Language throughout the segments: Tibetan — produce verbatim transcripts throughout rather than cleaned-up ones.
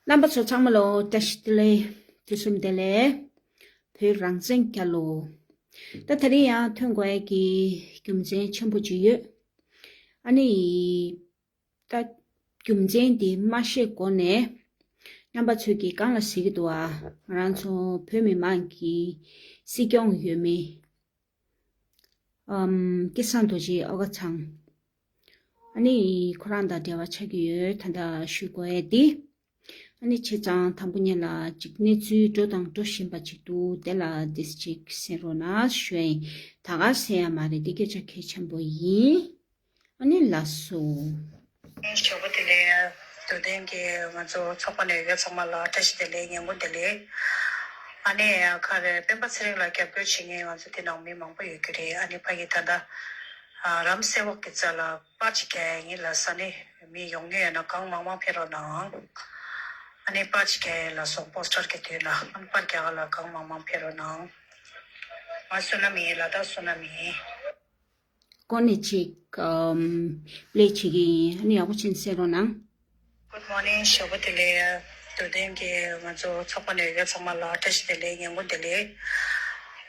རྣམ་པ་ཚོ་ཚང་མ་ལ་བཀྲ་ཤིས་བདེ་ལེགས། དུས་གསུམ་བདེ་ལེགས། བོད་རང་བཙན་རྒྱལ་ལོ། ད་དེ་རིང་ཡང་ཐོན་དགོས་ཡ་གི་རྒྱུ་མཚན་ཆེན་པོ་ཅིག་ཡོད། ཨ་ནི། ད་རྒྱུ་མཚན་དེ་མ་ཤེས་གོང་ནས་རྣམ་པ་ཚོས་ཀྱིས་གང་ལ་གཟིགས་ཀྱི་འདུག་ཨ། ང་རང་ཚོ་བོད་མི་མང་གི་སྲིད་སྐྱོང་འོས་མི། ཨམ། སྐལ་བཟང་རྡོ་རྗེ་ཨོ་དགའ་ཚང་། ཨ་ནི་ཁོ་རང་དང་འབྲེལ་བ་ཆགས་ཀྱི་ཡོད། ད་ལྟ་ཞུ་དགོས་ཡ་དེ། ཨ་ནི་བྱས་ཙང་དང་པོ་ཉིད་ལ་ཅིག་གནས་ཚུལ་འགྲོ་དང་འགྲོ་བཞིན་པ་ཅིག་འདུག་དེ་ལ་དེ་ཅིག་གསན་རོགས་གནང་ཞུ་ཡ་ཡིན། ད་ག་གསན་ཡ་མ་རེད། དེ་སྐད་ཆ་གལ་ཆེན་པོ་ཡིན། ཨ་ནི་ལགས་སོ། ཞོགས་པ་བདེ་ལེགས། དུས་ལྡན་གྱི་ང་ཚོ་ཚོགས་པ་ནས་ཡོད་ཚང་མ་ལ་བཀྲ་ཤིས་བདེ་ལེགས། ཉིན་གུང་བདེ་ལེགས། ཨ་ནི་ཁ་རེ་སྤེན་པ་ཚེ་རིང་ལ་རྒྱབ་སྐྱོར་བྱེད་མཁན་ང་ཚོ་དེ་ནང་མི་མང་པོ་ཡོད་རྒྱུ་རེད། ཨ་ནི་ཕ་གི་ད་ལྟ་ཨ་རམ་སེ་ཝག་གི་རྩ་ལ་པར་ཅིག་རྒྱག་ཡ་ཡིན་ལ། ས་ནི་མི་ཡོང་མྱོང་ཡོད་ན་གང་མང་མང་ཕེབས་རོགས་གནང་། ཨ་ནི་པར་ཅིག་རྒྱག་ཡ་ལ་སོང་། པོ་སི་ཊར་གི་དུས་ལ་ཨ་ནི་པར་རྒྱག་ག་ལ་གང་མང་མང་ཕེབས་རོགས་གནང་། ང་བསོད་ནམས་ཡིན། ལ་དྭགས་བསོད་ནམས་ཡིན། ཀོ་ནེ་ཅིག་ཨམ། པི་ལེ་བྱེད་ཀྱི་ཡིན། ཨ་ནི་ཡག་པོ་བྱས་ནས་གསན་རོགས་གནང་། Good morning. ཞོགས་པ་བདེ་ལེགས། དུས་ལྡན་གྱི་ང་ཚོ་ཚོགས་པ་ནས་ཡོད་ཚང་མ་ལ་བཀྲ་ཤིས་བདེ་ལེགས། ཉིན་གུང་བདེ་ལེགས།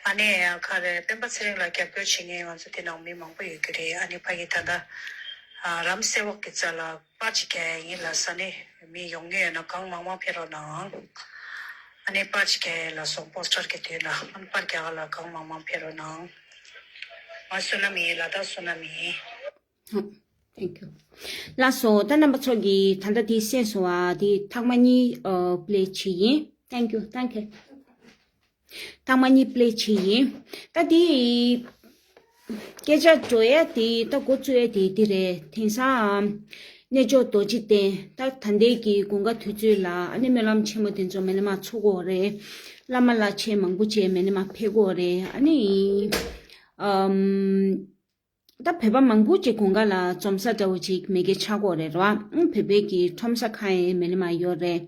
ཨ་ནི་ཁ་རེ་སྤེན་པ་ཚེ་རིང་ལ་རྒྱབ་སྐྱོར་བྱེད་མཁན་ང་ཚོ་དེ་ནང་མི་མང་པོ་ཡོད་རྒྱུ་རེད། ཨ་ནི་ཕ་གི་ད་ལྟ་ཨ་རམ་སེ་ཝག་གི་རྩ་ལ་པར་ཅིག་རྒྱག་ཡ་ཡིན་ལ། ས་ནི་མི་ཡོང་མྱོང་ཡོད་ན་གང་མང་མང་ཕེབས་རོགས་གནང་། ཨ་ནི་པར་ཅིག་རྒྱག་ཡ་ལ་སོང་། པོ་སི་ཊར་གི་དུས་ལ་ཨ་ནི་པར་རྒྱག་ག་ལ་གང་མང་མང་ཕེབས་རོགས་གནང་། ང་བསོད་ནམས་ཡིན། ལ་དྭགས་བསོད་ནམས་ཡིན། Thank you. ལགས་སོ། ད་རྣམ་པ་ཚོ་གིས་ད་ལྟ་དེ་གསན་སོང་བ། དེ་ཐེངས་མ་གཉིས་ཨ་པི་ལེ་བྱེད་ཡིན། Thank you. Thank you. ཐེངས་མ་གཉིས་པི་ལེ་བྱེད་ཡིན། ད་དེ་སྐད་ཆ་འགྲོ་ཡ་དེ། ད་འགོ་བཙུགས་ཡ་དེ་འདི་རེད། དེང་སང་གནས་མཆོག་རྡོ་རྗེ་གདན། ད་ད་ལྟའི་གི་དགུན་ཁ་དུས་ཚོད་ལ་ཨ་ནི་སྨོན་ལམ་ཆེན་མོ་དེ་ཚོ་མེ་ནི་མ་ཚོགས་ཀྱི་ཡོད་རེད། བླ་མ་བླ་ཆེན་མང་པོ་ཅིག་མེ་ནི་མ་ཕེབས་ཀྱི་ཡོད་རེད། ཨ་ནི་ཨམ། ད་བོད་པ་མང་པོ་ཅིག་དགུན་ཁ་ལ་འཛོམས་ས་འདྲ་བོ་ཅིག་མེ་གེ་ཆགས་ཀྱི་ཡོད་རེད་ར། ཨང་། བོད་པའི་གི་ཁྲོམ་ས་ཁག་ཡང་མེ་ནི་མ་ཡོད་རེད།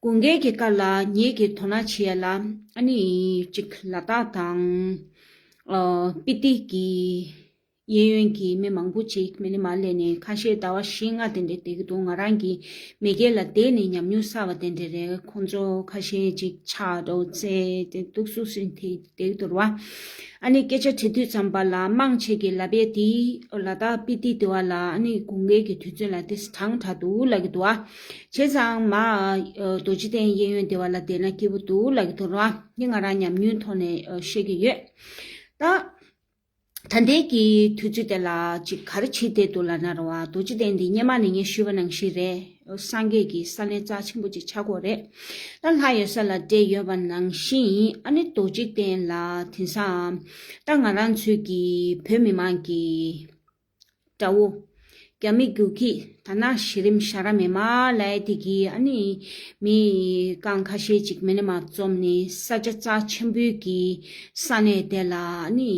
དགུན་ཁའི་གི་སྐབས་ལ་ངེད་ཀྱིས་དོ་སྣང་བྱེད་ཡ་ལ་ཨ་ནི་ཅིག་ལ་དྭགས་དང་ཨ་སྤི་ཏི་གི་གཡས་གཡོན་གྱི་མི་མང་པོ་ཅིག་མེ་ནི་མ་སླེབས་ནས་ཁ་ཤས་ཟླ་བ་བཞི་ལྔ་དེ་འདྲ་བསྡད་ཀྱི་འདུག་ང་རང་གིས་མེ་གེ་ལ་བསྡད་ནས་ཉམས་མྱོང་བསགས་པ་དེ་འདྲ་རེད། ཁོང་ཚོ་ཁ་ཤས་ཅིག་ཕྱག་རོགས་རྩེ་དེ་འདུག་སུ་སུན་དེ་བསྡད་ཀྱི་འདུག་ར། ཨ་ནི་སྐད་ཆ་དྲི་དུས་ཙམ་པ་ལ་མང་ཆེ་གིས་ལབ་ཡ་དེ་ལ་དྭགས་སྤི་ཏི་དེ་བ་ལ་ཨ་ནི་དགུན་ཁའི་གི་དུས་ཚོད་ལ་དེ་གྲང་དྲགས་འདུག་ལབ་ཀྱི་འདུག་ཨ། བྱས་ཙང་མ་རྡོ་རྗེ་གདན་གཡས་གཡོན་དེ་བ་ལ་བསྡད་ན་སྐྱིད་པོ་འདུག་ལབ་ཀྱི་འདུག་ར། འདི་ང་རང་ཉམས་མྱོང་ཐོག་ནས་ཨ་བཤད་ཀྱི་ཡོད། ད་ད་ལྟའི་གི་དུས་ཚོད་དེ་ལ་ཅིག་ག་རེ་བྱེད་བསྡད་འདུག་ལབ་ན་ར་བ། རྡོ་རྗེ་གདན་འདི་སྔོན་མ་ནས་ངས་ཞུས་པ་ནང་བཞིན་རེད། སངས་རྒྱས་ཀྱི་ས་གནས་རྩ་ཆེན་པོ་ཅིག་ཆགས་ཀྱི་ཡོད་རེད། ད་ལྷ་ཡོད་ས་ལ་འདྲེ་ཡོད་པ་ནང་བཞིན། ཨ་ནི་རྡོ་རྗེ་གདན་ལ་དེང་སང་ད་ང་རང་ཚོའི་གི་བོད་མི་མང་གི་དགྲ་བོ་རྒྱ་མི་རྒྱུག་ཁྱི་དར་ནག་གཞི་རིམ་ཤ་ར་མེ་མ་ལབ་ཡ་དེ་གིས་ཨ་ནི་མི་རྐང་ཁ་ཤས་ཅིག་མེ་ནི་མ་འཛོམས་ནས་ས་ཆ་རྩ་ཆེན་པོའི་གི་ས་གནས་དེ་ལ་ཨ་ནི་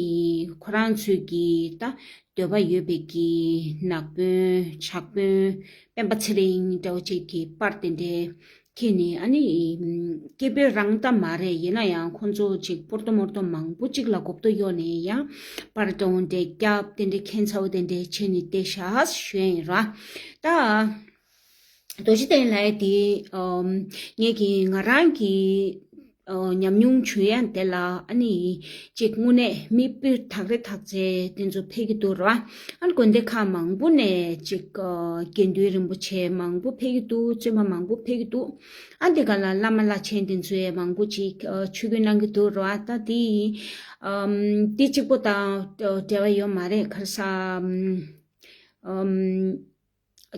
ཁོ་རང་ཚོའི་གི་ད་འདོད་པ་ཡོད་པའི་གི་ནག་དཔོན་ཇག་དཔོན་སྤེན་པ་ཚེ་རིང་འདྲ་བོ་ཅིག་གི་པར་དེ་འདྲའི་ཁྱེར་ནས་ཨ་ནི་སྐད་འབོད་རང་ད་མ་རེད། ཡིན་ན་ཡང་ཁོང་ཚོ་ཅིག་སྤོར་ཏོ་མོར་ཏོ་མང་པོ་ཅིག་ལ་མགོ་བཏགས་གཡོགས་ནས་ཡང་པར་འདྲ་བོ་འདྲ་རྒྱབ་དེ་འདྲ་ཁྱད་མཚར་བོ་དེ་འདྲ་བྱས་ནས་བསྡད་ཤག་ཞུ་ཡ་ཡིན་ར། ད་རྡོ་རྗེ་གདན་ལབ་ཡ་དེ་ཨམ་ངེད་ཀྱི་ང་རང་གི་ཨ་ཉམས་མྱོང་བྱུང་ཡ་དེ་ལ་ཨ་ནི་ཅིག་དངོས་གནས་མི་སྤུས་དག་རེ་དག་ཚད་དེ་ཚོ་ཕེབས་ཀྱི་འདུག་ར། ཨ་ནི་དགོན་སྡེ་ཁག་མང་པོ་ནས་ཅིག་ཨ་དགེ་འདུན་རིན་པོ་ཆེ་མང་པོ་ཕེབས་ཀྱི་འདུག་བཙུན་མ་མང་པོ་ཕེབས་ཀྱི་འདུག་ཨ་འདི་ག་ལ་བླ་མ་བླ་ཆེན་དེ་ཚོ་ཡང་མང་པོ་ཅིག་ཨ་ཆོས་གོས་གནང་གི་འདུག་ར། ད་དེ་ཨམ་དེ་གཅིག་པོ་དང་འབྲེལ་བ་ཡོད་མ་རེད། ག་རེ་ཟ་ཨམ་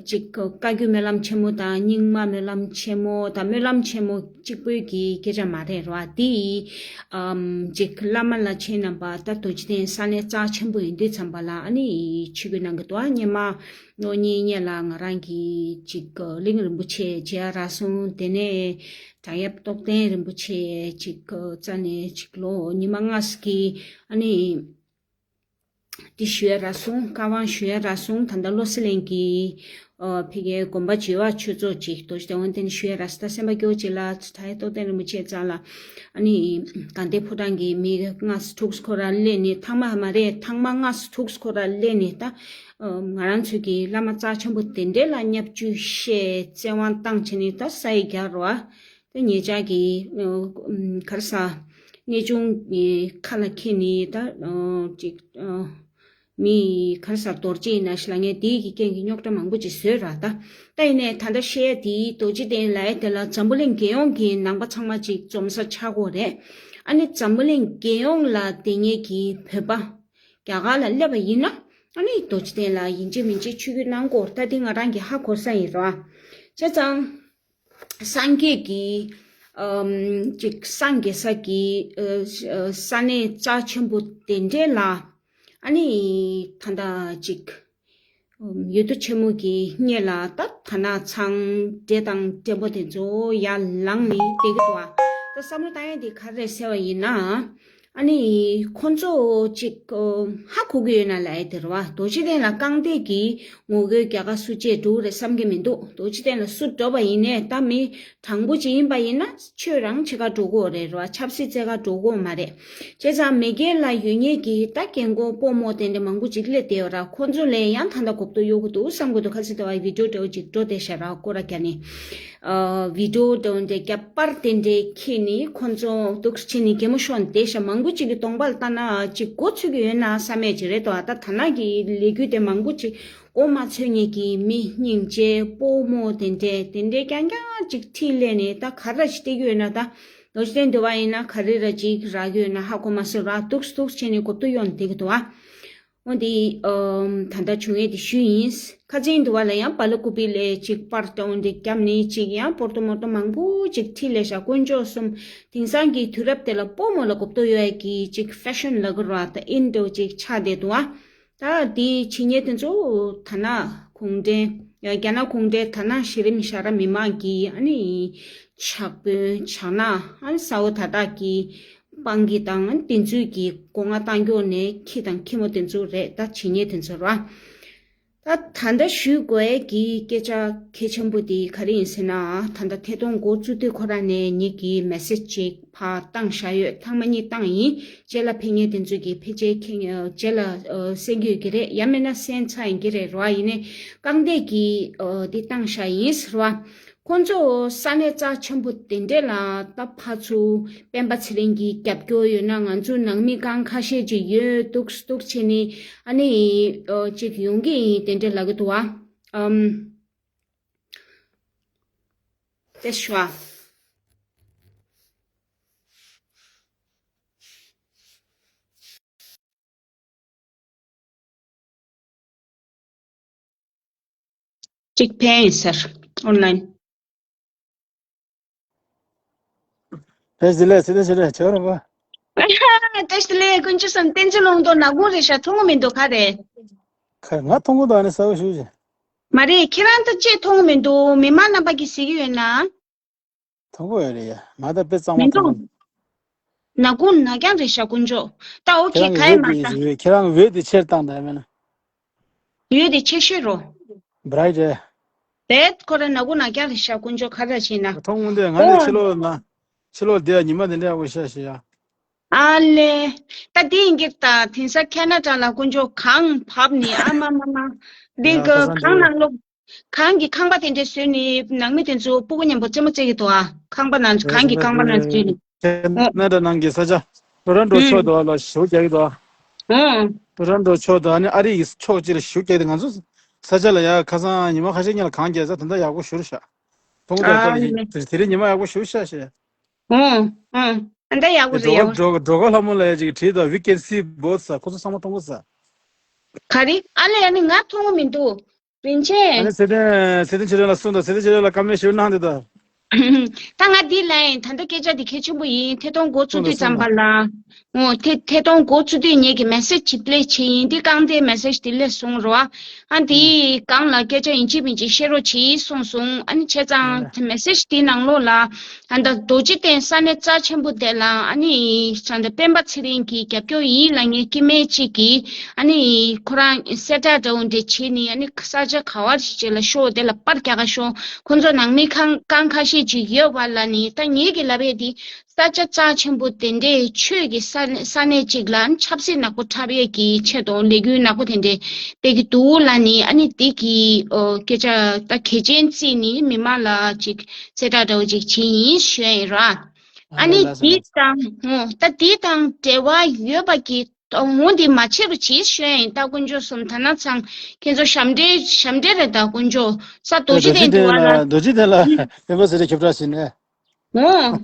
ཅིག་བཀའ་བརྒྱུད་སྨོན་ལམ་ཆེན་མོ་དང་རྙིང་མ་སྨོན་ལམ་ཆེན་མོ་དང་སྨོན་ལམ་ཆེན་མོ་གཅིག་པོའི་གི་སྐད་ཆ་མ་རེད་ར། དེ་ཨམ་ཅིག་བླ་མ་བླ་ཆེན་རྣམ་པ་ད་རྡོ་རྗེ་གདན་ས་གནས་རྩ་ཆེན་པོ་ཡིན་དུས་ཙམ་པ་ལ་ཨ་ནི་ཆོས་གོས་གནང་གི་འདུག་ཨ་སྔོན་མ་ལོ་གཉིས་སྔོན་ལ་ང་རང་གི་ཅིག་གླིང་རིན་པོ་ཆེ་རྗེ་ཨ་ར་སྲོང་དེ་ནས་བྲག་གཡབ་རྟོགས་ལྡན་རིན་པོ་ཆེ་ཅིག་རྩ་ནས་ཅིག་ལོ་ཉི་མ་ལྔ་ཙམ་གི་ཨ་ནི། འདི་ཞུ་ཡ་རག་སོང་། བཀའ་དབང་ཞུ་ཡ་རག་སོང་། ད་ལྟ་བློ་གསལ་གླིང་གི་ཨ་ཕ་གིའི་དགོན་པ་བྱེ་བ་ཆོས་ཚོགས་ཅིག་རྡོ་རྗེ་གདན་དབང་ལྡན་ཞུ་ཡ་རག་སོང་། ད་སེམས་པ་སྐྱོ་ཅིག་ལ་ད་ཡ་རྟོགས་ལྡན་རིན་པོ་ཆེ་རྩ་ལ་ཨ་ནི་དགའ་ལྡན་ཕོ་བྲང་གི་མི་ལྔ་དྲུག་ཁོ་ར་སླེབས་ནས། ཐེངས་མ་མ་རེད། ཐེངས་མ་ལྔ་དྲུག་ཁོ་ར་སླེབས་ནས། ད་ང་རང་ཚོ་གི་བླ་མ་རྩ་ཆེན་པོ་དེ་འདྲས་ལ་བརྙས་བཅོས་བཤད་བཙན་དབང་བཏང་བྱས་ནས་ད་ས་ཡི་རྒྱག་རོ་ཨ། ད་ཉེ་ཆར་གྱི་ཨ་ག་རེ་ཟ། གནས་ཆུང་གི་ཁ་ལ་འཁྱེར་ནས་ད་ཨ་ཅིག་ཨ་མི་ག་རེ་ཟ། རྡོ་རྗེ་ཡིན་ན་ཞིག་ལ་ངས་དེའི་གི་རྐྱེན་གྱིས་རྙོག་དྲ་མང་པོ་ཅིག་བཟོས་ར། ད་ད་ཡིན་ནའི་ད་ལྟ་བཤད་དེའི་རྡོ་རྗེ་གདན་ལ་ཡ་དེ་ལ་འཛམ་བུ་གླིང་རྒྱལ་ཡོངས་ཀྱི་ནང་པ་ཚང་མ་ཅིག་འཛོམས་ས་ཆགས་ཀྱི་ཡོད་རེད། ཨ་ནི་འཛམ་བུ་གླིང་རྒྱལ་ཡོངས་ལ་དེ་ཉིད་ཀྱི་བོད་པ་རྒྱ་གར་ལ་སླེབས་པ་ཡིན་ན། ཨ་ནི་རྡོ་རྗེ་གདན་ལ་ཡིན་གཅིག་མིན་གཅིག་ཆོས་བརྒྱུད་གནང་དགོས། ད་དེ་ང་རང་གི་ཧ་གོ་ས་ཡིན་ར། བྱས་ཙང་། སངས་རྒྱས་ཀྱི་ཨམ་ཅིག་སངས་རྒྱས་ས་ཀྱི་ཨ་ཨ་ས་གནས་རྩ་ཆེན་པོ་དེ་འདྲས་ལ་ཨ་ནི་ད་ལྟ་ཅིག་ཨམ་ཡུལ་དུ་ཆེན་མོ་གི་སྔས་ལ་ད་ད་ན་ཚང་འདྲེ་དང་འདྲེ་མོ་དེ་ཚོ་ཡར་ལངས་ནས་བསྡད་ཀྱི་འདུག་ཨ། ད་བསམ་བློ་བཏང་ཡ་དེ་ག་རེ་རེད་ཟེར་བ་ཡིན་ན། ཨ་ནི་ཁོང་ཚོ་ཅིག་ཨ་ཧ་གོ་གི་ཡོད་ན་ལབ་ཡ་དེ་རེད་བ། རྡོ་རྗེ་གདན་ལ་རྐང་སྟེགས་ཀྱི་ངོ་རྒོལ་རྒྱག་ག་སུ་བཅས་འགྲོ་གི་རེད་བསམ་གྱི་མི་འདུག་རྡོ་རྗེ་གདན་ལ་སུ་འགྲོ་བ་ཡིན་ནའི་ད་མི་དྲང་པོ་ཅིག་ཡིན་པ་ཡིན་ན་ཆོས་རང་བྱེད་ག་འགྲོ་གི་ཡོད་རེད་རེད་བ། ཆབ་སྲིད་རྩེད་ག་འགྲོ་གི་ཡོད་མ་རེད། བྱས་ཙང་མེས་རྒྱལ་ལ་ཡོད་མཁན་གྱི་ད་རྒན་གོག་སྤོ་རྨོ་དེ་འདྲ་མང་པོ་ཅིག་སླེབས་བསྡད་ཡོད་ར། ཁོང་ཚོ་ལ་ཡང་ད་ལྟ་གོ་བསྡུར་ཡོང་གི་འདུག་བསམ་གྱི་འདུག་ཁ་སང་དེ་བ་བི་ཌིའོ་འདྲ་བོ་ཅིག་འགྲོ་བསྡད་ཤག་ར། སྐོར་ར་རྒྱག་ནས། ཨ་བི་ཌིའོ་འདྲ་བོ་འདྲ་རྒྱབ་པར་དེ་འདྲ་འཁྱེར་ནས་ཁོང་ཚོ་འདུག་སེ་བྱས་ནས་གད་མོ་ཤོར་བསྡད་ཤག་མང་པོ་ཅིག་གི་གདོང་པ་ལ་ལྟ་ན་ཅིག་མགོ་ཚོས་ཀྱི་ཡོད་ན་བསམ་ཡས་ཅིག་རེད་དོ། ད་ད་ནང་གི་ལས་འགུལ་དེ་མང་པོ་ཅིག་མགོ་མ་ཚོས་མཁན་གྱི་མི་སྙིང་རྗེ་སྤོ་རྨོ་དེ་འདྲ་དེ་འདྲ་རྐྱང་རྐྱང་ཅིག་ཁྲིད་སླེབས་ནས་ད་ག་རེ་ཅིག་བལྟས་ཀྱི་ཡོད་ན། ད་རྡོ་རྗེ་གདན་འདྲ་བ་ཡིན་ན་ག་རེ་ར་ཅིག་རག་གི་ཡོད་ན་ཧ་གོ་མ་སོང་ར། འདུག་སེ་འདུག་སེ་བྱས་ནས་གོ་བསྡུར་ཡོང་བསྡད་ཀྱི་འདུག་ཨ། འོན་ཏེ་ཨམ་ད་ལྟ་བྱུང་ཡས་དེ་ཞུས་ཡིན། ཁ་ཚིག་འདྲ་བ་ལ་ཡང་བ་ལ་ཀུ་པི་ལས་ཅིག་པར་འདྲ་བོ་འདི་བརྒྱབ་ནས་ཅིག་ཡང་པོར་ཏོ་མོར་ཏོ་མང་པོ་ཅིག་ཁྲིད་སླེབས་ཤག་དཀོན་མཆོག་གསུམ་དེང་སང་གི་དུས་རབས་དེ་ལ་སྤོ་རྨོ་ལ་གོ་བསྡུར་ཡོང་ཡས་ཀྱི་ཅིག་ཧྥེ་ཤོན་ལབ་ཀྱི་རེད་བ། ད་ཨིན་འདྲ་བོ་ཅིག་ཆགས་བསྡད་འདུག་ཨ། ད་དེ་བྱེད་མཁན་དེ་ཚོ་ད་ནང་གུང་ཁྲན་ཡང་རྒྱ་ནག་གུང་ཁྲན་ད་ནང་གཞི་རིམ་བྱ་བ་མི་མང་གི་ཨ་ནི་ཇག་དཔོན་ཇག་ནག་ཨ་ནི་ས་འོག་ད་དག་གི་དཔང་གི་དང་དེ་ཚོའི་གི་མགོ་རྔ་བཏང་རྒྱུ་ནས་ཁྱི་དང་ཁྱི་མོ་དེ་ཚོ་རེད། ད་བྱེད་མཁན་དེ་ཚོ་ར། ད་ད་ལྟ་ཞུ་དགོས་ཀྱི་སྐད་ཆ་གལ་ཆེན་པོ་དེ་ག་རེ་ཡིན་ཟེར་ན། ད་ལྟ་ཐད་གཏོང་འགོ་བཙུགས་དུས་ཁོ་རང་ནས་ངེད་ཀྱི་མེ་སེ་ཇི་ཅིག་ཕར་བཏང་བཞག་ཡོད། ཐེངས་མ་གཉིས་བཏང་ཡིན། རྗེས་ལ་ཕེབས་མཁན་དེ་ཚོ་གིས་ཕལ་ཆེར་མཁྱེན་རྗེས་ལ་ཨ་གསན་གྱི་ཡོད་ཀྱི་རེད། ཡང་མིན་ན་གསན་ཚར་ཡིན་གྱི་རེད་ར། ཡིན་ནའི་རྐང་སྟེགས་ཀྱི་ཨ་དེ་བཏང་བཞག་ཡིན་ཟེར་བ། ཁོང་ཚོ་ས་གནས་རྩ་ཆེན་པོ་དེ་འདྲས་ལ་ད་ཕར་ཚུར་སྤེན་པ་ཚེ་རིང་གི་རྒྱབ་སྐྱོར་ཡོད་ན། ང་ཚོ་ནང་མི་རྐང་ཁ་ཤས་ཅིག་ཡོད་འདུག་འདུག་བྱས་ནས་ཨ་ནི་ཨ་ཅིག་ཡོང་གི་ཡིན་དེ་འདྲས་ལབ་ཀྱི་འདུག་བ། ཨམ། དེ་ཤོ། གཅིག་ཕན་ཡིན་ཟེར། ཨོན་ལན། བཀྲ་ཤིས་བདེ་ལེགས། ཚེ་བརྟན་ཆོས་སྒྲོན་ཆོས་ར་བ། བཀྲ་ཤིས་བདེ་ལེགས། དཀོན་མཆོག་གསུམ། བསྟན་འཛིན་ལུང་རྟོགས་ནག་ཁུང་རེད་ཤག་མཐོང་གི་མི་འདུག་ག་རེད། ཁ་ང་མཐོང་གི་འདུག་ཨ་ནི་གསལ་པོ་ཞུ་ཞེས། མ་རེད། ཁྱེད་རང་ད་ཅིག་མཐོང་གི་མི་འདུག་མི་མང་རྣམ་པ་གིས་ཟེར་གྱི་ཡོད་ན། མཐོང་གི་ཡོད་རེད་ཡ། ང་ད་དཔེ་གཙང་མ་མི་མཐོང་། འདུག་ནག་ཁུང་ནག་རྐྱང་རེད་ཤག་དཀོན་མཆོག་ད་ཨོ་ཁེ་ཁྱེད་རང་ག་ཡ་གི་འོད་མ་ད་དེ་ཁྱེད་རང་གི་འོད་དེ་ཆེར་བཏང་ད་ཡ་མེད་ན། འོད་དེ་ཆེ་ཤོས་རོ། བྷ་རའིཊ་རེད། དེ་ཁོ་ར་ནག་ཁུང་ནག་རྐྱང་རེད་ཤག་དཀོན་མཆོག་ག་རེ་བྱས་ན། མཐོང་གི་འདུག་ང་ནི་ཨོ། ཕྱི་ལོགས་ན། ཕྱི་ལོགས་འདི་ཡ་ཉི་མ་འདི་འདྲ་ཡག་པོ་ཤར་ཤག་ཡ། ཨ་ལེ། ད་འདི་ཡིན་གྱི་ད་དེང་སང་ཁ་ན་ཌ་ལ་དཀོན་མཆོག་གངས་བབས་ནི་ཨ་མ་མ་མ། འདི་ཡ་གི་ཁ་སང་གངས་འདི་ནང་ལོགས། གངས་ཀྱི་ཁང་པ་དེ་འདྲ་བཟོས་ནི་ནང་མི་དེ་ཚོ་སྤུ་གུ་མཉམ་པོ་རྩེད་མོ་རྩེ་གི་འདུག་ཨ། ཁང་པ་ནང་གངས་ཀྱི་ཁང་པ་ནང་བཟོས་ནི། ཁ་ན་ཌ་ནང་གི་ས་ཆ། ཊོ་རོན་ཊོ་ཕྱོགས་དུ་ལ་ཞེ་པོ་རྒྱག་གི་འདུག་ཨ། ཨང་། ཊོ་རོན་ཊོ་ཕྱོགས་དུ་ཨ་ནི་ཨ་རི་ཡི་ཕྱོགས་གཅིག་ལ་ཞེ་པོ་རྒྱག་གི་འདུག་ང་ཚོ་ས་ཆ་ལ་ཡ་ཁ་སང་ཉི་མ་ཁ་ཤས་སྔོན་ལ་གངས་རྒྱག་ས་དེ་འདྲ་ཡག་པོ་ཞེ་པོ་ཤག་མཐོང་གི་འདུག་ཨ་ད་ལེ། དེ་དེ་རིང་ཉི་མ་ཡག་པོ་ཞེ་པོ་ཤག་ཤག་ཨང་ཨང་། ཨ་འདྲ་ཡག་པོ་རེད། ཡག་པོ་འགྲོ་འགྲོ་ག་ལྷ་མོ་ལ་ཡ་ཅིག་བྲིས་དང་། We can see both ཟེར། ཁོ་ཚོ་ཚང་མ་མཐོང་གི་ཟེར། ག་རེ། ཨ་ལེ། ཨ་ནི་ང་མཐོང་གི་མི་འདུག་རིན་ཆེན། ཨ་ནི་ཚེ་བརྟན་ཚེ་བརྟན་ཆོས་སྒྲོན་ལ་གསུངས་དང་། ཚེ་བརྟན་ཆོས་སྒྲོན་ལ་བཀའ་མོལ་ཞུ་གནང་དེ་དང་། ད་ང་འདི་ལ་ཡིན། ད་ལྟ་སྐད་ཆ་འདི་གལ་ཆེན་པོ་ཡིན། ཐད་གཏོང་འགོ་བཙུགས་དུས་ཙམ་པ་ལ། འོ་དེ་ཐད་གཏོང་འགོ་བཙུགས་དུས་ངེད་ཀྱི་མེ་སེ་ཇི་ཅིག་པླེ་བྱས་ཡིན། དེ་རྐང་དེ་མེ་སེ་ཇི་དེ་སླེབས་སོང་རོ། ཨ་དེའི་སྒང་ལ་སྐད་ཆ་ཡིན་གཅིག་མིན་གཅིག་བཤད་རོགས་གྱིས་གསུངས་སོང་། ཨ་ནི་བྱས་ཙང་དེ་མེ་སེ་ཇི་དེའི་ནང་ལོགས་ལ་ཨ་ད་རྡོ་རྗེ་གདན་ས་གནས་རྩ་ཆེན་པོ་དེ་ལ་ཨ་ནི་ས་འདི་སྤེན་པ་ཚེ་རིང་གི་རྒྱབ་སྐྱོར་ཡིན་ལབ་མཁན་སྐྱེ་དམན་གཅིག་གིས་ཨ་ནི་ཁོ་རང་གསལ་བསྒྲགས་འདྲ་བོ་འདྲ་བྱས་ནས་ཨ་ནི་ས་ཆ་ག་བ་ཞིག་ལ་ཤོག་དེ་ལ་པར་རྒྱག་ག་ཤོག་ཁོ་ཚོ་ནང་མི་ཁང་ཁང་ཁ་ཤས་ཅིག་ཡོད་པ་ལབ་ནི། ད་ངེད་ཀྱི་ལབ་ཡས་དེ་ས་ཆ་རྩ་ཆེན་པོ་དེ་འདྲའི་ཆོས་ཀྱི་ས་ས་གནས་ཅིག་ལ་ཆབ་སྲིད་ནག་པོ་འཁྲབ་ཡས་ཀྱི་ཆེད་དུ་ལས་འགུལ་ནག་པོ་དེ་འདྲའི་སྤེལ་གྱི་འདུག་ལབ་ནི། ཨ་ནི་དེ་གི་ཨོ་སྐད་ཆ་ད་གལ་ཆེན་བརྩིས་ནི་མི་མང་ལ་ཅིག་གསལ་བསྒྲགས་འདྲ་བོ་ཅིག་བྱས་ཡིན་ཞུ་ཡས་ཡིན་ར། ཨ་ནི་དེ་དང་ཨོ་ད་དེ་དང་འབྲེལ་བ་ཡོད་པ་གི་ད་འོ་འདི་མ་བྱེད་རོགས་གྱིས་ཞུ་ཡ་ཡིན། ད་དཀོན་མཆོག་གསུམ་ད་ན་ཚང་ཁྱེད་ཚོ་ཞབས་འདྲེན་ཞབས་འདྲེན་རེད། ད་དཀོན་མཆོག་ས་རྡོ་རྗེ་གདན་འདི་བ་ལ་རྡོ་རྗེ་གདན་ལ་སྤེན་པ་ཚེ་རིང་ཁྱབ་བསྒྲགས་ཟིན་ནས། འོ།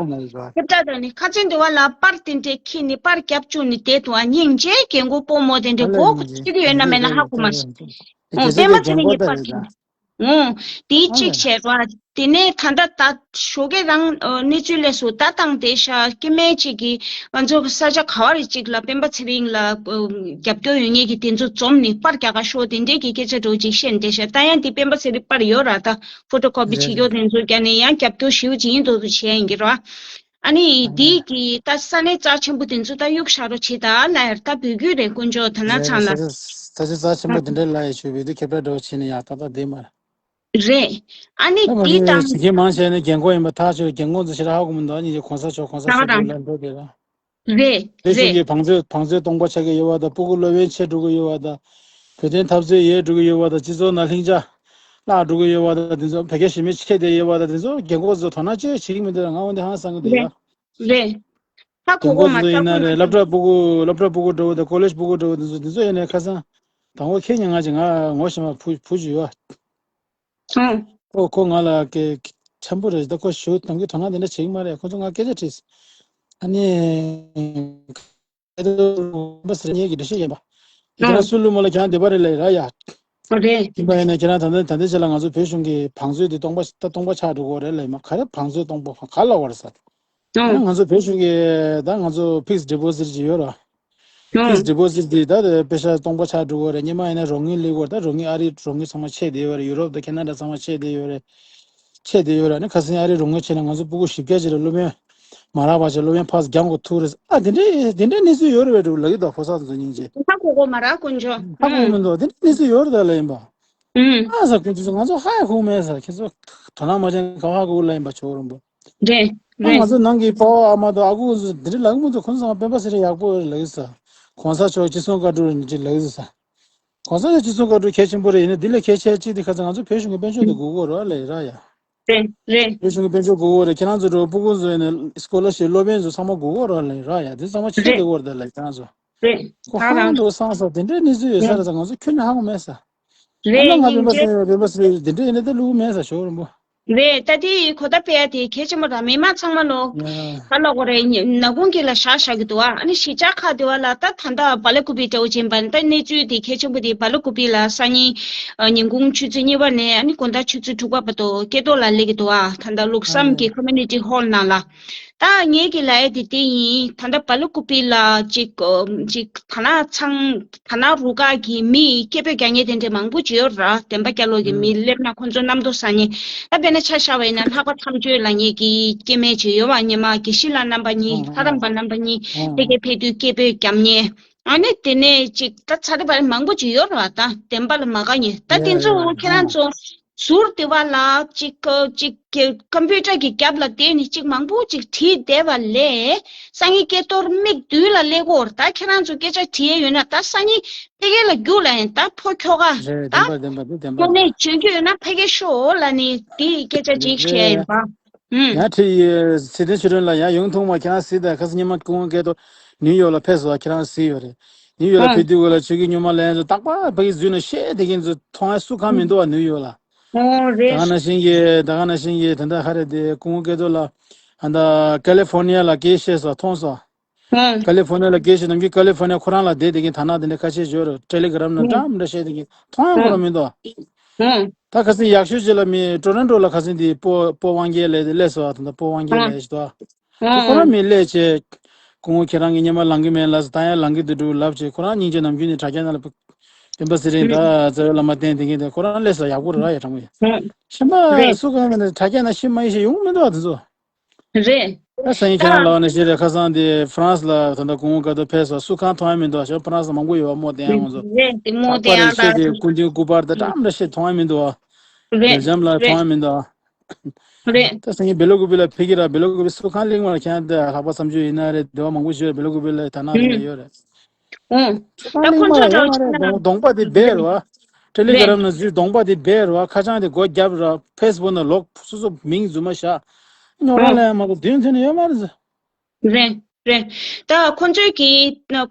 ཁྱབ་བསྒྲགས་དང་ནི་ཁ་ཚན་འདི་བ་ལ་པར་དེ་འདྲས་འཁྱེར་ནི་པར་རྒྱབ་བཅུག་ནི་བསྡད་འདུག་ཨ་སྙིང་རྗེ་རྒན་གོག་སྤོ་མོ་དེ་འདྲས་གོ་ཁོ་ཅི་གི་ཡོད་ན་མེད་ན་ཧ་གོ་མ་སོང་། འོ་སྤེན་པ་ཚེ་རིང་གི་པར་དེ། འོ། དེའི་གཅིག་བྱས་ར། དེ་ནས་ད་ལྟ་ད་ཞོགས་ཀས་རང་གནས་ཚུལ་སླེབས་སོང་། ད་དང་དེ་ཤ་སྐྱེ་དམན་གཅིག་གིས་ང་ཚོ་ས་ཆ་ག་བ་རེ་གཅིག་ལ་སྤེན་པ་ཚེ་རིང་ལ་རྒྱབ་སྐྱོར་ཡོད་མཁན་གྱི་དེ་ཚོ་འཛོམས་ནས་པར་རྒྱག་ག་ཤོག་དེ་འདྲས་ཀྱི་སྐད་ཆ་འདྲ་བོ་ཅིག་བཤད་འདི་ཤ། ད་ཡང་དེ་སྤེན་པ་ཚེ་རིང་པར་ཡོད་ར། ད་ཕོ་ཊོ་ཀོ་པི་བྱེད་རྒྱུ་དེ་ཚོ་རྒྱག་ནས་ཡང་རྒྱབ་སྐྱོར་ཞེ་པོ་ཅིག་ཡིན་མདོག་ཏུ་བྱས་ཡིན་གྱི་ར། ཨ་ནི་དེའི་གི་ད་ས་གནས་རྩ་ཆེན་པོ་དེ་ཚོ་ད་གཡུག་བཞག་རོགས་བྱེད་ད་ལ་ཡར་ད་འབོད་སྐུལ་རེད་དཀོན་མཆོག་ད་ན་ཚང་ལ། ས་ཆ་རྩ་ཆེན་པོ་དེ་འདྲས་ལ་ཡ་ཞུ་བའི་དུས་ཁྱབ་བསྒྲགས་འདྲ་བོ་བྱས་ནས་ཡ་ད་ད་དེ་མ་རེད། རེད། ཨ་ནི་ད་འདི་དང་། ཞིག་གིས་མང་ཆེ་ནས་རྒན་གོག་ཡིན་པ་ཐག་ཆོད། རྒན་གོག་ཚོ་ཞེ་དྲག་ཧ་གོ་མི་འདུག་ཨ་ནི་གོང་ས་མཆོག་གོང་ས་མཆོག་ལ་འགྲོ་དེ་ལ། རེད། བོད་གཞུང་གི་བང་མཛོད་བང་མཛོད་སྟོང་པ་ཆགས་ཀྱི་ཡོད་པ་དང་། སྤུ་གུ་སློབ་ཡོན་ཆད་འགྲོ་གི་ཡོད་པ་དང་། བོད་དོན་འཐབ་རྩོད་ཡལ་འགྲོ་གི་ཡོད་པ་དང་། སྤྱི་ཚོགས་ནང་ལྷིང་འཇགས་བརླག་འགྲོ་གི་ཡོད་པ་དང་། དེ་ཚོ་བོད་སྐད་ཤེས་མེད་ཆད་བསྡད་ཡོད་པ་དང་། དེ་ཚོ་རྒན་གོག་ཚོ་དོ་སྣང་ཅི་ཡང་བྱེད་ཀྱི་མི་འདུག་ང་འོན་ཏེ་ཧང་སང་གི་འདུག་ཡ། རེད། ཧ་གོ་གོ་མ་ད་ཁོ་མ་ད་ཡིན་ན་རེད། སློབ་གྲྭ་སྤུ་གུ་སློབ་གྲྭ་སྤུ་གུ་འདྲ་བོ་དང་ཀོ་ལེཇ་སྤུ་གུ་འདྲ་བོ་དེ་ཚོ་དེ་ཚོ་ཡིན་ནའི་ཁ་སང་དང་པོ་ཁྱེད་ཉིད་ང་ཅིག་ང་ངོ་ཤེས་མ་བུ་བུ་ཅིག་ཡོད། ཨང་། ཁོ་ཁོ་ང་ལ་ཀེ་ཕྲན་བུ་རེད། ད་ཁོ་ཞུ་དང་གི་དོ་སྣང་དེ་འདྲ་བྱེད་ཀྱི་མ་རེད། ཁོ་ཚོ་ང་སྐད་ཆ་དྲིས། ཨ་ནི། ཁ་ཏོ་རུ་པ་ཟེར་ངེད་ཀྱི་འགྲེལ་བཤད་ཡིན་པ། ཁྱེད་རང་སུ་ལུ་མོ་ལ་ཁྱེད་རང་བདེ་བ་རེད་ལབ་ཡ་ར་ཡ། ཨོ་རེད། ཡིན་པ་ཡིན་ན་ཁྱེད་རང་ད་ལྟ་ད་ལྟའི་ཆ་ལ་ང་ཚོ་བོད་གཞུང་གི་བང་མཛོད་དེ་སྟོང་པ་ད་སྟོང་པ་ཆགས་འགྲོ་གི་རེད་ལབ་ཡིན་པ། ག་རེ་བང་མཛོད་སྟོང་པ་ག་ལབ་པ་རེད་ཟེར། ཨོ། ང་ཚོ་བོད་གཞུང་གི་ད་ང་ཚོ་ཕིགས་ཌི་པོ་ཟིཊ་ཅིག་ཡོད་ར། ཕིགས་ཌི་པོ་ཟིཊ་དེ་ད་དེ་པེ་ཤ་སྟོང་པ་ཆགས་འགྲོ་གི་རེད། སྔོན་མ་ཡིན་ན་རོགས་དངུལ་སླེབས་ཀྱི་ཡོད་རེད། ད་རོགས་དངུལ་ཨ་རི་རོགས་དངུལ་ཚང་མ་ཆད་བསྡད་ཡོད་རེད། ཡུ་རོབ་དང་ཁེ་ན་ཌ་ཚང་མ་ཆད་བསྡད་ཡོད་རེད། ཆད་བསྡད་ཡོད་རེད། ཨ་ནི་ཁ་སང་ཨ་རི་རོགས་དངུལ་ཆད་ནས་ང་ཚོ་སྤུ་གུ་བཞི་བརྒྱ་ཅིག་ལ་སློབ་ཡོན་མ་རག་པ་བྱས་སློབ་ཡོན་ཕར་རྒྱག་དགོས་ཐུག་རེད། ཨ་དེ་འདྲའི་དེ་འདྲའི་གནས་ཚུལ་ཡོད་རེད་པས་འགྲོ་ལབ་ཀྱི་འདུག་ཕོ་གསར་ཚོ་སྙིང་རྗེ། ཧ་གོ་གོ་མ་རེད་དཀོན་མཆོག་ཧ་གོ་མི་འདུག་དེ་འདྲའི་གནས་ཚུལ་ཡོད་རེད་ད་ལབ་ཡིན་པ། ཨུམ། ཨ་ས་ཁོ་ཚོ་ང་ཚོ་ཧ་ཡ་གོ་མེད་ས། ཁྱེད་ཚོ་དོ་སྣང་མ་བྱས་ན་ག་པར་ཧ་གོ་ལབ་ཡིན་པ། ཇོ་བོ་རིན་པོ། རེད། ཨ་ང་རེད། ཚོ་ནང་གི་ཕ་བ་ཨ་མ་དང་ཨ་ཁུ་ཚོ་འདི་འདྲ་ལབ་ཀྱི་མི་འདུག་ཁོང་ཚོ་ཚང་མ་སྤེན་པ་ཚེ་རིང་ཡག་པོ་རེད་ལབ་ཀྱི་ས། གོང་ས་མཆོག་ཅི་གསུང་བཀའ་འགྲོ་རེད་ཅེས་ལབ་ཀྱི་ས། གོང་ས་མཆོག་ཅི་གསུང་བཀའ་འགྲོ་གལ་ཆེན་པོ་རེད། ཡིན་ན་འདི་ལས་གལ་ཆེ་གཅིག་དེ་ཁ་སང་ང་ཚོ་བོད་གཞུང་གི་དཔལ་འབྱོར་དེ་དགོས་ཀྱི་རེད་ལབ་ཡིན་ར་ཡ། རེད་རེད། བོད་གཞུང་གི་དཔལ་འབྱོར་དགོས་ཀྱི་རེད། ཁྱེད་རང་ཚོ་འགྲོ་སྤུ་གུ་ཚོ་ཡིན་ན་སྐོར་ལ་ཞིག་སློབ་ཡོན་ཚོ་ཚང་མ་དགོས་ཀྱི་རེད་ལབ་ཡིན་ར་ཡ། འདི་ཚང་མ་ཕྱི་རྒྱལ་རེད། དགོས་ཀྱི་རེད་ལབ་ཡིན། ཁྱེད་རང་ཚོ། རེད། ཁོ་ཧ་ཧ་ལམ་འདུག་བསམ་ས་དེ་འདྲའི་གནས་ཚུལ་ཡོད་ས་རེད་ས། ང་ཚོ་ཁྱོན་ནས་ཧ་གོ་མེད་ས། རེད། ཨ་ན་ང་སྙིང་རྗེ། སྤེན་པ་སེ་རེད་པ་སེ་རེད་དེ་འདྲ་ཡིན་ན་ད་ལུག་མེད་ས་ཞོག་རིན་པོ། རེད། ད་དེ་གོ་ད་སྤེལ་ཡ་དེ་གལ་ཆེན་པོ་ར། མི་མང་ཚང་མ་ལོ། ཡ། ག་ལ་གོ་རེད། ཉ་ནག་ཁུང་གི་ལ་ཤ་ཤ་གི་འདུག་ཨ་ཨ་ནི་གཞིས་ཆགས་ཁག་དེ་བ་ལ་ད་ད་ལྟ་སྦ་ལ་ཀུ་པི་འདྲ་བོ་ཅན་པ་ད་གནས་ཚུལ་དེ་གལ་ཆེན་པོ་དེ་སྦ་ལ་ཀུ་པི་ལ་སང་ཉིན་ཉིན་གུང་ཆུ་ཚོད་གཉིས་པ་ནས་ཨ་ནི་དགོང་དག་ཆུ་ཚོད་དྲུག་པ་བར་དུ་སྐེ་ཐོག་ལ་སླེབས་ཀྱི་འདུག་ཨ་ད་ལྟ་ལུགས་བསམ་གྱི་ཀོ་མུ་ནི་ཊི་ཧོལ་ནང་ལ། ད་ངེད་ཀྱི་ལ་ཡ་དེ་དེ་ཡིན། ད་ལྟ་སྦ་ལ་ཀུ་པི་ལ་ཅིག་ཅིག་ད་ན་ཚང་ད་ན་རུ་ཁག་གི་མི་སྐད་འབོད་རྒྱག་མཁན་དེ་འདྲ་མང་པོ་ཅིག་ཡོད་ར། བདེན་པ་རྒྱ་ལོ་གི་མི་སླེབས་ན་ཁོང་ཚོ་རྣམ་རྟོག་ཟ་མཁན། ད་དཔེར་ན་ཆ་བཞག་པ་ཡིན་ན་ལྷག་པ་མཚམས་གཅོད་ལབ་མཁན་གྱི་སྐྱེ་དམན་ཅིག་ཡོད་པ། སྔོན་མ་དགེ་བཤེས་ལགས་རྣམ་པ་གཉིས་ལྷ་རམས་པ་རྣམ་པ་གཉིས་ཕ་གི་ཕེབས་དུས་སྐད་འབོད་རྒྱག་མཁན། ཨ་ནི་དེ་ནས་ཅིག་ད་ཚ་རེ་བ་རེ་མང་པོ་ཅིག་ཡོད་ར། ད་བདེན་པ་ལ་མ་དགའ་མཁན་ད་དེ་ཚོ་ཁྱེད་རང་ཚོ། ཟུར་དེ་བ་ལ་ཅིག་ཅིག་ཀམ་པུ་ཊར་གྱི་རྒྱབ་ལ་བསྡད་ནས་ཅིག་མང་པོ་ཅིག་བྲིས་བསྡད་པ་ལས། སང་ཉིན་སྐེ་ཐོག་མིག་མདུན་ལ་སླེབས་ཀྱི་ཡོད་རེད། ད་ཁྱེད་རང་ཚོ་སྐད་ཆ་དྲི་ཡས་ཡོད་ན་ད་སང་ཉིན་ཕ་གི་ལ་རྒྱུགས་ལ་ཡིན། ད་ཕོ་ཁྱོ་ག་རེད། ད་བདེན་པ་བདེན་པ་འདི་བདེན་པ་ཁྱོ་ནས་རེད། བྱོན་རྒྱུ་ཡོད་ན་ཕ་གི་ཤོག་ལབ་ནས་དེ་སྐད་ཆ་ཅིག་བཤད་ཡིན་པ། ཨུམ། ཡང་ཁྲིད་ཡས་ཚེ་བརྟན་ཆོས་སྒྲོན་ལ་ཡང་ཡོང་ཐུང་མ་ཁྱེད་རང་གཟིགས་དང་། ཁ་སང་ཉི་མ་སྐུ་ངོ་སྐལ་རྡོར་ནིའུ་ཡོག་ལ་ཕེབས་སོང་བ་ཁྱེད་རང་གཟིགས་ཡོད་རེད། ནིའུ་ཡོག་ལ་ཨུམ། ཕེབས་དུས་གོ་ལ་ཆོས་ཀྱི་སྨྱོན་མ་ལན་ཚོ་རྟག་པར་ཕ་གི་འཛུལ་ནས་བཤད་བསྡད་མཁན་ཚོ་མཐོང་ཡ་སུ་གང་མི་འདུག་བ་ནིའུ་ཡོག་ལ། ཨོ་རེད། ད་ག་ནང་བཞིན་གྱི་ད་ག་ནང་བཞིན་གྱི་ད་ལྟ་ཧ་རེ་དེ་སྐུ་ངོ་སྐལ་རྡོར་ལ་ཨ་ད་ཀ་ལི་ཧྥོར་ནི་ཡ་ལ་སྐད་བཤད་སོང་མཐོང་སོང་། ཨང་། ཀ་ལི་ཧྥོར་ནི་ཡ་ལ་སྐད་བཤད་ནམ་རྒྱུན་ཀ་ལི་ཧྥོར་ནི་ཡ་ཁོ་རང་ལ་བསྡད་བསྡད་མཁན་ཐ་ན་དེ་འདྲ་ཁ་ཤས་ཡོད་རེད། ཊེ་ལི་གྷི་རམ་ནང་ཨང་འདྲ་འདྲ་བཤད་བསྡད་མཁན་མཐོང་ཡ་ཁོ་རང་མི་འདུག་ཨང་། ད་ཁ་སང་ཡག་ཤོས་ཅིག་ལ་མི་ཊོ་རོན་ཊོ་ལ་ཁ་སང་དེ་སྤོ་སྤོ་དབང་རྒྱལ་ལས་སླེབས་སོང་། ད་ལྟ་སྤོ་དབང་རྒྱལ་ཨང་ལས་ཤི་ཏོ། ཁོ་ཁོ་རང་ཨང་མི་སླེབས་བྱས། སྐུ་ངོ་ཁྱེད་རང་གིས་སྔོན་མ་ལངས་ཀྱི་མེད་ལབ་ཟེར། ད་ཡང་ལངས་ཀྱི་འདུག་འདུག་ལབ་བྱས། ཁོ་རང་སྙིང་རྗེ་ནམ་རྒྱུན་ནས་དྲ་རྒྱ་ནང་ལ་སྤེན་པ་ཚེ་རིང་དང་རྩ་བའི་བླ་མ་བསྟེན་བསྡད་མཁན་དེ་ཁོ་རང་སླེབས་སོང་། ཡག་པོ་རེད་བ། ཡ་དྲང་པོ་ཡིན། ཕྱི་མ་སུ་གང་མིན་ནས་དྲ་རྒྱ་ནང་ཤི་མ་ཤི་ཡོང་མི་འདུག་བ་དེ་ཚོ། རེད། ད་སང་ཉིན་ཁྱེད་རང་ལ་བ་ནས་ཤི་རེད། ཁ་སང་དེ་ཧྥ་རན་སི་ལ་ད་ལྟ་སྐུ་ངོ་སྐལ་རྡོར་ཕེབས་སོང་། སུ་གང་མཐོང་ཡ་མི་འདུག་བ། ཧྥ་རན་སི་མང་པོ་ཡོད་བ། རྨོ་བསྟན་ཡ་ང་ཚོ། རེད། དེ་རྨོ་བསྟན་ཡ་ཤེས་ཀྱི་དང་། སྐུ་མདུན་སྐུ་པར་དང་འདྲ་མི་འདྲ་ཤེས་མཐོང་ཡ་མི་འདུག་བ། རེད། སྦེལ་ཇམ་ལ་མཐོང་ཡ་མི་འདུག་བ། རེད། ད་སང་ཉིན་སྦེ་ལ་ཀུ་པེ་ལ་ཕེབས་ཀྱི་ར། སྦེ་ལ་ཀུ་པེ་སུ་གང་གླེང་བར་ཁྱེད་ད་ལྷག་པ་བསམ་རྒྱུ་ཡིན་ན་རེད། དེ་བ་མང་པོ་ཞིག་སྦེ་ལ་ཀུ་པེ་ལ་ད་ནང་དེ་འདྲ་ཡོད་རེད། ཨོ། སུ་གང་ད་གླེང་ཁོང་མ་ཚོ་ཡོད་འདྲ་མ་རེད། གདོང་གདོང་པ་དེ་སྦས་རེད་བ། ཊེ་ལི་གྷ་རམ་ནང་འཛུལ་གདོང་པ་དེ་སྦས་རེད་བ། ཁ་བྱང་དེ་སྒོ་བརྒྱབ་ར། ཕེ་སི་བུག་ནང་ལོག་སོ་སོ་མིང་རྫུན་མ་བཞག་རྙོག་དྲ་ལ་ཡང་མ་གཏོགས་དོན་ཐོན་ནས་ཡོད་མ་རེད་ཟེར། རེད། རེད། ད་ཁོང་ཚོས་ཀྱི་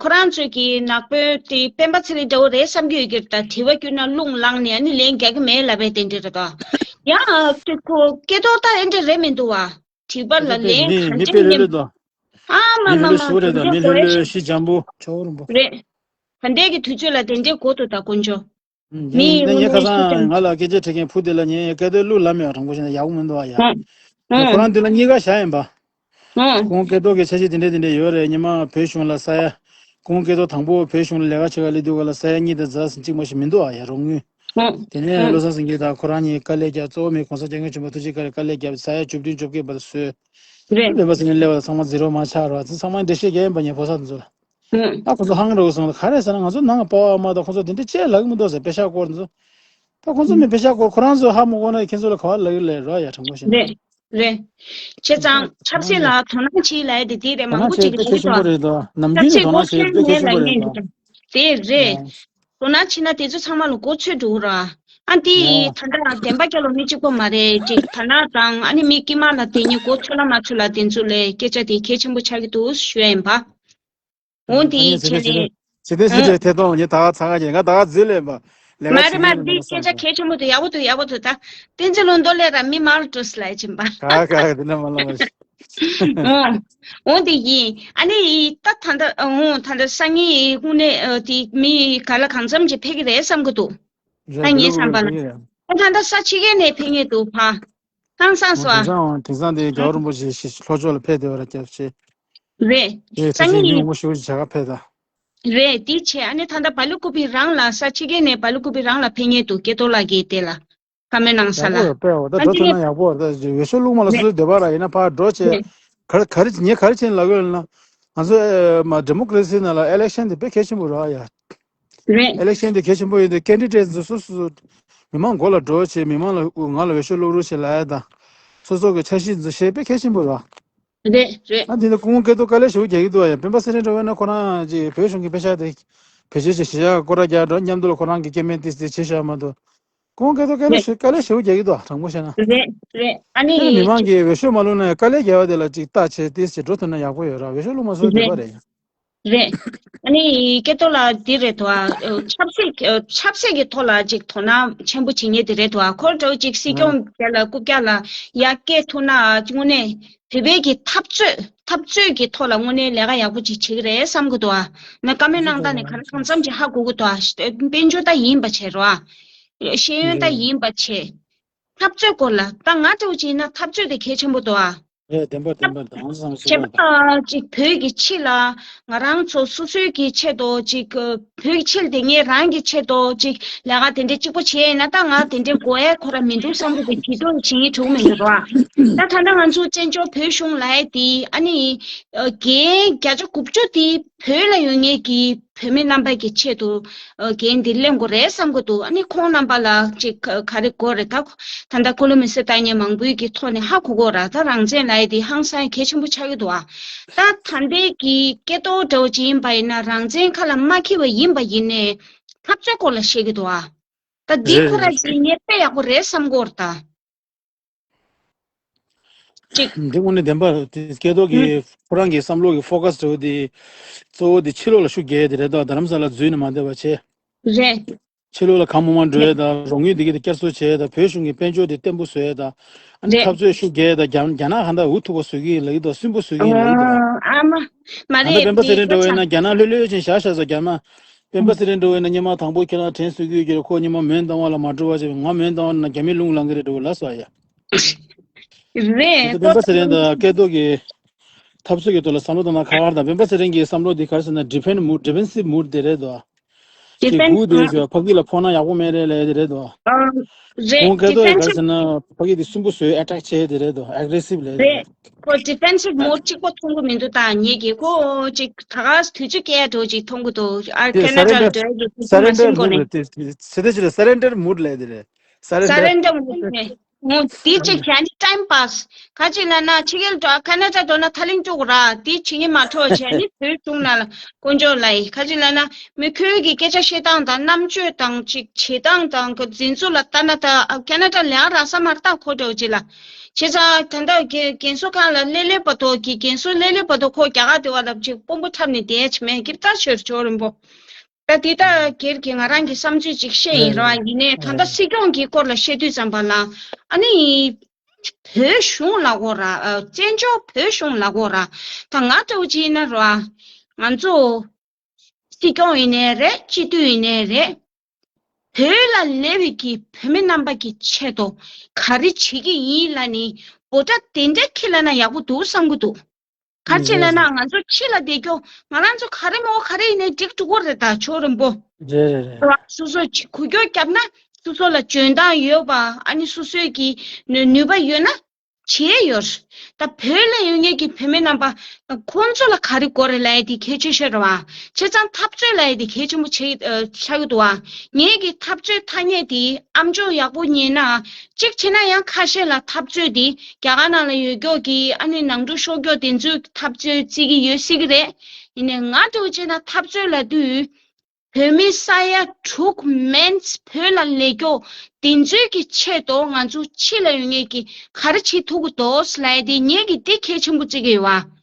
ཁོ་རང་ཚོས་ཀྱི་ནག་པོའི་དེ་སྤེན་པ་ཚེ་རིང་འདྲ་བོ་རེད་བསམ་གྱི་ཡོད་ཀྱི་རེད། ད་དྲི་བ་བསྐྱུར་ན་རླུང་ལངས་ནས་ཨ་ནི་ལན་རྒྱག་གི་མེད་ལབ་པའི་དེ་འདྲ་རེད་ད། ཡང་དེ་ཁོ་སྐལ་རྡོར་ད་ཨེ་འདྲ་རེད་མི་འདུག་བ། དྲི་བ་ལ་ལན་མི་ག་མི་འདྲ་དཔེ་ལོས་ཡིན། ལོས་དོ། ཨ་མ་མི་མ་ལོས་ལོས་མ་ཞུ་རེད་ད། དེ་མི་ལོས་ལོས་གོ་ཤི་འཇམ་པོ་ཆོག་རུང་པོ། རེད། ད་ལྟའི་གི་དུས་ཚོད་ལ་དེ་འདྲའི་གོ་ཐུབ་ད་དཀོན་མཆོག་ཨུམ། མི་ཡིན་ན་ངས་ཁ་སང་ང་ལ་སྐད་ཆ་དྲིས་མཁན་བུ་དེ་ལ་ངས་སྐལ་རྡོར་གླུ་ལབ་མེད་པ་དྲང་པོ་བཤད་ན་ཡག་པོ་མི་འདུག་ཨ་ཡ། ཨ་ཁོ་རང་དེ་ལ་གཉིས་ཀ་བཞག་ཡིན་པ། ཨ་ཁོང་སྐལ་རྡོར་གྱི་འཆར་གཞི་དེ་འདྲས་དེ་འདྲས་ཡོད་རེད། ཉི་མ་བོད་གཞུང་ལ་ས་ཡ། ཁོང་སྐལ་རྡོར་དང་པོ་བོད་གཞུང་ལ་ལས་ཀ་བྱེད་ག་སླེབས་དུས་ག་ལ་ས་ཡ་གཉིས་དང་ཛ་ཟིན་གཅིག་མ་ཞིག་མི་འདུག་ཨ་ཡ། རོགས་དངུལ། ཨ་དེ་ནས་ཨ་བློ་བཟང་སེང་གེ་དང་ཁོ་རང་གཉིས་དཀའ་ལས་རྒྱབ། གཙོ་བོ་མི་༸གོང་ས་༸སྐྱབས་མགོན་ཆེན་པོ་ཐུགས་རྗེ་བཀའ་ལས་དཀའ་ལས་རྒྱབ། ས་ཡ་བཅུ་བདུན་བཅོ་བརྒྱད་བར་དུ་བཟོས། རེད། སྤེན་པ་ཚེ་རིང་སླེབས་པ་ཚང་མ་ཛི་རོ་མར་ཆགས་རོགས། ཚང་མ་འགྲེལ་བཤད་རྒྱག་ཡིན་པ་ངས་ཕོ་གསར་དེ་ཚོ་ལ། ཨུ། ད་ཁོ་ཚོ་ཧང་རོགས་སོང་ལ་ག་རེ་ཟེར་ན། ང་ཚོ་ནང་པ་ཕ་མ་དང་ཁོ་ཚོ་དེ་འདྲ་ཅེས་ལབ་ཀྱི་མི་འདུག་ཟེར། པེ་ཤག་སྐོར་འདི་ཚོ། ད་ཁོ་ཚོ་ནི་པེ་ཤག་སྐོར་ཁོ་རང་ཚོ་ཧ་མ་གོ་ན་ཁྱེད་ཚོ་ལ་ག་བ་ལབ་ཀྱི་ལས་རོགས་ཡ་དྲང་པོ་བཤད་ན། རེད། རེད། བྱས་ཙང་ཆབ་སྲིད་ལ་དོ་སྣང་བྱེད་ལབ་ཡ་དེ་དེ་རེད། མང་པོ་ཅིག་གིས་ལབ་ཀྱི་འདུག་དོ་སྣང་བྱེད་དཔེ་གལ་ཆེན་པོ་རེད་དོ། ནམ་རྒྱུན་ནས་དོ་སྣང་བྱེད་དཔེ་གལ་ཆེན་པོ་རེད་དོ། དེ་རེད། དོ་སྣང་བྱེད་ན་དེ་ཚོ་ཚང་མ་ལ་གོ་ཆོད་འགྲོ་གི་ར། ཨ་དེ་ཡིན་ད་ལྟ་བདེན་པ་རྒྱལ་ལོ་མི་གཅིག་པོ་མ་རེད་ཅིག་ད་ལྟ་དང་ཨ་ནི་མི་དཀྱུས་མ་ལ་དེ་ཉིད་གོ་ཆོད་ལ་མ་ཆོད་ལ་དེ་ཚོ་ལས་སྐད་ཆ་དེ་གལ་ཆེན་པོ་ཆགས་ཀྱི་འདུག་ཞུ་ཡ་ཡིན་པ། འོ་དེ་ཨ་ནི་བྱས་ནས། ཚེ་བརྟན་ཚེ་བརྟན་ཐད་གཏོང་ངས་ད་ག་ཚ་ག་ཉེ་ང་ད་ག་འཛུལ་ལེན་པ་ལས་ཀ་བྱེད་མ་རེད་མ་རེད། ཉེ་འདི་ལ་སྐད་ཆ་གལ་ཆེན་པོ་འདུག་ཡག་པོ་འདུག་ཡག་པོ་འདུག་ད་བསྟན་འཛིན་ལུང་རྟོགས་ལས་ར་མི་མང་ལ་སྤྲོ་སི་ལ་ཡ་ཕྱིན་པ། ག་ག་དེ་འདྲ་མ་ལ་མ་ཤི། འོ་འོ་དེ་ཡིན། ཨ་ནི་ད་ད་ད་འོ་ད་ད་སང་ཉིན་དངོས་གནས་དེ་མི་ག་ལ་གང་འཚམ་ཅིག་ཕེབས་ཀྱི་རེད་བསམ་གྱི་འདུག་ད་ངའི་བསམ་པ་ལ། ཨ་ད་ད་ས་ཕྱི་རྒྱལ་ནས་ཕེབས་མཁན་འདུག་ཕ། ཧང་སངས་སོ་ཨ། དེང་སང་དེང་སང་དེ་རྒྱལ་བ་རིན་པོ་ཆེ་ལྷོ་ཕྱོགས་ལ་ཕེབས་བསྡད་པ་ར་སྐྱབས་ཆེ། རེད། ཨེ་ཁ་སང་ཆེ་ཉིན་མི་ངོ་ཤུགས་ཆེ་ག་ཕེབས་ད། རེད་དེ་བྱས་ཨ་ནི་ད་ལྟ་བ་ལུ་ཀུ་པི་རང་ལ་ས་ཕྱི་རྒྱལ་ནས་བ་ལུ་ཀུ་པི་རང་ལ་ཕེབས་མཁན་འདུག་སྐལ་རྡོར་ལགས་ཀྱིས་དེ་ལ་བཀའ་མོལ་གནང་ས་ལ། ཡག་པོ་རེད་དཔེ་འོ་ད་ཨ་འགྲོ་ཐུབ་ནི་ན་ཡག་པོ་རེད། ད་འོས་ཤོག་བླུགས་མ་ལ་སོ་སོའི་འདོད་པ་ར་ཡིན་ན་ཕར་འགྲོ་བྱས། རེད། ག་རེ་ག་རེ་ངས་ག་རེ་བྱས་ནས་ལབ་ཡོད་ལབ་ན། ང་ཚོ་ཨེ་མ་ཌི་མོ་ཀ་རེ་སི་ནང་ལ་ཨི་ལེག་ཤན་དེ་དཔེ་གལ་ཆེན་པོ་རེད་ཡ། རེད། ཨི་ལེག་ཤན་དེ་གལ་ཆེན་པོ་ཡིན་དུས་ཀེན་ཌི་ཌེ་ཊི་ཚོ་སོ་སོ་མི་མང་མགོ་ལ་འགྲོ་བྱས་མི་མང་ལ་ང་ལ་འོས་ཤོག་བླུག་རོགས་བྱེད་ལབ་ཡ་དང་། སོ་སོ་གི་འཆར་གཞི་ཚོ་བཤད་དཔེ་གལ་ཆེན་པོ་རེད། རེད་རེད། ང་འདི་ནས་སྐུ་ངོ་སྐལ་རྡོར་དཀའ་ལས་ཞེ་པོ་རྒྱག་གི་འདུག་ཡ། སྤེན་པ་ཚེ་རིང་འདྲ་བོ་ཡིན་ན་ཁོ་རང་ཅིག་བོད་གཞུང་གི་པེ་ཤག་དེ་བེད་སྤྱོད་བྱེད་ཤེས་ཡ་སྐོར་ར་རྒྱག་འགྲོ་མཉམ་དུ་ལ་ཁོ་རང་གི་སྐྱེ་དམན་ཏིས་ཏིས་བྱེད་ཤ་མ་གཏོགས། སྐུ་ངོ་སྐལ་རྡོར་དཀའ་ལས་ཞེ་དཀའ་ལས་ཞེ་པོ་རྒྱག་གི་འདུག་དྲང་པོ་བཤད་ན། རེད་རེད། ཨ་ནི་དེ་ནི་མི་མང་གིས་འོས་ཤོག་མ་བླུགས་ན་དཀའ་ལས་རྒྱག་པ་དེ་ལ་ཅིག་བརྟག་དཔྱད་ཏིས་བྱེད་འགྲོ་ཐུབ་ན་ཡག་པོ་ཡོད་ར། འོས་ཤོག་བླུགས་མ་སོང་དེ་རེད། པ་རེད། རེད། ཨ་ནི་སྐལ་རྡོར་ལགས་འདི་རེད་དོ། ཨ་ཆབ་སྲིད་ཨ་ཆབ་སྲིད་ཀྱི་ཐོག་ལ་ཅིག་དོ་སྣང་ཆེན་པོ་བྱེད་མཁན་དེ་རེད་དོ། ཨ་ཁོ་འདྲ་བོ་ཅིག་སྲིད་སྐྱོང་རྒྱ་ལ་རྐུབ་བཀྱག་ལ་ཡར་སྐྱེལ་ཐུབ་ན་དངོས་གནས་བོད་པའི་གི་འཐབ་རྩོད་འཐབ་རྩོད་ཀྱི་ཐོག་ལ་དངོས་གནས་ལས་ཀ་ཡག་པོ་ཅིག་བྱེད་ཀྱི་རེད་བསམ་གི་འདུག་ཨ་ནི་བཀའ་མོལ་གནང་སྟངས་ནི་ག་ལ་གང་འཚམ་ཅིག་ཧ་གོ་གི་འདུག་ཨ་དཔལ་འབྱོར་ད་ཡིན་པ་བྱས་རོ། ཨ་ཤེས་ཡོན་ད་ཡིན་པ་བྱས། འཐབ་རྩོད་སྐོར་ལ་ད་ང་འདྲ་བོ་ཅིག་ཡིན་ན་འཐབ་རྩོད་དེ་གལ་ཆེན་པོ་འདུག་ཨ། རེད། བདེན་པ་བདེན་པ་དང་བཟང་སུ་བྱས་པ་ལ་ཅིག་བོད་ཀྱི་ཕྱི་ལ་ང་རང་ཚོ་སོ་སོའི་གི་ཆེད་དུ་ཅིག་བོད་ཀྱི་ཕྱི་ལ་དེ་ངས་རང་གི་ཆེད་དུ་ཅིག་ལས་ཀ་དེ་འདྲའི་གཅིག་པོ་བྱས་ཡིན་ན་ད་ང་དེ་འདྲའི་དགོས་ཡས་ཁོ་ར་མི་འདུག་བསམ་གི་འདུག་བྱེད་དོ་བྱེད་ངེས་འགྲོ་གི་མི་འདུག་ར། ད་ད་ལྟ་ང་ཚོ་བཙན་བྱོལ་བོད་གཞུང་ལ་ཡ་དེ་ཨ་ནི་རྒན་བརྒྱ་ཆ་དགུ་བཅུ་དེ་བོད་ལ་ཡོད་ངེས་ཀྱི་བོད་མི་རྣམ་པ་གི་ཆེད་དུ་འགན་འདི་ལེན་དགོས་རེད་བསམ་གི་འདུག་ཨ་ནི་ཁོང་རྣམ་པ་ལ་ཅིག་ག་རེ་དགོས་རེད་ད། ད་ལྟ་ཀུ་ལུ་མི་སེར་ལྟ་མཁན་མང་པོའི་གི་ཐོག་ནས་ཧ་གོ་གོ་ར། ད་རང་བཙན་ལབ་ཡ་དེ་ཧང་སང་གལ་ཆེན་པོ་ཆགས་ཀྱི་འདུག་ཨ། ད་ད་ལྟའི་གི་སྐལ་རྡོར་འདྲ་བོ་ཅིག་ཡིན་པ་ཡིན་ན་རང་བཙན་ཁ་ལ་མ་འཁྱེར་བ་ཡིན་པ་ཡིན་ནའི་འཐབ་རྩོད་སྐོར་ལ་བཤད་ཀྱི་འདུག་ཨ། ད་འདི་ཁོ་ར་ཅིག་ངས་དཔེ་ཡག་པོ་རེད་བསམ་གོ་ར་ད། ཅིག་འདི་དངོས་གནས་བདེན་པ་དེ་སྐལ་རྡོར་གི་ཁོ་རང་གི་བསམ་བློ་གི་ཕོ་ཀ་སི་འདྲ་བོ་དེ་གཙོ་བོ་དེ་ཕྱི་ལོགས་ལ་ཤུགས་རྒྱག་ཡ་དེ་རེད་དོ། རྡ་རམ་ས་ལ་འཛུལ་ནས་མ་བསྡད་པ་བྱས། རེད། ཕྱི་ལོགས་ལ་གང་མང་མང་འགྲོ་ཡས་དང་རོགས་དངུལ་འདི་གི་དེ་བསྐྱར་གསོ་བྱེད་ཡས་དང་བོད་གཞུང་གི་དཔལ་འབྱོར་དེ་བརྟན་པོ་བཟོ་ཡས་དང་ཨ་ནི་འཐབ་རྩོད་ཤུགས་རྒྱག་ཡས་དང་རྒྱ་རྒྱ་ནག་གང་ལྟར་འུ་ཐུག་པ་བཟོ་གི་ཡིན་ལབ་ཀྱི་འདུག་སུན་པོ་བཟོ་གི་ཡིན་ལབ་ཀྱི་འདུག་ཨ་མ། མ་ད་ལྟ་རེད་སྤེན་པ་ཚེ་རིང་འདྲ་བོ་ཡིན་ན་རྒྱ་ནག་ལྷོད་ལྷོད་ཅན་བཞག་བཞག་སོང་རྒྱ་ནག་སྤེན་པ་ཚེ་རིང་འདྲ་བོ་ཡིན་ན་སྔོན་མ་དང་པོ་ཁྱེད་རང་དྲན་གསོ་གི་ཡོད་ཀྱི་རེད། ཁོ་སྔོན་མ་མོན་རྟ་དབང་ལ་མ་འགྲོ་བ་བྱས་ང་མོན་རྟ་དབང་ལ་རྒྱ་མིས་རླུང་ལངས་གི་རེད་འདྲ་བོ་ལབ་སོང་ཡ། རེད། ད་སྤེན་པ་ཚེ་རིང་དང་སྐལ་རྡོར་གྱི་ འཐབ་རྩོད་ཀྱི་ཐོག་ལ་བསམ་བློ་གཏོང་ན་ཁག་ཁག་དང་། སྤེན་པ་ཚེ་རིང་གི་བསམ་བློ་འདི་ག་རེ་ཟེར་ན་defend mood, defensive mood དེ་རེད་དོ། ཅིག་defend སྒུག་བསྡད་ཞོར་ཕ་གི་ལ་ཕོག་ན་ཡག་པོ་མེད་རེད་ལབ་ཡ་དེ་རེད་དོ། རེད། ཁོང་སྐད་ཐོག་ག་རེ་ཟེར་ན་ཕ་གི་དེ་སུན་པོ་བཟོས་attack བྱས་དེ་རེད་དོ། aggressive ལབ་ཡ་དེ་རེད། རེད། ཁོ་defensive mood གཅིག་པོ་མཐོང་གི་མི་འདུག་ད་ངེད་ཀྱིས་ཁོ་ཅིག་ད་ག་དུས་ཚོད་སྐྱེལ་ཡ་འགྲོ་ཅིག་མཐོང་གི་འདུག་ཨ་དེ་ཁེ་ན་ཌ་ལ་surrender འགྲོ་ཡ་གི་དུས་ཚོད་མ་surrender ཟིན་གོང་mood ནས། དེ་དེ་དེ་དེ་ཅི་རེད། surrender mood ལབ་ཡ་དེ་རེད། surrender surrender mood རེད། འོ། དེ་གཅིག་བྱས་ནས་time pass། ཁ་ཅིག་ལབ་ན་ཕྱི་རྒྱལ་འགྲོ་ཁེ་ན་ཌ་འགྲོ་ན་ཐག་ལིང་སྤྲོ་དགོས་ར། དེ་བྱེད་ཀྱི་མ་ཐུབ་བྱས་ནས་བོད་གཞུང་ནང་ལ་དཀོན་མཆོག་ལ་ཡི་ཁ་ཅིག་ལབ་ན་མི་ཁོའི་གི་སྐད་ཆ་བཤད་སྟངས་དང་རྣམ་དཔྱོད་དང་ཅིག་བྱེད་སྟངས་དང་གི་འཛིན་ཚུལ་ལ་ལྟ་ན་ད་ཨ་ཁེ་ན་ཌ་ལ་ཡང་རག་ས་མ་རེད་ད་ཁོ་འདྲ་བོ་ཅིག་ལ། བྱས་ཙང་ད་ལྟ་རྒན་རྒན་གསོ་ཁང་ལ་སླེབས་སླེབས་བར་དུ་གི་རྒན་གསོ་སླེབས་སླེབས་བར་དུ་ཁོ་རྒྱ་གར་སྡེ་བ་ལ་ཅིག་དཔོན་པོ་འཁྲབ་ནས་བསྡད་ཡ་ཅིག་མེད་ཀིབ་ད་ཤོར་ཇོ་རིན་པོ། ད་དེ་ལྟར་སྒེར་གྱི་ང་རང་གི་བསམ་ཚུལ་ཅིག་བཤད་ཡིན་ར། ཡིན་ནའི་ད་ལྟ་སྲིད་སྐྱོང་གི་སྐོར་ལ་བཤད་དུས་ཙམ་པ་ལ་ཨ་ནི་བོད་གཞུང་ལ་གོ་ར། ཨ་བཙན་བྱོལ་བོད་གཞུང་ལ་གོ་ར། ད་ང་ལྟ་བུ་ཅིག་ཡིན་ན་ར། ང་ཚོ་སྲིད་སྐྱོང་ཡིན་ནའི་རེད། སྤྱི་འཐུས་ཡིན་ནའི་རེད། བོད་ལ་སླེབས་པའི་གི་བོད་མི་རྣམ་པ་གི་ཆེད་དུ་ག་རེ་བྱེད་ཀྱི་ཡིན་ལབ་ནི་འབོད་སྒྲ་དེ་འདྲ་ཁྱེར་ལབ་ན་ཡག་པོ་འདུག་བསམ་གི་འདུག་ག་རེ་བྱས་ལབ་ན་ང་ཚོ་ཕྱི་ལ་བསྡད་རྒྱུ་ང་རང་ཚོ་ག་རེ་མོ་ག་རེ་ཡིན་ནའི་འགྲིག་འགྲོ་གི་རེད་ད་ཇོ་རིན་པོ། རེད་རེད་རེད། སོ་སོ་ཅིག་འགུལ་སྐྱོད་བརྒྱབ་ན་སོ་སོ་ལ་འཇོན་ཐང་ཡོད་པ་ཨ་ནི་སོ་སོའི་གི་ནུས་ནུས་པ་ཡོད་ན་བྱེད་ཡོད། ད་བོད་ལ་ཡོད་མཁན་གྱི་བོད་མི་རྣམ་པ་ཁོང་ཚོ་ལ་ག་རེ་དགོས་རེད་ལབ་ཡ་དེ་གལ་ཆེ་ཤོས་རེད་བ། བྱས་ཙང་འཐབ་རྩོད་ལབ་ཡ་དེ་གལ་ཆེན་པོ་ཆགས་ཆགས་ཀྱི་འདུག་བ། ངེད་ཀྱི་འཐབ་རྩོད་ཐ་སྙད་དེ་ཨ་མཆོག་ཡག་པོ་ཉན་ན། གཅིག་བྱས་ན་ཡང་ཁ་ཤས་ལ་འཐབ་རྩོད་དེ་རྒྱ་གར་ནང་ལ་ཡོད་ཀྱོག་གི་ཨ་ནི་ནང་འཁྲུག་ཤོར་ཀྱོག་དེ་ཚོའི་འཐབ་རྩོད་བརྩི་གི་ཡོད་སྲིད་ཀྱི་རེད། ཡིན་ནའི་ང་འདྲ་བོ་བྱས་ན་འཐབ་རྩོད་ལབ་དུས་བོད་མི་ས་ཡ་དྲུག་མན་བོད་ལ་ལས་ཀྱོག་དེ་ཚོའི་གི་ཆེད་དུ་ང་ཚོ་ཕྱི་ལ་ཡོད་མཁན་གྱི་ག་རེ་བྱེད་ཐུབ་ཀྱི་འདུག་ལབ་ཡ་དེ་ངེད་ཀྱི་དེ་གལ་ཆེན་པོ་བརྩི་གི་ཡོད་བ།